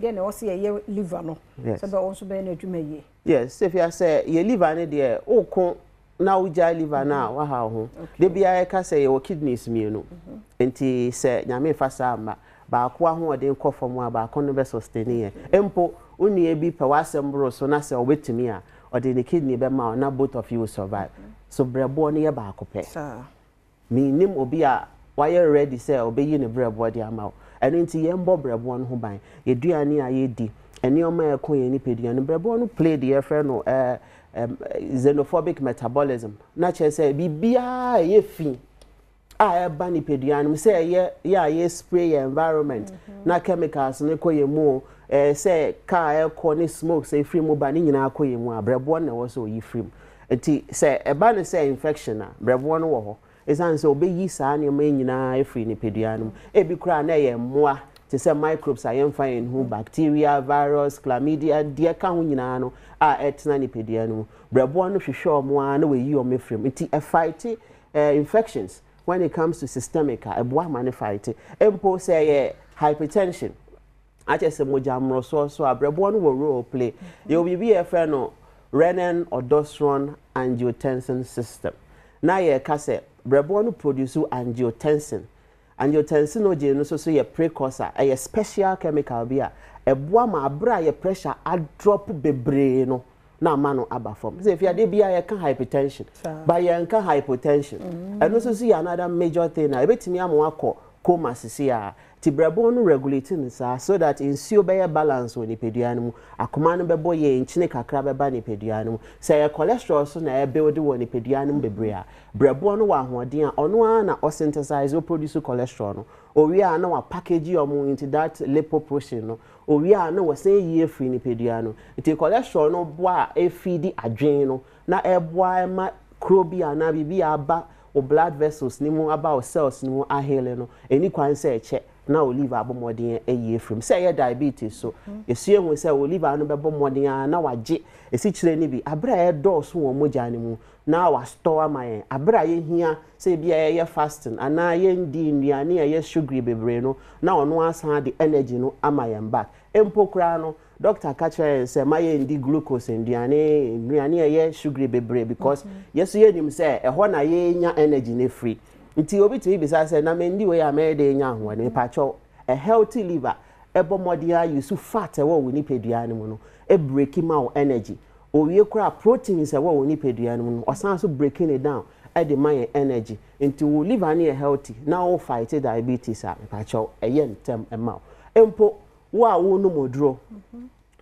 Deɛ na ɛwɔ sɛ yɛyɛ liver no sɛ bɛ wo nso bɛyɛ no adwuma yie. Yes, sɛ fia sɛ yɛ liver no deɛ woko na wogyae liver no a waha wo ho. Da biara yɛka sɛ yɛwɔ kidneys mmienu. Nti sɛ Nyame mfa saa mma, baako ahoɔden kɔ fam a baako no bɛ sustain yɛn. Mpo wo nua bi pɛ w'asɛm boro so na sɛ ɔbɛtumi a, ɔde ne kidney bɛma wo na both of you will survive. So brɛboɔ no yɛ baako pɛ. Mennim obi a wayɛ ready sɛ ɔbɛyi ne brɛboɔ de ama wo. Ɛno nti yɛmbɔ brɛboɔ no ho ban. Yɛaduane a yɛdi, nneɛma a ɛkɔ yɛn nipadua no, brɛboɔ no play deɛ yɛfrɛ no eh, eh, xenophobic metabolism. Na kyerɛ sɛ biribiara a ɛyɛ fi a ɛba nipadua no mu sɛ ɛyɛ yɛ a yɛ spray yɛ environment na chemicals no kɔ yɛn mu o, eh, sɛ car ɛkɔ ne smokes ɛfiri mu ba ne nyinaa kɔ yɛn mu a, brɛboɔ no na ɛwɔ sɛ ɔyi firi mu. Enti sɛ ɛba no sɛ infection a, brɛboɔ no wɔ hɔ. Ɛsiane sɛ ɔbɛyi saa nneɛma yi nyinaa afiri nipadua no mu. Ebi koraa na ɛyɛ mmoa te sɛ microbes a yɛmfa yɛn ho, bacteria, virus, chlamydia, deɛ ɛka ho nyinaa no a ɛtena nipadua no mu. Brɛboɔ no hwehwɛ wɔn ara na wayi wɔn afiri mu. Nti ɛfaete Infections, when it comes to systemic a, ɛboa ma ne fight. Mpo sɛ ɛyɛ hypertension, akyɛ sɛ mogya mmorosoɔ so a, brɛboɔ no wɔ role play. Yɛwɔ biribi a yɛfrɛ no renin aldosterone angiotensin system. Na yɛreka sɛ brɛboɔ no produce angiotensin. Angiotensinogen no nso so yɛ precursor, ɛyɛ special chemical bi a ɛboa ma abere a yɛ pressure adrop bebree no, na ama no aba fam. Sɛ efi adeɛ biara yɛka hypertension, but yɛnka hypotension. Ɛno nso so yɛ another major thing a ebetumi ama wakɔ coma sisi a. Ti brɛboɔ no regulate no saa so that nsuo bɛyɛ balance wɔ nipadua no mu, akoma no bɛbɔ yie, nkyene kakra bɛba nipadua no mu. Sɛ ɛyɛ cholesterol so na ɛbuild wɔ nipadua no mu bebree a, brɛboɔ no wɔ ahoɔden a ɔno ara na ɔsynthesize, ɔproduce cholesterol no. Owie a, na wapackage ɔmo into that lipoprotein no. Owie a, na wɔsan yi afiri nipadua no. Nti cholesterol no boa a ɛfeedi adwene no na ɛboa ma kuro bi anaa biribi a aba wo blood vessels ne mu, aba wo cells ne mu aheal no, ɛni kwan sɛ ɛkyɛ na wo liver abɔ mmɔden ayi afiri mu. Sɛ ɛyɛ diabetes so, yɛsua hu sɛ wo liver no bɛbɔ mmɔden a na wagye esikyire no bi abere a ɛdɔɔso wɔ mogya no mu na wastore ama yɛn abere a yɛhia, sɛ ebi a yɛyɛ fasting anaa yɛndi nnuane a ɛyɛ sugary bebree no, na ɔno asan de energy no ama yɛn back. Mpo koraa no, doctor ka kyerɛ yɛn sɛ ma yɛndi glucose nnuane, nnuane a ɛyɛ sugary bebree, because yɛso yɛnim sɛ ɛhɔ na yɛnya energy no firi. Nti obi tumi bisa sɛ, na mendi wei a, mɛyɛ de nya ahoɔden? Mepakyɛw, a healthy liver ɛbɔ mmɔden a use fat ɛwɔ wo nipadua no mu no ɛbreak ma wo energy. Owie koraa, proteins ɛwɔ wo nipadua no mu no, ɔsan so breaking it down ɛde ma yɛn energy. Nti wo liver no yɛ healthy na wo fight diabetes a, mepakyɛw, ɛyɛ ntɛm ɛma wo. Mpo wo a wonom oduro,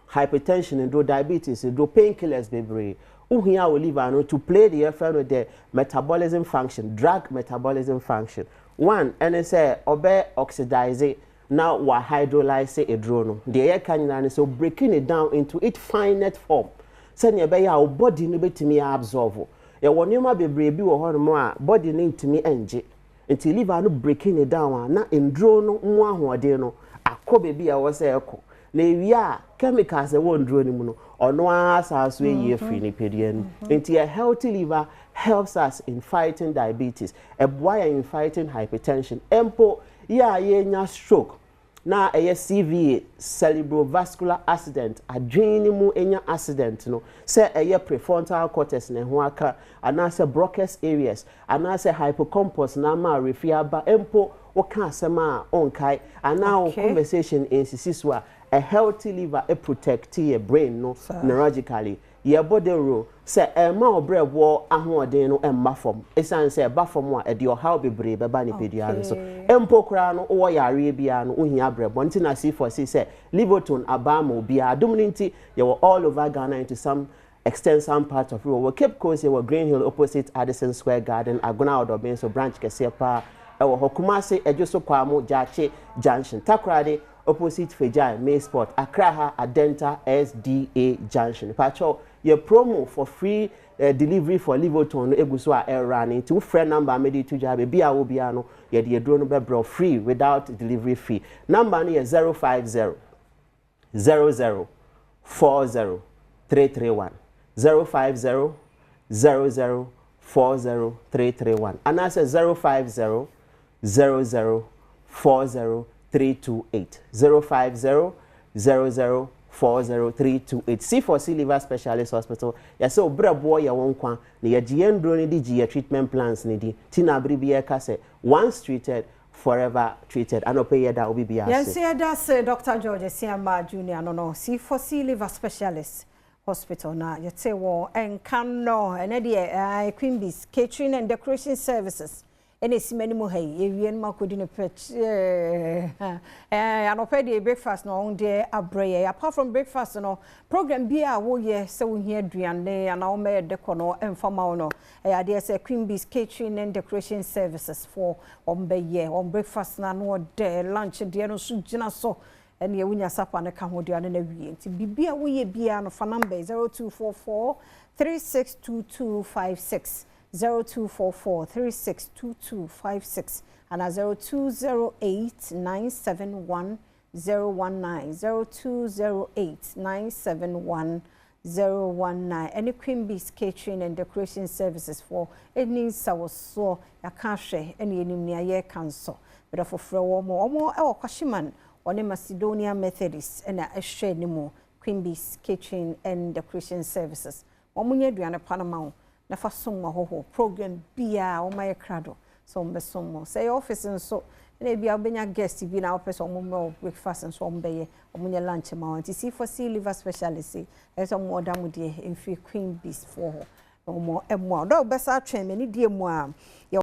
hypertension nduro, diabetes nduro, painkillers bebree, wohia wo liver no to play the yɛfrɛ no the metabolism function, drug metabolism function. One ɛne sɛ ɔbɛ oxidize na wa hydrolyze eduro no. Deɛ yɛka nyinaa ne sɛ breaking it down into its finite form sɛnea ɛbɛyɛ a wo body no bɛtumi absorb. Yɛwɔ nneɛma bebree bi wɔ hɔnom a body no ntumi ngye, nti liver no breaking it down a, na nduro no mu ahoɔden no akɔ baabi a ɛwɔ sɛ ɛkɔ. Na ewie a, chemicals ɛwɔ nduro no mu no, ɔno ara saa so eyi afiri nipadua no mu. Nti a healthy liver helps us in fighting diabetes, ɛboa yɛn in fighting hypertension, mpo yɛ a yɛnya stroke na ɛyɛ CVA, cerebrovascular accident, adwene no mu nya accident no, sɛ ɛyɛ prefrontal cortex na ɛho aka, anaasɛ Broca's areas, anaasɛ hippocampus na ama awerɛfi aba, mpo woka asɛm a ɔnkae anaa wo conversation nsisi so a, a healthy liver protect yɛ brain no neurologically. Yɛbɔ dawuro sɛ ɛmma wo brɛboɔ ahoɔden no mma fam, ɛsiane sɛ ɛba fam a, ɛde ɔhaw bebree bɛba nipadua no so. Mpo koraa no, wowɔ yareɛ biara no, wohia brɛboɔ. Nti na C4C sɛ Livoton aba ama obiara. Adom no nti, yɛwɔ all over Ghana and to some extent some part of wɔ Cape Coast, yɛwɔ Green Hill opposite Addison Square Garden, Agona Ɔdɔben so branch kɛseɛ paa ɛwɔ hɔ. Kumase, Adwo Kwamo, Gyaakye Junction. Takoradi, opposite Fegyai May Sport. Accra ha, Adenta SDA Junction. Pakyɛw, yɛ promo for free delivery for Livoton no egu so a ɛrun, nti wofrɛ number a mede to dwa, baabi a wɔ biara no, yɛde aduro no bɛbrɛ free without delivery fee. Number no yɛ 050 00 40 331, 050 00 40 331, anaasɛ 050 00 40 328, 050 00 40 328. C4C Liver Specialist Hospital, yɛsɛ obrɛboɔ yɛ wo nkwa na yɛgye yɛn nduro no di, gye yɛ treatment plans no di. Ti na abere bi yɛka sɛ once treated, forever treated. Anɔpɛ yɛda obi bi ase. Yɛn nso yɛda ase, Dr. George Asiama Junior no, C4C Liver Specialist Hospital na yɛte wɔ nka no. Ɛnɛ deɛ, Queen Bees Catering and Decoration Services ɛna esi m'anim ha yi. Ewie no makɔdi no pɛ anɔpɛ deɛ, breakfast na ɔno deɛ abrɛ yɛ. Apart from breakfast no, program bi a woyɛ sɛ wohia aduane anaa wɔmɛyɛ decor no ɛmfa ma wo no, ɛyɛ adeɛ sɛ Queen Bees Catering and Decoration Services for wɔn bɛyɛ wɔn breakfast na no ɔdɛ, lunch deɛ no nso gyina so, ɛne wonya supper no ka ho aduane no awie. Nti biribi a woyɛ biara no, fa number 0244 362256, 0244 362256 ana 0208 971 019, 0208 971. 019 ɛne Queen Bees Catering and Decoration Services foɔ ɛni nsawɔsoɔ yɛaka ahwɛ ɛne yɛnim nea yɛreka nso. Mede foforɔ wɔ mo wɔn ɛwɔ Kwashiman wɔne Macedonia Methodist ɛna ɛhwɛ anim. Queen Bees Catering and Decoration Services wɔn nyɛ aduane pa no ma wo na fa som ahɔhoɔ program biara wɔn ayɛ krado sɛ wɔn bɛsom mo. Sɛ ɛyɛ office nso ɛna ebi a wobɛnya guest bi na wopɛ sɛ wɔn mmerɛ wo breakfast nso wɔn bɛyɛ, wɔn nyɛ lunch ma wɔn. Nti C4C liver specialist ɛsɛ sɛ wɔn ɔda mo deɛ mfiri Queen Bees foɔ hɔ na wɔn ɛmoa ɔdɔ bɛsa atwɛn mɛ ne die mu a yɛ.